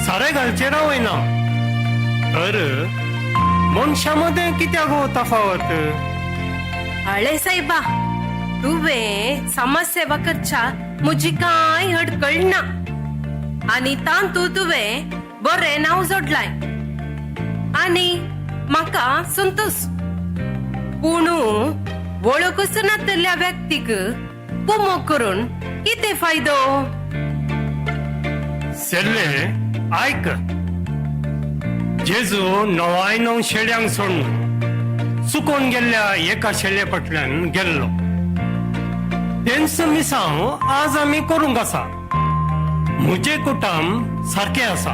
सारें घालचें रावयना. तर मनशां मदें कित्याक हो तफावत? हळे सायबा, तुवें समाज सेवा करच्या म्हजी कांय अडकळ ना आनी तांतू तुवें बरें नांव जोडलाय आनी म्हाका संतोश. पूण वळखूच नातल्या व्यक्तीक कुमो करून कितें फायदो? सेल्ले आयक, जेजू 99 शेळ्यांक सोडून चुकोन गेल्ल्या एका शेळे फाटल्यान गेल्लो. तेंच मिसांव आज आमी करूंक आसा. म्हजें कुटुंब सारकें आसा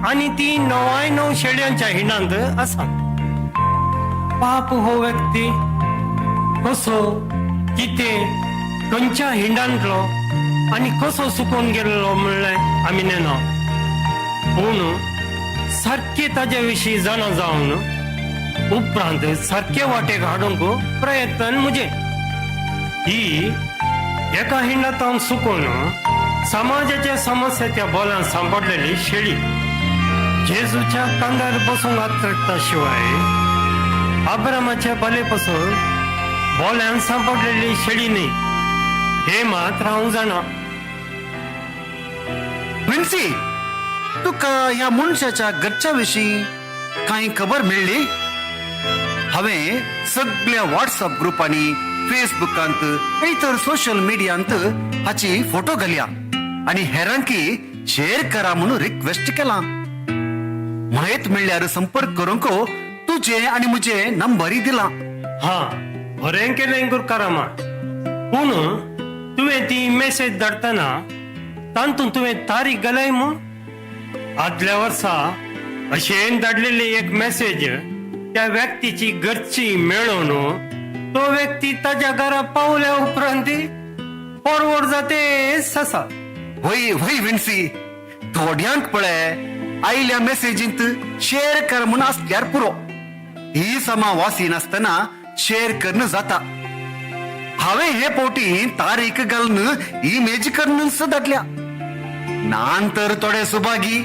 आनी ती 99 शेळ्यांच्या हिणांत आसा. पाप हो व्यक्ती कसो कितें खंयच्या हिंडांतलो आनी कसो सुकोवन गेल्लो म्हणलें आमी नेना. पूण सारकें ताजे विशीं जाणा जावन उपरांत सारके वाटेक हाडूंक प्रयत्न म्हजें. ही एका हिंडांत सुकोवन समाजाच्या समस्याच्या बोलान सांपडलेली शेळी जेजूच्या कांदार बसूंक आतरता शिवाय अब्रामाच्या बले पासून बोल्यान सांपडलेली शेळी न्ही हे मात्र हांव जाणा. विन्सी, तुका ह्या मनशाच्या घरच्या विशीं कांय खबर मेळ्ळी? हांवें सगळ्या व्हॉट्सअप ग्रुपांनी, फेसबुकांत, इतर सोशल मिडियांत हाची फोटो घालया आनी हेरांकी शेअर करा म्हणून रिक्वेस्ट केला. म्हायत मेळ्ळ्यार संपर्क करूंक तुजे आनी म्हजे नंबरय दिला. हा, बरें केलें गुरकारामा. पूण तुवें ती मेसेज धाडटना तातूंत तुवें तारीख घालाय मू? आदल्या वर्सा अशेन धाडलेली एक मेसेज त्या व्यक्तीची घरची मेळोवन तो व्यक्ती ताज्या घरा पावल्या उपरांत फॉरवर्ड जातेच आसा. वय वय विन्सी, थोड्यांक पळय आयल्या मेसेजींत शेअर कर म्हूण आसल्यार पुरो. ही समा वासी नासतना शेअर करून जाता. हांवें हे फावटी तारीख घालून इमेज करून धाडल्या. नान तर थोडे सुभागी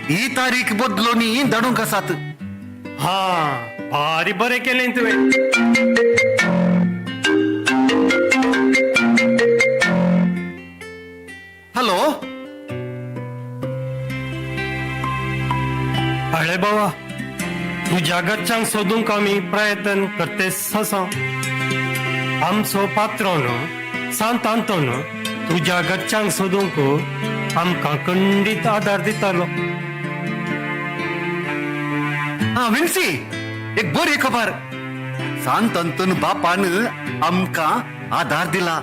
ही तारीख बदलून धाडूंक आसात. हा, भारी बरें केलें तुवें. हॅलो हळे बाबा, तुज्या घरच्यांक सोदूंक आमी प्रयत्न करतेच आसा. आमचो पात्रोन सांत आंतोन तुज्या घरच्यांक सोदूंक आमकां खंडीत आदार दितालो. हा विन्सी, एक बरी खबर. सांत अंतोन बापान आमकां आदार दिला.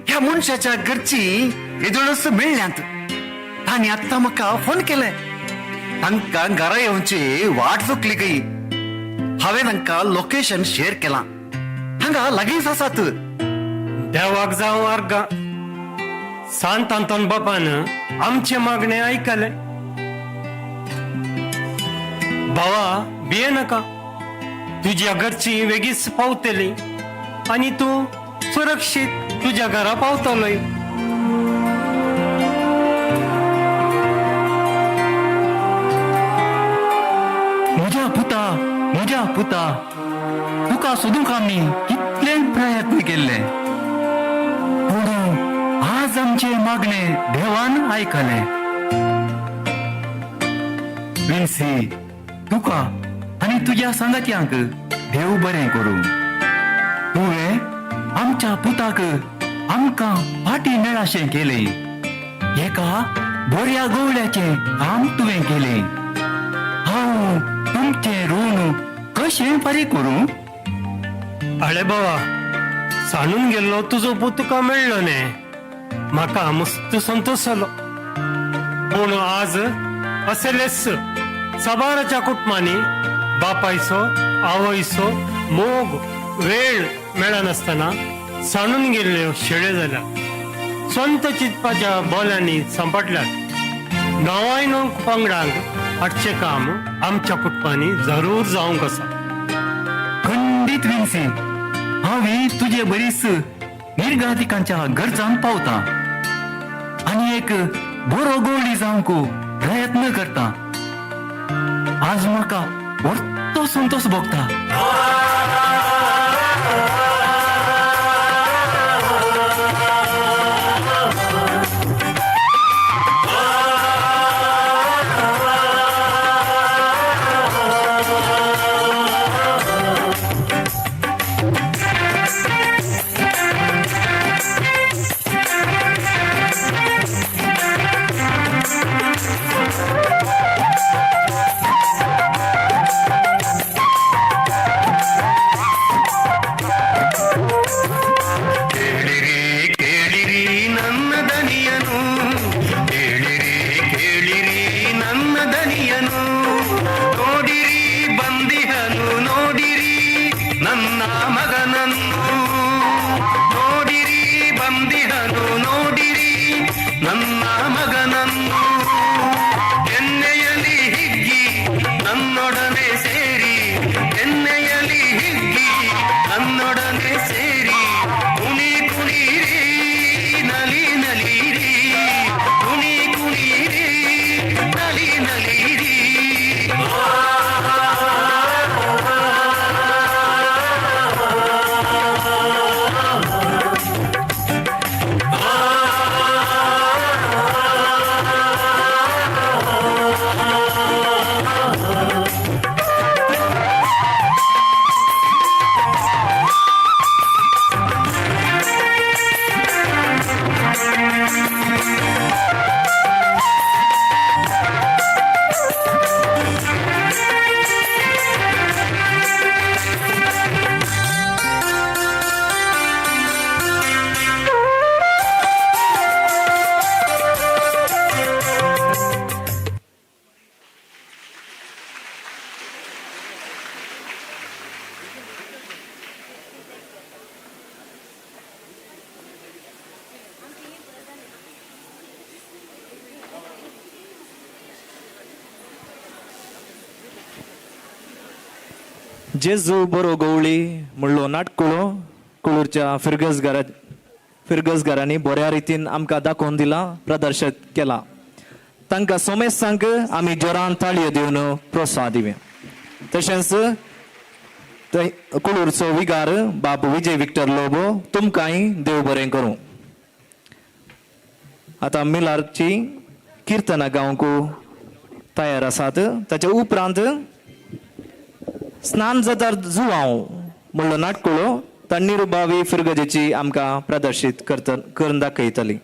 ह्या मनशाच्या घरची येदोळच मेळ्ळ्यांत. तांणी आत्तां म्हाका फोन केलें. तांकां घरा येवची वाट चुकली गई. हांवें तांकां लोकेशन शेअर केलां. हांगा लागींच आसात. देवाक जावं अर्गां, सांत आंतोन बापान आमचें मागणें आयकलें. भावा भिये नाका, तुज्या घरची वेगीच पावतली आनी तूं सुरक्षीत तुज्या घरा पावतलोय. म्हज्या पुता, म्हज्या पुता, तुका सोदूंक आमी कितले प्रयत्न केल्ले, पूण आज आमचें मागणें देवान आयकलें. विन्सी, तुका आनी तुज्या सांगात्यांक देव बरें करूं. तुवें आमच्या पुताक आमकां फाटीं मेळाशें केलें. एका बऱ्या गवळ्याचें काम तुवें केलें. हांव तुमचें ऋण कशें फारीक करूं? अळे बाबा, सांडून गेल्लो तुजो पूत तुका मेळ्ळो न्ही, म्हाका मस्त संतोश जालो. पूण आज असलेच सबाराच्या कुटुंबांनी बापायचो आवयचो मोग वेळ मेळनासतना सांडून गेल्ल्यो शेळे जाल्या. स्वंत चिंतपाच्या बोल्यांनी सांपडल्यात. नवाय णव पंगडांक हाडचें काम आमच्या कुटुंबांनी जरूर जावंक आसा. खंडीत विन्सी, हांव तुजे बरीच निर्गादिकांच्या गरजान पावता आनी एक बरो गोवळी जावंक प्रयत्न करता. आज म्हाका व्हडलो संतोश भोगता. जेजू बरो गवळी म्हणलो नाटकुळो कुळूरच्या फिरगजगारांनी बऱ्या रितीन आमकां दाखोवन दिला, प्रदर्शित केला. तांकां सोमेस्तांक आमी जोरान ताळयो दिवन प्रोत्साहन दिवया. तशेंच कुळूरचो विगार बाब विजय विक्टर लोबो तुमकांय देव बरें करूं. आतां मिलारची किर्तनां गावंक तयार आसात. ताच्या उपरांत स्नान जातार जुवांव म्हणलो नाटकुळो तण्णीर बावी फिरगजेची आमकां प्रदर्शीत करत करून दाखयतली.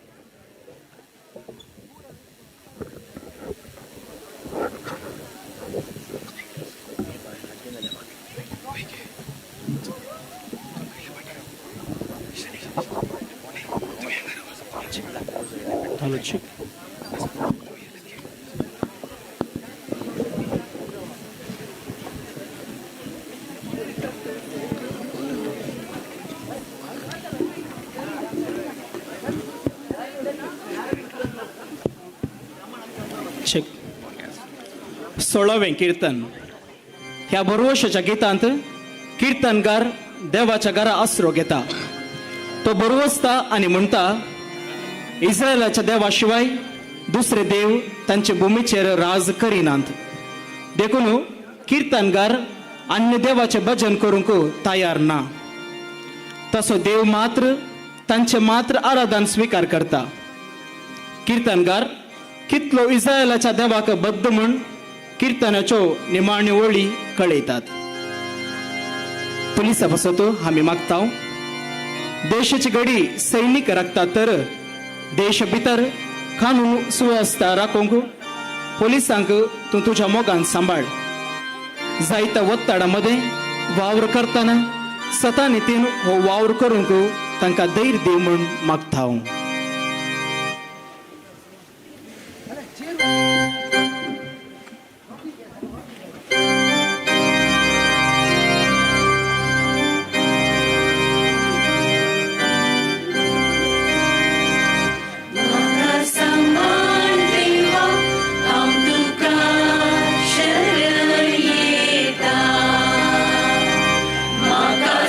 सोळावें किर्तन. ह्या बरवशाच्या गितांत किर्तनकार देवाच्या घरा आसरो घेता. तो बरवसता आनी म्हणटा, इस्रायलाच्या देवा शिवाय दुसरे देव तांचे भुमीचेर राज करिनात. देखून किर्तनकार अन्य देवाचें भजन करूंक तयार ना. तसो देव मात्र तांचे मात्र आराधन स्विकार करता. किर्तनकार कितलो इस्रायलाच्या देवाक बद्द म्हूण किर्तनाच्यो निमाण्यो ओळी कळयतात. पुलिसा पासत आमी मागता, देशाची गडी सैनीक राखतात तर देश भितर कानून सुवेवस्था राखूंक पोलिसांक तूं तुज्या मोगान सांबाळ. जायत्या वत्ताडा मदें वावर करतना सता नितीन हो वावर करूंक तांकां धैर्य दी म्हूण मागता हांव.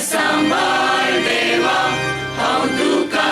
सांबाळ देवा, हांव तुका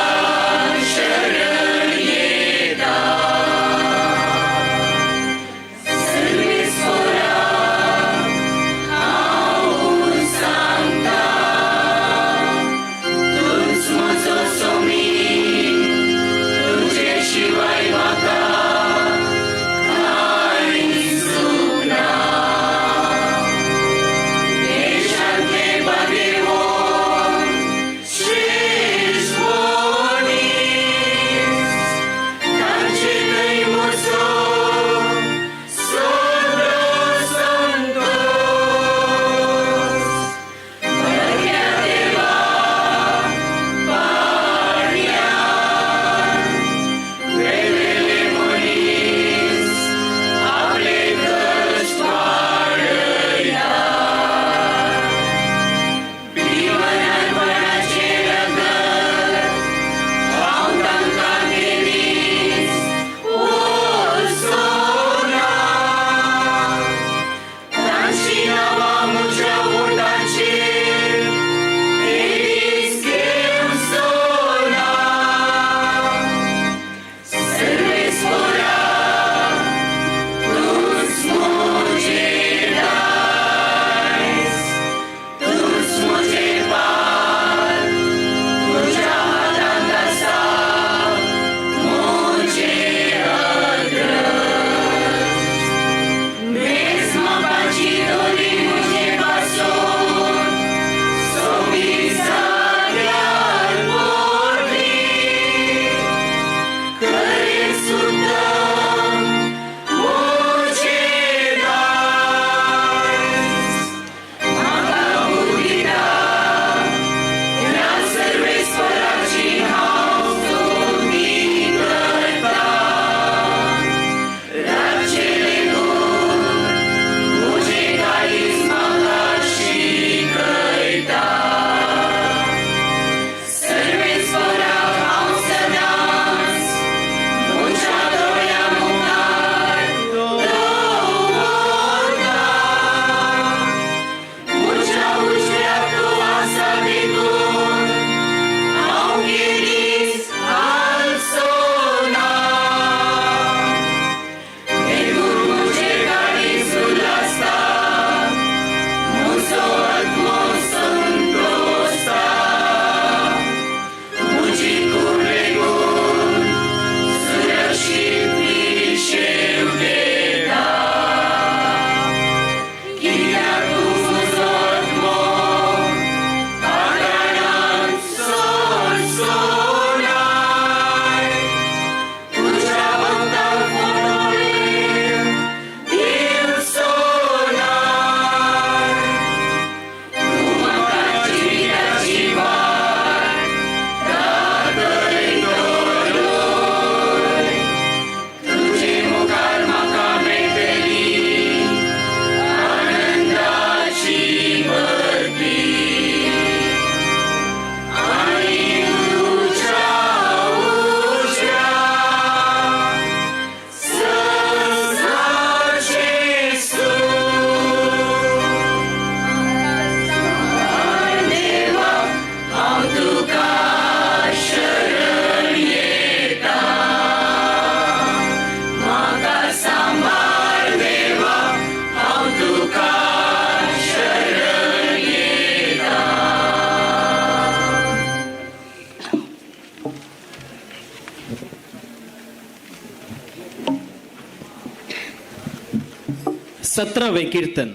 17वें कीर्तन.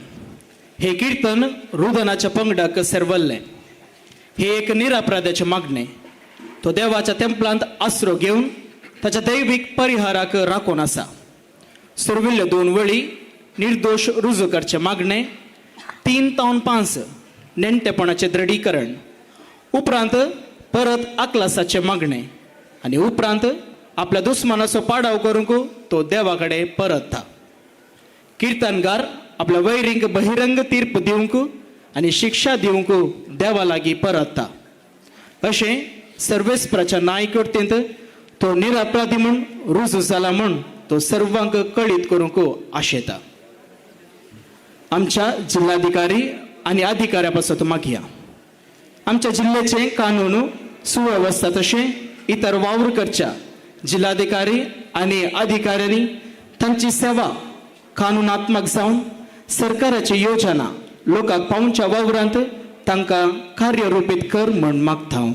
हे कीर्तन रुदनाच्या पंगडाक सेरवल्लें. हे एक निरापराध्याचें मागणें. तो देवाच्या तेंपलांत आसरो घेवन ताच्या दैवीक परिहाराक राखून आसा. सुरविल्ल्यो 2 वळी निर्दोश रुजू करचें मागणें, 3 तावन 5 नेणटेपणाचें दृढीकरण, उपरांत परत आकलासाचें मागणें आनी उपरांत आपल्या दुस्मानाचो पाडाव करूंक तो देवा कडेन परतता. किर्तनगार आपल्या वैरींक बहिरंग तीर्प दिवंक आनी शिक्षा दिवंक देवा लागीं परतता. अशें सर्वेस्पराच्या नायकर्तेंत तो निरपराधी म्हूण रुजू जाला म्हूण तो सर्वांक कळीत करूंक आशेता. आमच्या जिल्हाधिकारी आनी अधिकाऱ्या पासत मागया आमच्या जिल्ल्याचे कानून सुवेवस्था तशें इतर वावर करच्या जिल्हाधिकारी आनी अधिकाऱ्यांनी तांची सेवा कानुनात्मक जावन सरकाराची योजना लोकांक पावच्या वावरांत तांकां कार्यरुपीत कर म्हण मागता हांव.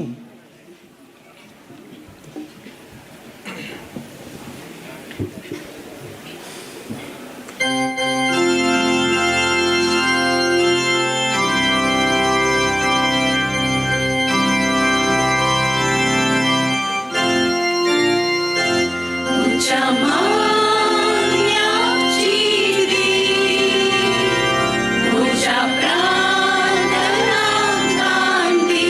म्हज्या प्रार्थना कांती.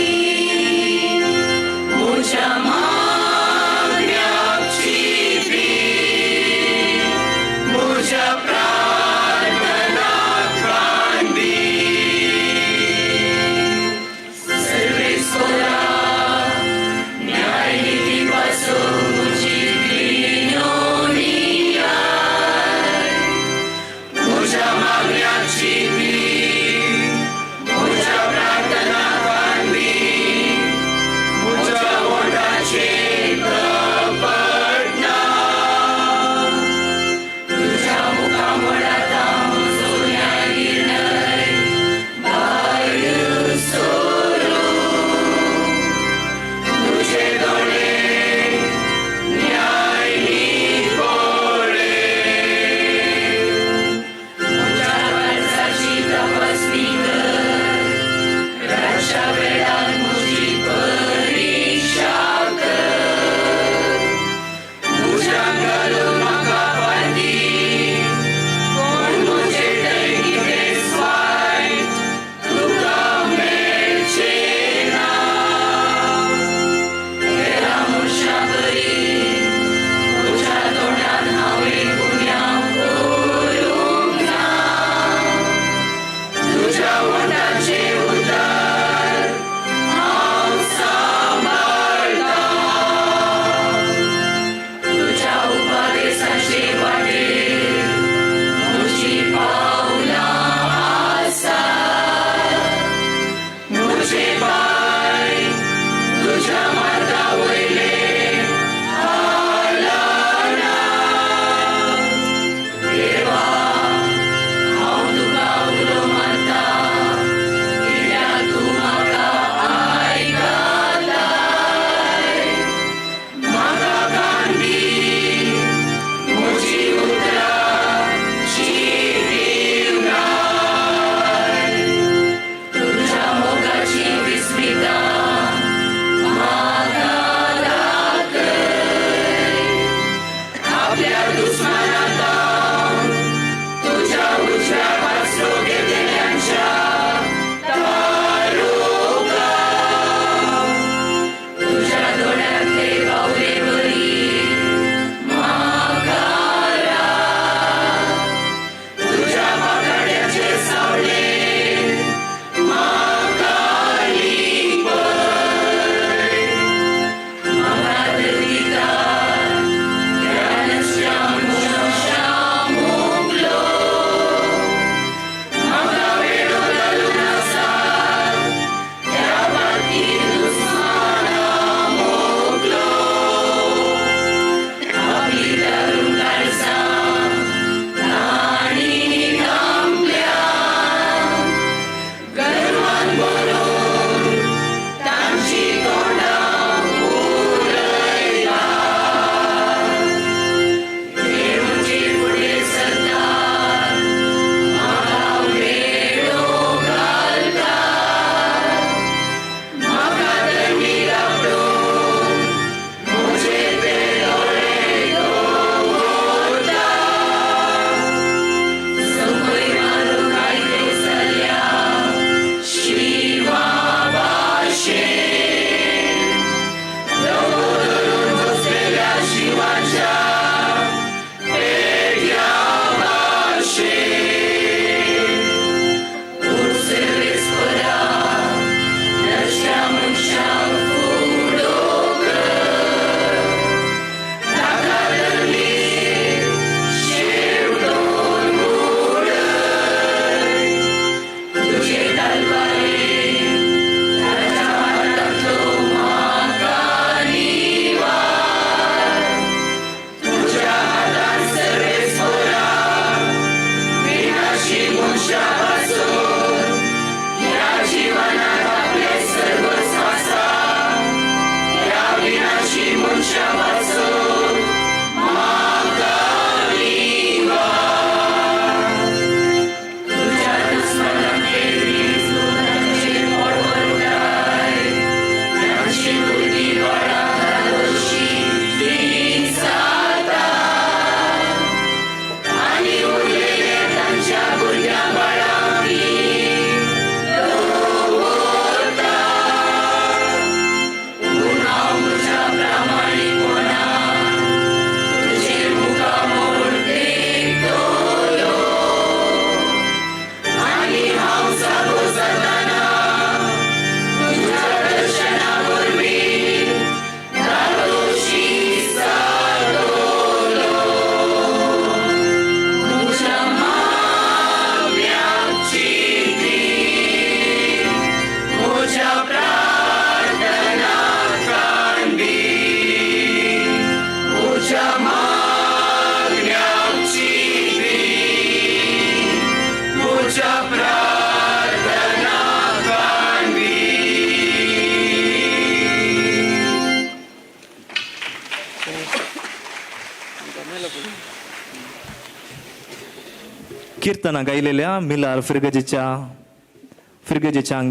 किर्तनां गायलेल्या मिलार फिरगजेच्यांक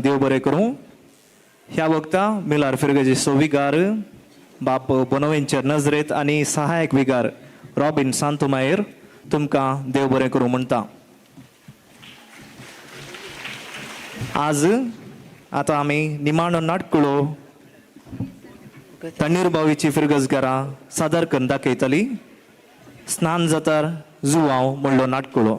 देव बरें करूं. ह्या वक्ता मिलार फिरगजेचो विगार बाप बोनवेंचर नजरेत आनी सहायक विगार रॉबिन सांतुमायर तुमकां देव बरें करूं म्हणटा. आज आतां आमी निमाणो नाटकुळो तण्णीर बावीची फिरगजगारां सादर करून दाखयतली. स्नान जातार जुवांव म्हणलो नाटकुळो.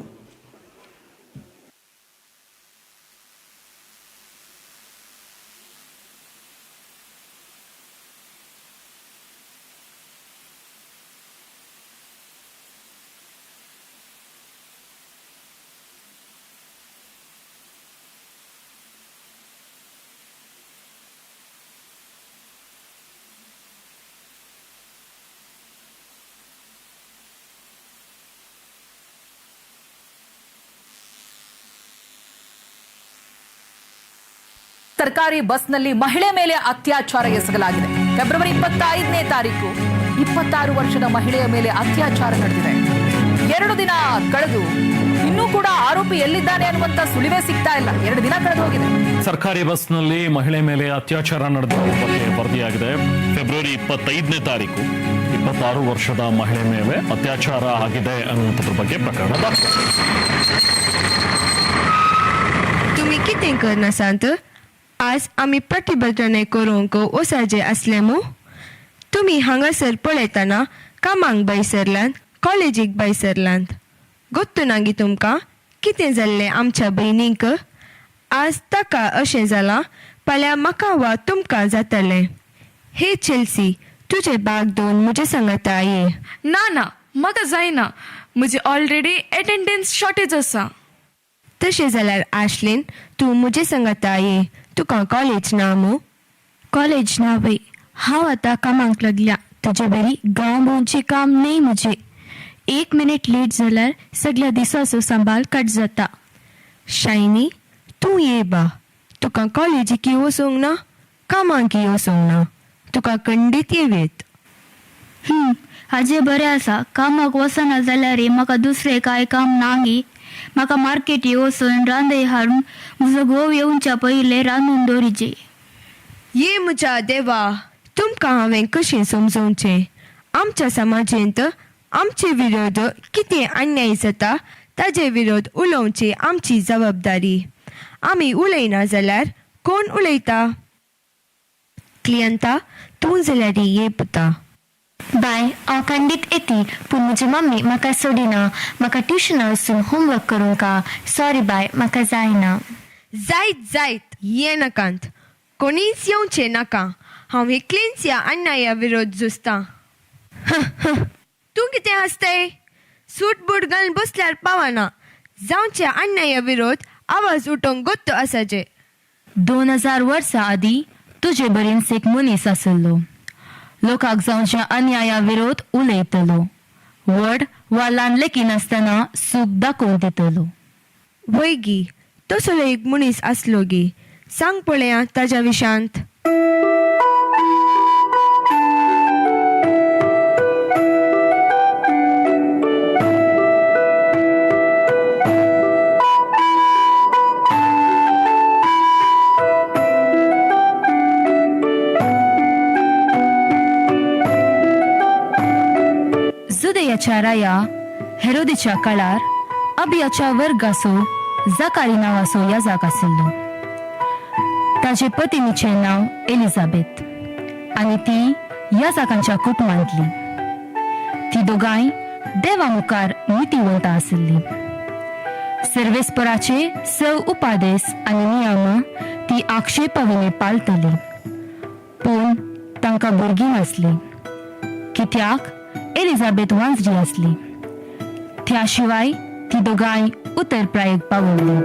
ಸರ್ಕಾರಿ ಬಸ್ನಲ್ಲಿ ಮಹಿಳೆ ಮೇಲೆ ಅತ್ಯಾಚಾರ ಎಸಗಲಾಗಿದೆ. ಫೆಬ್ರವರಿ 25ನೇ ತಾರೀಕು 26 ವರ್ಷದ ಮಹಿಳೆಯ ಮೇಲೆ ಅತ್ಯಾಚಾರ ನಡೆದಿದೆ. 2 ದಿನ ಕಳೆದು ಇನ್ನೂ ಕೂಡ ಆರೋಪಿ ಎಲ್ಲಿದ್ದಾನೆ ಅನ್ನುವಂತ ಸುಳಿವೇ ಸಿಗ್ತಾ ಇಲ್ಲ. 2 ದಿನ ಕಳೆದು ಹೋಗಿದೆ. ಸರ್ಕಾರಿ ಬಸ್ನಲ್ಲಿ ಮಹಿಳೆ ಮೇಲೆ ಅತ್ಯಾಚಾರ ನಡೆದಿರುವ ಬಗ್ಗೆ ವರದಿಯಾಗಿದೆ. ಫೆಬ್ರವರಿ 25ನೇ ತಾರೀಕು 26 ವರ್ಷದ ಮಹಿಳೆ ಮೇಲೆ ಅತ್ಯಾಚಾರ ಆಗಿದೆ ಅನ್ನುವಂಥದ್ರ ಬಗ್ಗೆ ಪ್ರಕರಣ ದಾಖಲಾಗಿದೆ. तुमी कितें करनासांत? आज आमी प्रतिबद्धाने करूंक वसाजे आसले मू? तुमी हांगासर पळयतना कामांक भायसरलांत, कॉलेजीक भायसरलांत. गोत्तू नागी तुमकां कितें जाल्लें आमच्या भयणींक? आज ताका अशें जालां, फाल्यां म्हाका वा तुमकां जातलें. हे चेल्सी, तुजें बाग दोन म्हजे सांगाता ये. ना ना, म्हाका जायना. म्हजी ऑलरेडी एटेंडन्स शॉर्टेज आसा. तशें जाल्यार आशलीन, तूं म्हजे सांगाता ये. तुका कॉलेज ना मू? कॉलेज ना बाई, हांव आतां कामाक लागल्या. तुजे बरी गांव भोंवचें काम न्हय म्हजें. 1 मिनीट लेट जाल्यार सगळ्या दिसाचो सांबाळ कट जाता. शायनी, तूं ये बा. तुका कॉलेजीक वचूंक ना, कामाक वचूंक ना, तुका खंडीत येवेत. हाजें बरें आसा. कामाक वचना जाल्यार म्हाका दुसरें कांय काम ना गी. म्हाका मार्केटी वचून रांदय हाडून म्हजो घोव येवच्या पयलें रांदून दवरिजे. ये म्हज्या देवा, तुमकां हांवें कशें समजोवचें? आमच्या समाजेंत आमचे विरोध कितें अन्याय जाता ताजे विरोध उलोवची आमची जबाबदारी. आमी उलयना जाल्यार कोण उलयता? क्लियंता, तूं जाल्यार ये पुता. बाय, हांव खंडीत येती, पूण म्हजी मम्मी म्हाका सोडिना. म्हाका ट्युशना वचून होमवर्क करूंक. सॉरी बाय, म्हाका जायना. जायत जायत ये नाकांत, कोणीच येवचें नाका. हांव एकलेंच ह्या अन्याया विरोध झुजतां. तूं कितें हांसताय? सूट बूट घालून बसल्यार पावना. जावच्या अन्याया विरोध आवाज उठोवंक गोत्त आसाचे. 2000 वर्सां आदीं तुजे बरींच एक मनीस आसलो. लोकांक जावच्या अन्याया विरोध उलयतलो, व्हड वा ल्हान लेखिनासतना सूख दाखोवन दितलो. वय गी, तसलो एक मनीस आसलो गी. सांग पळया ताज्या विशांत. जुदयाच्या राया हेरोदीच्या काळार अबियाच्या वर्गासो जाकारी नांवाचो याजाक आशिल्लो. ताजे पतिनीचें नांव एलिझाबेथ आनी ती याजाकांच्या कुटुंबांतली. ती दोगांय देवा मुखार नितीवंत आशिल्ली. सर्वेस्पराचे सव उपादेस आनी नियम ती आक्षेपाविणे पाळटली. पूण तांकां भुरगीं नासली, कित्याक एलिझाबेथ वांजडी आसली. त्या शिवाय ती दोगांय उतर प्रायेक पावल्ली.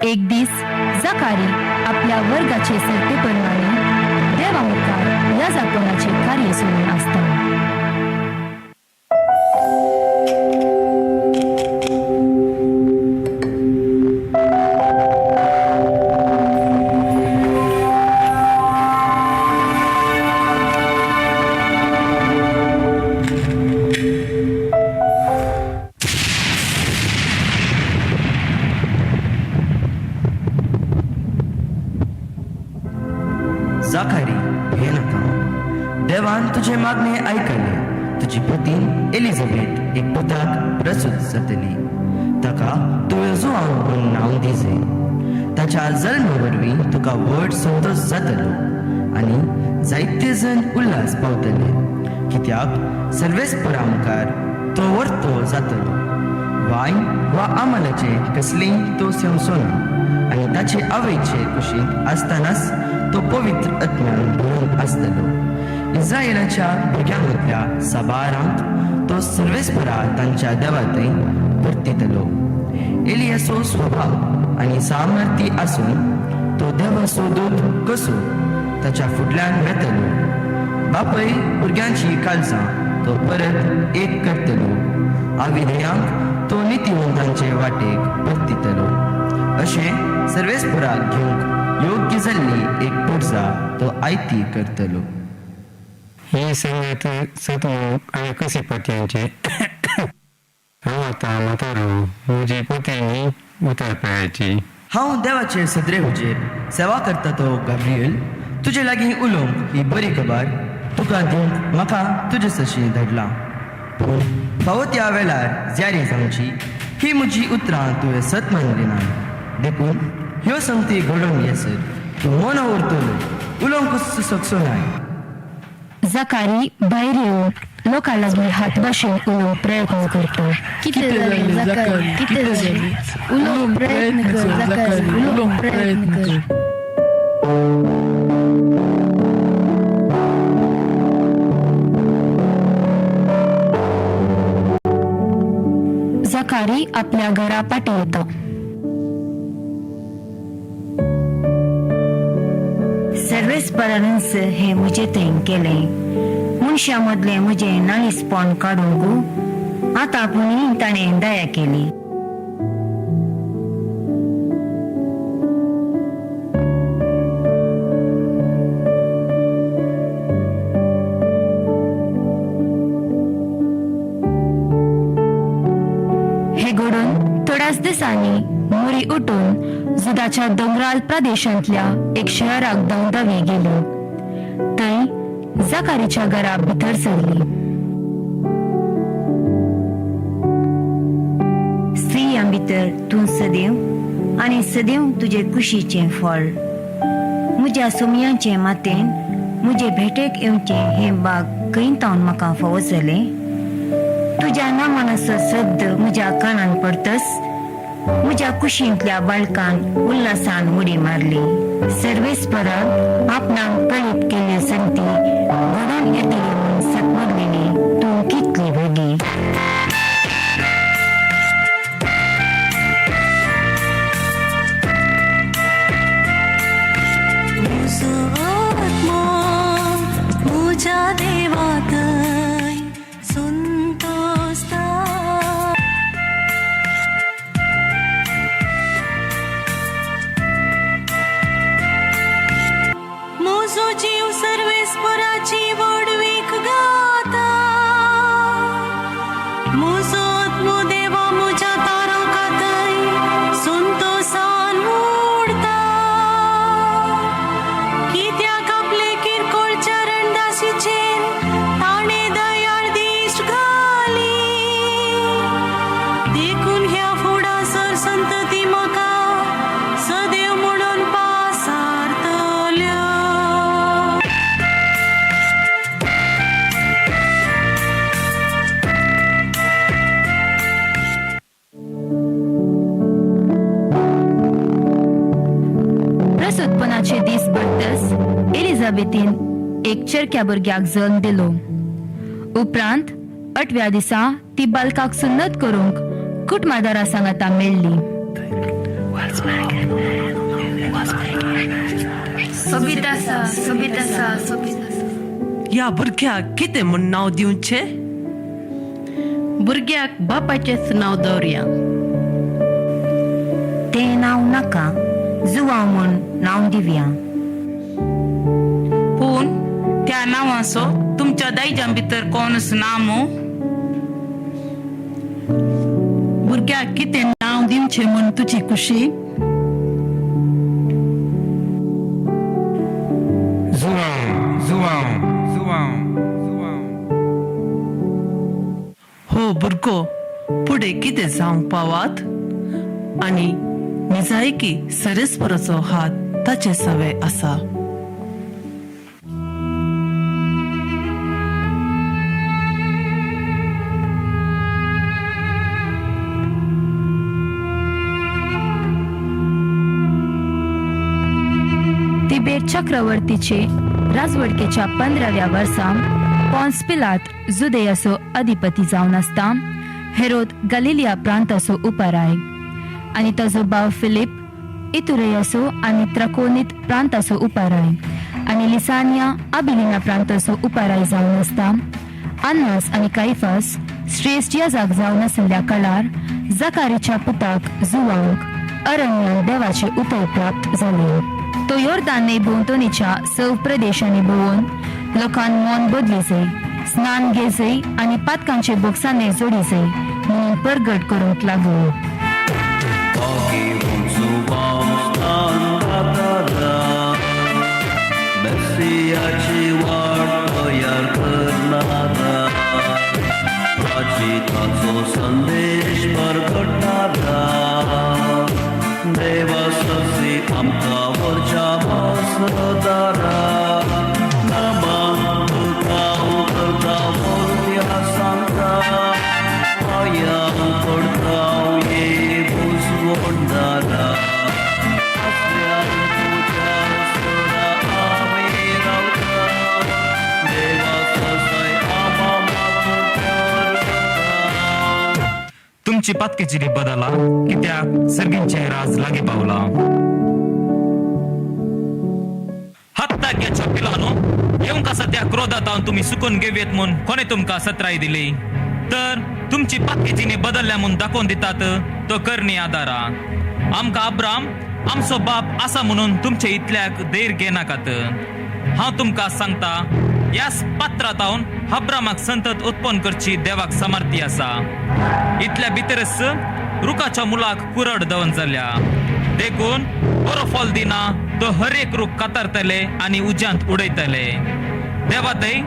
एक दीस जाकारी आपल्या वर्गाचे सर्ते प्रमाणे देवा मुखार याजापणाचे कार्य सोडून आसता. जाखारी, भियेनाका. देवान तुजें मागणें आयकलें. तुजी पतीन एलिझाबेथ एक पुताक प्रसूत जातली. ताका तुवें जुआंव म्हूण नांव दिजे. ताच्या जल्मा वरवीं तुका व्हड संतोश जातलो आनी जायते जण उल्हास पावतले, कित्याक सर्वेस्परा मुखार तो वर्तो जातलो. वायन वा आमलाचें कसलेंय तो सेवचो ना आनी ताचे आवयचे कुशींत आसतनाच तो पवित्र आत्म्यान भरून आसतलो. इस्रायलाच्या भुरग्यां मदल्या साबारांक तो सर्वेस्परा तांच्या देवा थंय परतितलो. एलियाचो स्वभाव आनी सामर्थ्य आसून तो देवाचो दूत कसो ताच्या फुडल्यान वेतलो. बापय भुरग्यांची काळजां तो परत एक करतलो. आविधेयांक तो नितीवंतांचे वाटेक परतितलो. अशें सर्वेस्पराक घेवंक योग्य जाल्ली एक पुर्जा तो आयती करतलो. ही सांगात सत म्हणून हांवें कशें पतयेवचें? हांव आतां म्हातारो, म्हजी पतीणी उतारपायाची. हांव देवाचे सदरे हुजेर सेवा करता तो गाब्रिएल तुजे लागीं उलोवंक ही बरी खबर तुका दिवंक म्हाका तुजे सशीं धाडलां. पूण फावो त्या वेळार जारी जावची ही म्हजी उतरां तुवें सत मानली ना. देखून ह्यो संगती घडोवन येसर तूं मोनो उरतलो, उलोवंकूच शकचो नाय. जाकारी भायर येवन लोकां लागीं हात भाशेन उलोवंक प्रयत्न करता. कितें जालें जाकारी, कितें जालें? उलोवंक प्रयत्न कर जाकारी, उलोवंक प्रयत्न कर. जाकारी आपल्या घरा पाटी येता. सर्वेस्परानच हें म्हजें थंय केलें. मनशां मदलें म्हजें नाळीसपण काडूंक आतां पुणी ताणें दया केली. हे घडून थोड्याच दिसांनी मोरी उठून जुदाच्या दोंगराळ प्रदेशांतल्या एक शहराक धांवधावी गेली. थंय जाकारीच्या घरा भितर सरली. स्त्रियां भितर तूं सदैव आनी सदैव तुजे कुशीचें फळ. म्हज्या सोमयांचे मातेन म्हजे भेटेक येवचें हें बाग खंय तावन म्हाका फावो जालें? तुज्या नामानाचो शब्द म्हज्या कानान पडतच म्हज्या कुशींतल्या बाळकान उल्हासान उडी मारली. सर्वेस्परान आपणाक कळीत केल्ले संगती घडोवन येतली म्हूण सतमगलेली तूं कितली भगी. म्हजो आत्मो म्हज्या देवाथंय संतोसता. म्हजो जीव सर्वेस्पराची व्हडवीक गाता. म्हजो आत्मो देवा म्हज्या तारकाथंय संतोसान उडता. कित्याक आपले किरकोळ चरणदासीचेर ताणें दयाळ दिश्ट घाली. देखून ह्या फुडासर संतती म्हाका सदैव म्हणून पासारतल्यो. प्रसूतपणाचे दीस पडतच एलिझाबेथीन एक चेरक्या भुरग्याक जल्म दिलो. उपरांत 8व्या दिसा ती बालकाक सुन्नत करूंक कुटमादारा सांगाता मेळ्ळी. सोबीत आसा, सोबीत आसा, सोबीत आसा. ह्या भुरग्याक कितें म्हूण नांव दिवचें? भुरग्याक बापाचेंच नांव दवरया. तें नांव नाका, जुवांव म्हूण नांव दिवया. पूण त्या नांवाचो तुमच्या दायजां भितर कोणूच ना मू? भुरग्याक कितें नांव दिवचें म्हूण तुजी खुशी? जुवांव. हो भुरगो फुडें कितें जावंक पावात आनी निजायकी सरेस्पराचो हात ताचे सवे आसा. तिबेर चक्रवर्तीचे राजवडकेच्या 15व्या वर्सा पॉन्स पिलात जुदेयाचो अधिपती जावन आसता हेरोद गलिलिया प्रांताचो उपराय आनी ताजो भाव फिलीप इतुरयाचो आनी त्रकोनीत प्रांताचो उपराय आनी लिसानिया अबिलिना प्रांताचो उपराय जावन आसता अन्नास आनी कायफास श्रेश्ठ याजाक जावन आशिल्ल्या काळार जकारीच्या पुताक जुवांक अरण्यान देवाचे उतर प्राप्त जाले. तो योर्दान न्हंय भोंवतणीच्या सव प्रदेशांनी भोंवून लोकांक मन बदली जाय, स्नान घेजय आनी पातकांचे बोक्सांनी जोडी जाय म्हणून परगट करूंक लागलो. संदेश परगटणारा देवा ससी आमकां वरच्या बसदारा नामा तुका करता वरत्या सांगता पांयां पडता ये बुजवणारा आसल्या तुज्या सरा आमी रावता देवा ससाय आमा मागून. तुमची पातकेची बदला कित्याक सर्गींचे राज लागी पावला. हत्ताक्याच्या पिलानो येवंक आसा त्या क्रोधात तुमी सुकून घेवयेत म्हूण कोणे तुमकां सत्राय दिली? तर तुमची पातकेची बदलल्या म्हूण दाखोवन दितात तो करणी आदारा. आमकां अब्राम आमचो बाप आसा म्हणून तुमचे इतल्याक धैर्य घेनाकात. हांव तुमकां सांगता ह्याच पात्रांत अब्रामाक संतत उत्पन्न करची देवाक समर्थी आसा. इतल्या भितरच रुखाच्या मुलाक कुरड दवन जाल्या. देखून बरो फल दिना तो हर एक रूख कातरतले आनी उज्यांत उडयतले. देवा थंय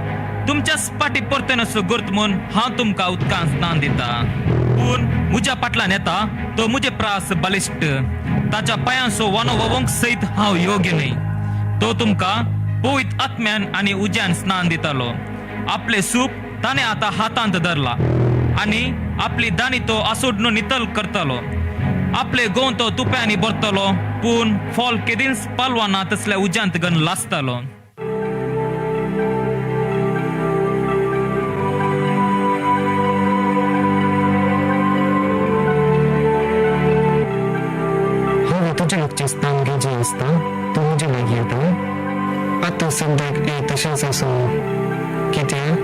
तुमच्याच पाटी परतनसो गुर्त म्हूण हांव तुमकां उदकान स्नान दिता, पूण म्हज्या पाटल्यान येता तो म्हजे प्रास बलिश्ट, ताच्या पांयांचो वानो वोवंक सयत हांव योग्य न्हय. तो तुमकां पवित्र आत्म्यान आनी उज्यान स्नान दितालो. आपले सूप ताणें आतां हातांत धरला आनी आपली दाणी तो आसोडणू नितल करतलो. आपले गोंव तो तुप्यांनी भरतलो, पूण फॉल केदींच पालवाना तसल्या उज्यांत गन लासतलो. हांवें तुज्या लागचें स्नान घेवचें आसता, तूं म्हजे लागीं येता. आतां सद्याक हें तशेंच आसूं, कित्याक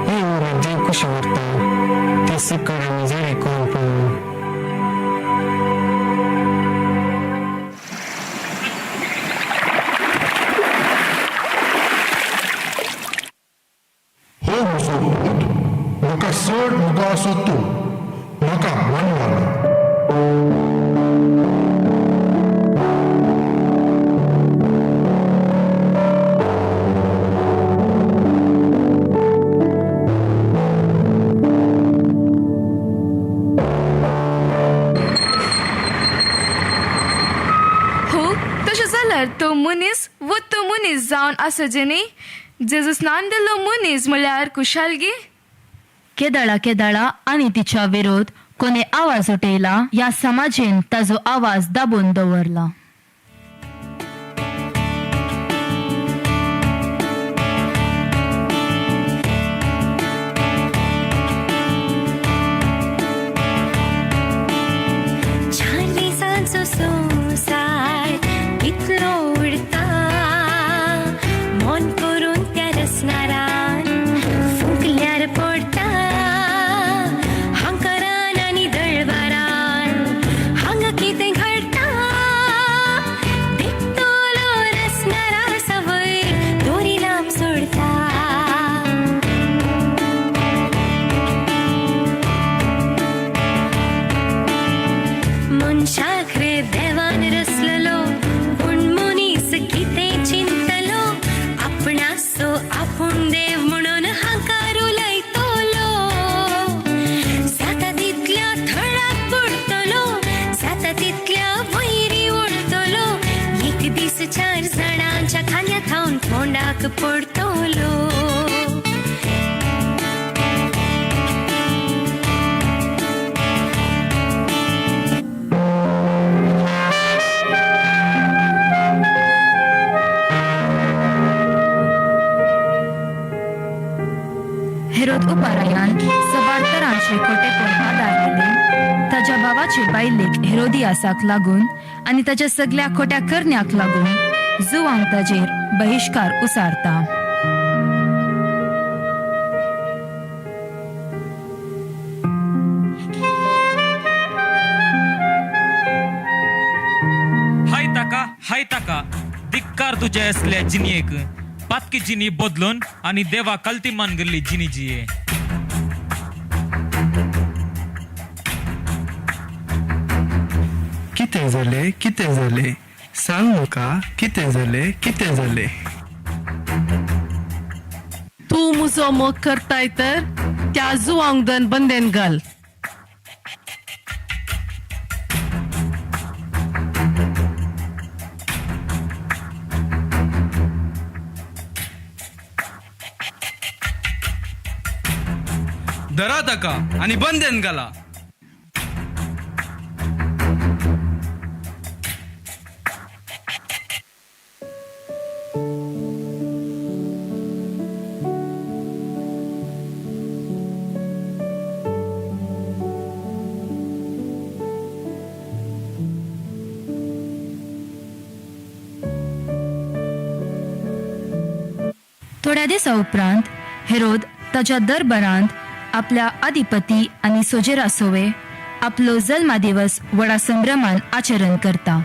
ही उमेद देव कशी व्हरता ती सिकड आमी जाणें करूंक पळोवं. हो म्हजो पूत, म्हाका चड मुगा आसो तूं, म्हाका मानवना. हो तशें जाल्यार तो मनीस वत्तो मनीस जावन आसचे न्ही. जेजू स्नान दिल्लो मनीस म्हळ्यार कुशालगी. केदळा केदळा आनी तिच्या विरोध कोणे आवाज उठयला ह्या समाजेन ताजो आवाज दाबून दवरला. चार संवसार कितलो उडता मन करून त्या रसनारान फुंकल्यार पडटा. हांकारान आनी दळवारान हांगा कितें घडटा देखतलो रसनारा सवय दोरी लांब सोडटा. मनशाक रे देवान रसलेलो, पूण मनीस कितें चिंतलो आपणासो आपूण देव. पडटलो. हेरोद उपारायान सबार तरांचे खोटेपण आदारलेले ताज्या भावाचे बायलेक हेरोदियासाक लागून आनी ताच्या सगल्या खोट्या करण्याक लागून जुवांक ताजेर बहिश्कार उसारता. हाय ताका, हाय ताका, धिक्कार तुज्या असल्या जिणयेक, पातकी जिणी बदलून आनी देवा कल्ती मान गेल्ली जिणी जिये. कितें जालें, कितें जालें, सांग म्हाका, कितें जालें, कितें जालें? तूं मुजो मोग करताय तर त्या जुवांक दन बंदेन घाल. धरा ताका आनी बंदेन घाला. थोड्या दिसा उपरांत हेरोद ताच्या दरबारांत आपल्या अधिपती आनी सोजेरा सोवे आपलो जल्मा दिवस व्हडा संभ्रमान आचरण करता.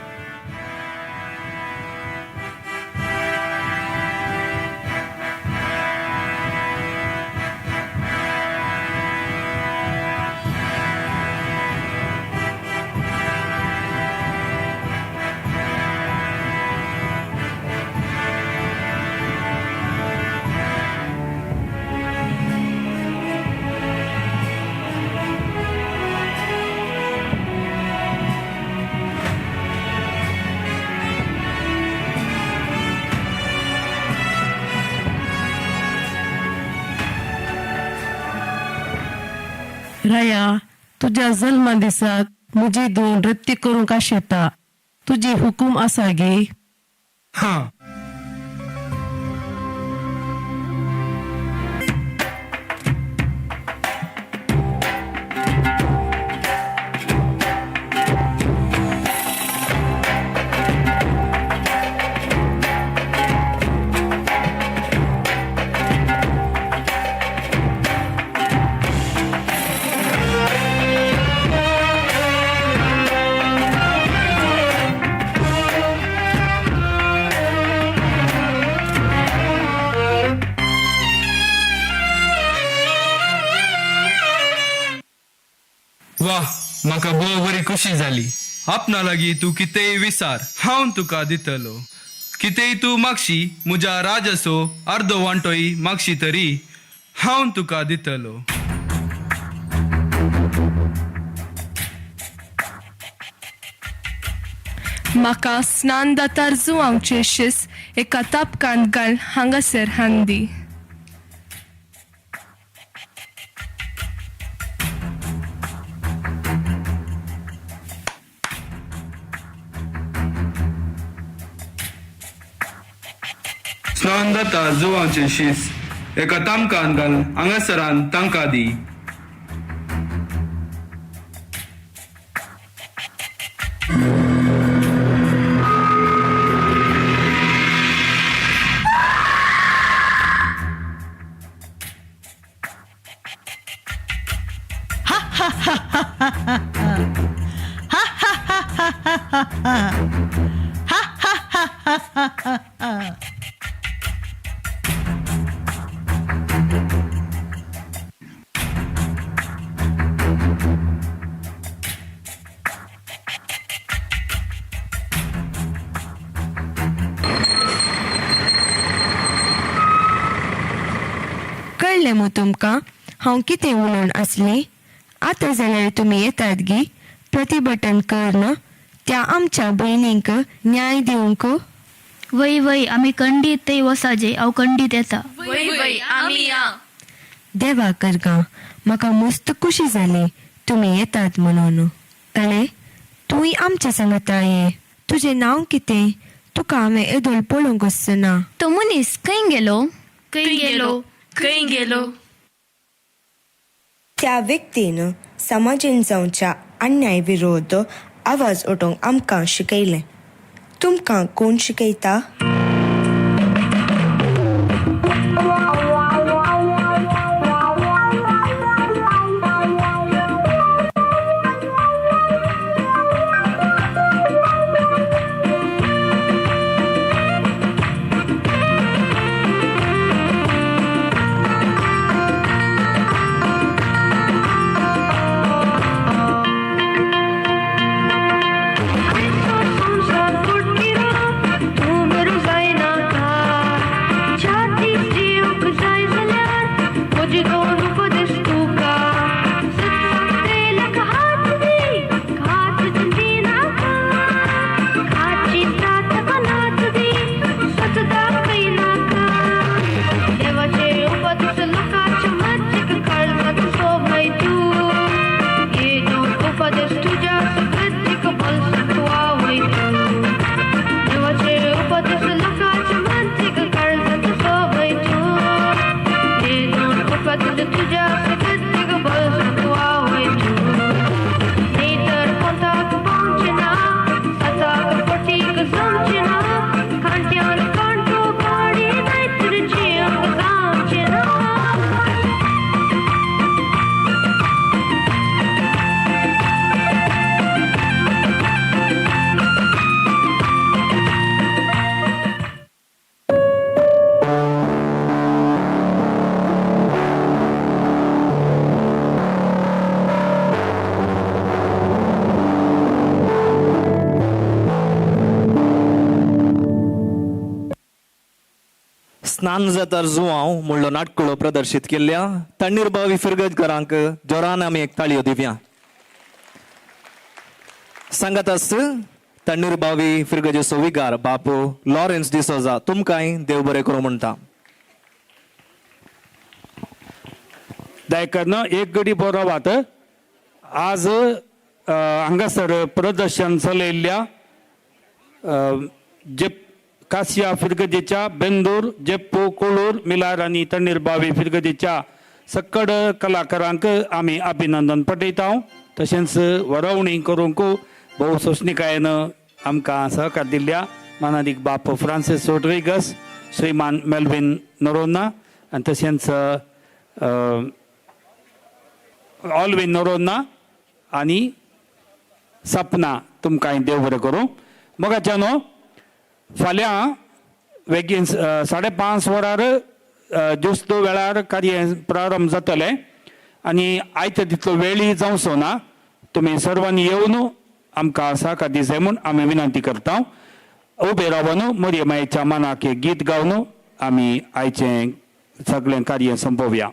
राया, तुज्या जल्मा दिसाक म्हजी दोन नृत्य करूंक आशेता, तुजी हुकूम आसा गे? हां. वा, म्हाका भोव बरी खुशी जाली. आपणा लागीं तूं कितेंय विसार, हांव तुका दितलो. कितेंय तूं मागशी, म्हज्या राजाचो अर्दो वांटोय मागशी तरी हांव तुका दितलो. म्हाका स्नान दातार जुवांचे शीस एका तापकांत घाल हांगासर हांदी. स्नान दातार जुवांचे शीस एका तामकान घाल हांगासरान तांकां दी. कळ्ळें मू तुमकां हांव कितें उलोवन आसलें? आतां जाल्यार तुमी येतात गी प्रतिभटन करन त्या आमच्या भयणींक न्याय दिवंक. वय वय आमी खंडीत थंय वसाजे हांव खंडीत येता. वय वय आमी या. देवा करगा म्हाका मस्त खुशी जाली तुमी येतात म्हणून. अळे तूंय आमच्या सांगाता ये. तुजें नांव कितें? तुका हांवें येदोळ पळोवंक ना. तो मनीस खंय गेलो? खंय गेलो? खंय गेलो? त्या व्यक्तीन समाजेन जावच्या अन्याय विरोध आवाज उठोवंक आमकां शिकयलें. तुमकां कोण शिकयता? स्नान जातार जुवांव म्हणलो नाटकुळो प्रदर्शीत केल्ल्या तण्णीरबावी फिरगजकरांक जोरान आमी एक ताळयो दिवया. सांगात आस तण्णीरबावी फिरगजेचो विगार बापू लॉरेन्स डिसोजा तुमकांय देव बरें करूं म्हणटा. दायकरनं एक गडी बरो वात आज हांगासर प्रदर्शन चलयल्ल्या जे कासिया फिरगजेच्या बेंदूर जेप्पू कोळूर मिलार आनी तण्णीरबावी फिरगजेच्या सक्कड कलाकारांक आमी अभिनंदन पटयता. तशेंच वरवणी करूंक भोव सोंसणीकायेन आमकां सहकार दिल्ल्या मानादीक बाप फ्रांसीस रोड्रिगस, श्रीमान मेल्विन नरोन्हा आनी तशेंच ऑलविन नरोन्हा आनी सपना तुमकां देव बरें करूं. मोगाच्या न्हू फाल्यां बेगीन 5:30 वरार ज्युस्त वेळार कार्य प्रारंभ जातलें आनी आयते तितलो वेळय जावचो ना. तुमी सर्वांनी येवन आमकां सहकार दिवचें म्हूण आमी विनंती करता. उबे रावन मोरये मायेच्या मनाक एक गीत गावन आमी आयचें सगळें कार्य सोंपोवया.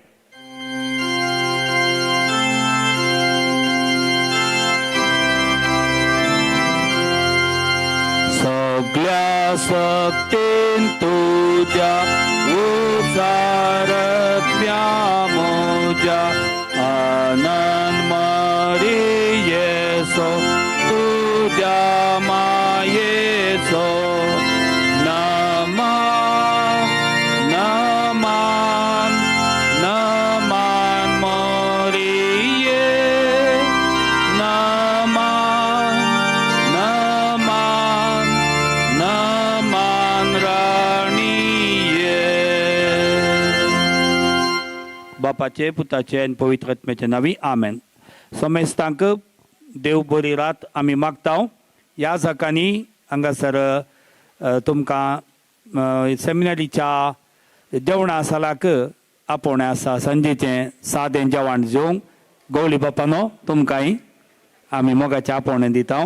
सगळ्या शक्तीन तुज्या उचारत्या म्हज्या आनंद मरियेचो तुज्या मायेचो नमन नमन नमन मरिये नमन नमन नमन राणये. बापाचे पुताचे आनी पवित्र आत्म्याचे नांवी आमेन. समेस्तांक देव बरी रात आमी मागता. ह्या जाकांनी हांगासर तुमकां सेमिनारीच्या जेवणा सालाक आपोवणें आसा. सांजेचें सादें जेवण जेवंक गवळी बापानो तुमकांय आमी मोगाचें आपोवणें दिता.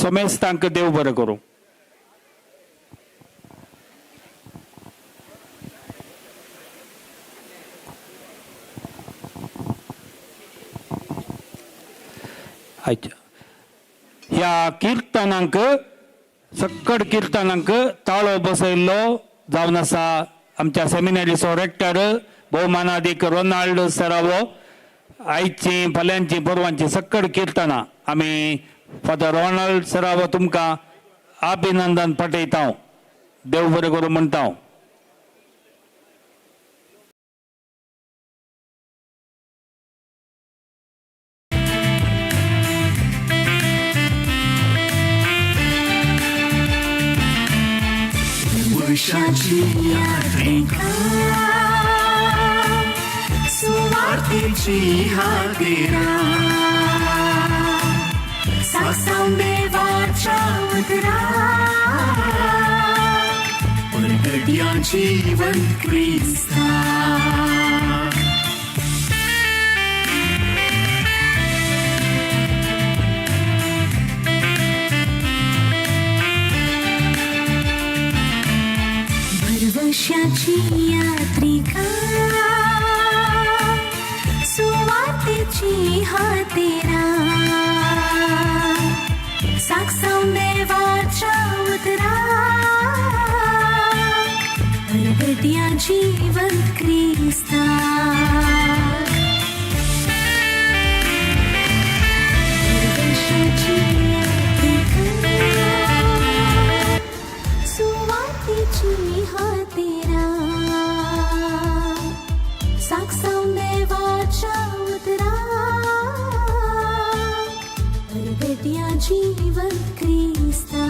समेस्तांक देव बरें करूं. आयच्या ह्या किर्तनांक सक्कड किर्तनांक ताळो बसयल्लो जावन आसा आमच्या सेमिनरीचो रेक्टर भोवमानादीक रोनाल्ड सरावो. आयची फाल्यांची परवांची सक्कड किर्तनां आमी फादर रोनाल्ड सरावो तुमकां अभिनंदन पाठयता. देव बरें करूं म्हणटा. वशाची यात्रिका सुवार्थीची हातेरा साक्षात देवाच्या उतरा परगट्या जीवन क्रिस्ता. भरवशाची यात्रिका सुवार्थीची हातेरा साक्षात देवाच्या उतरा परगट्या जीवन क्रिस्ता. भरवशाची यात्रिका सुवार्थीची हातेरा साक्षात देवाच्या उतरा परगट्या जीवन क्रिस्ता.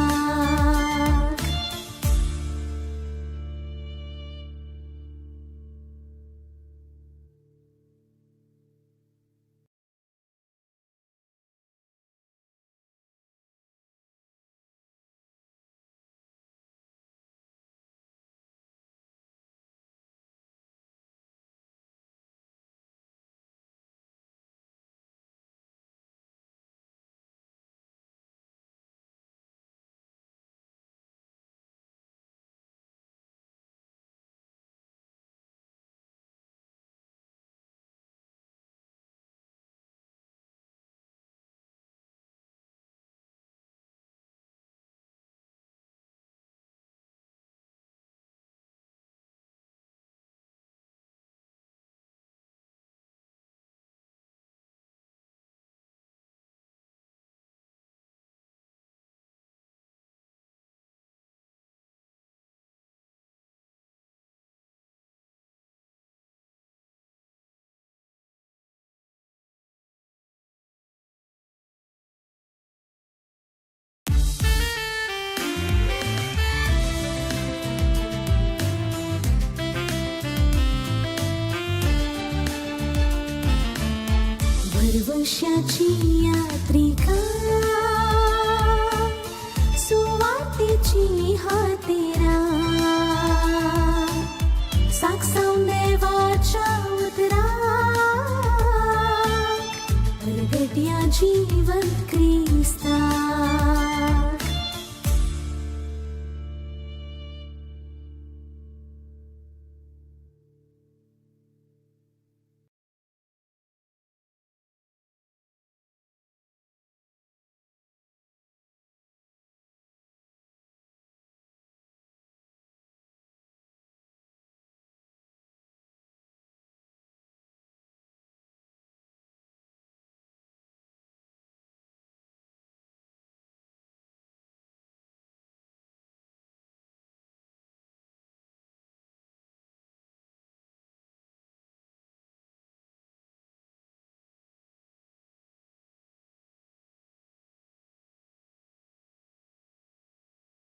भरवशाची यात्रिका सुवार्थीची हातेरा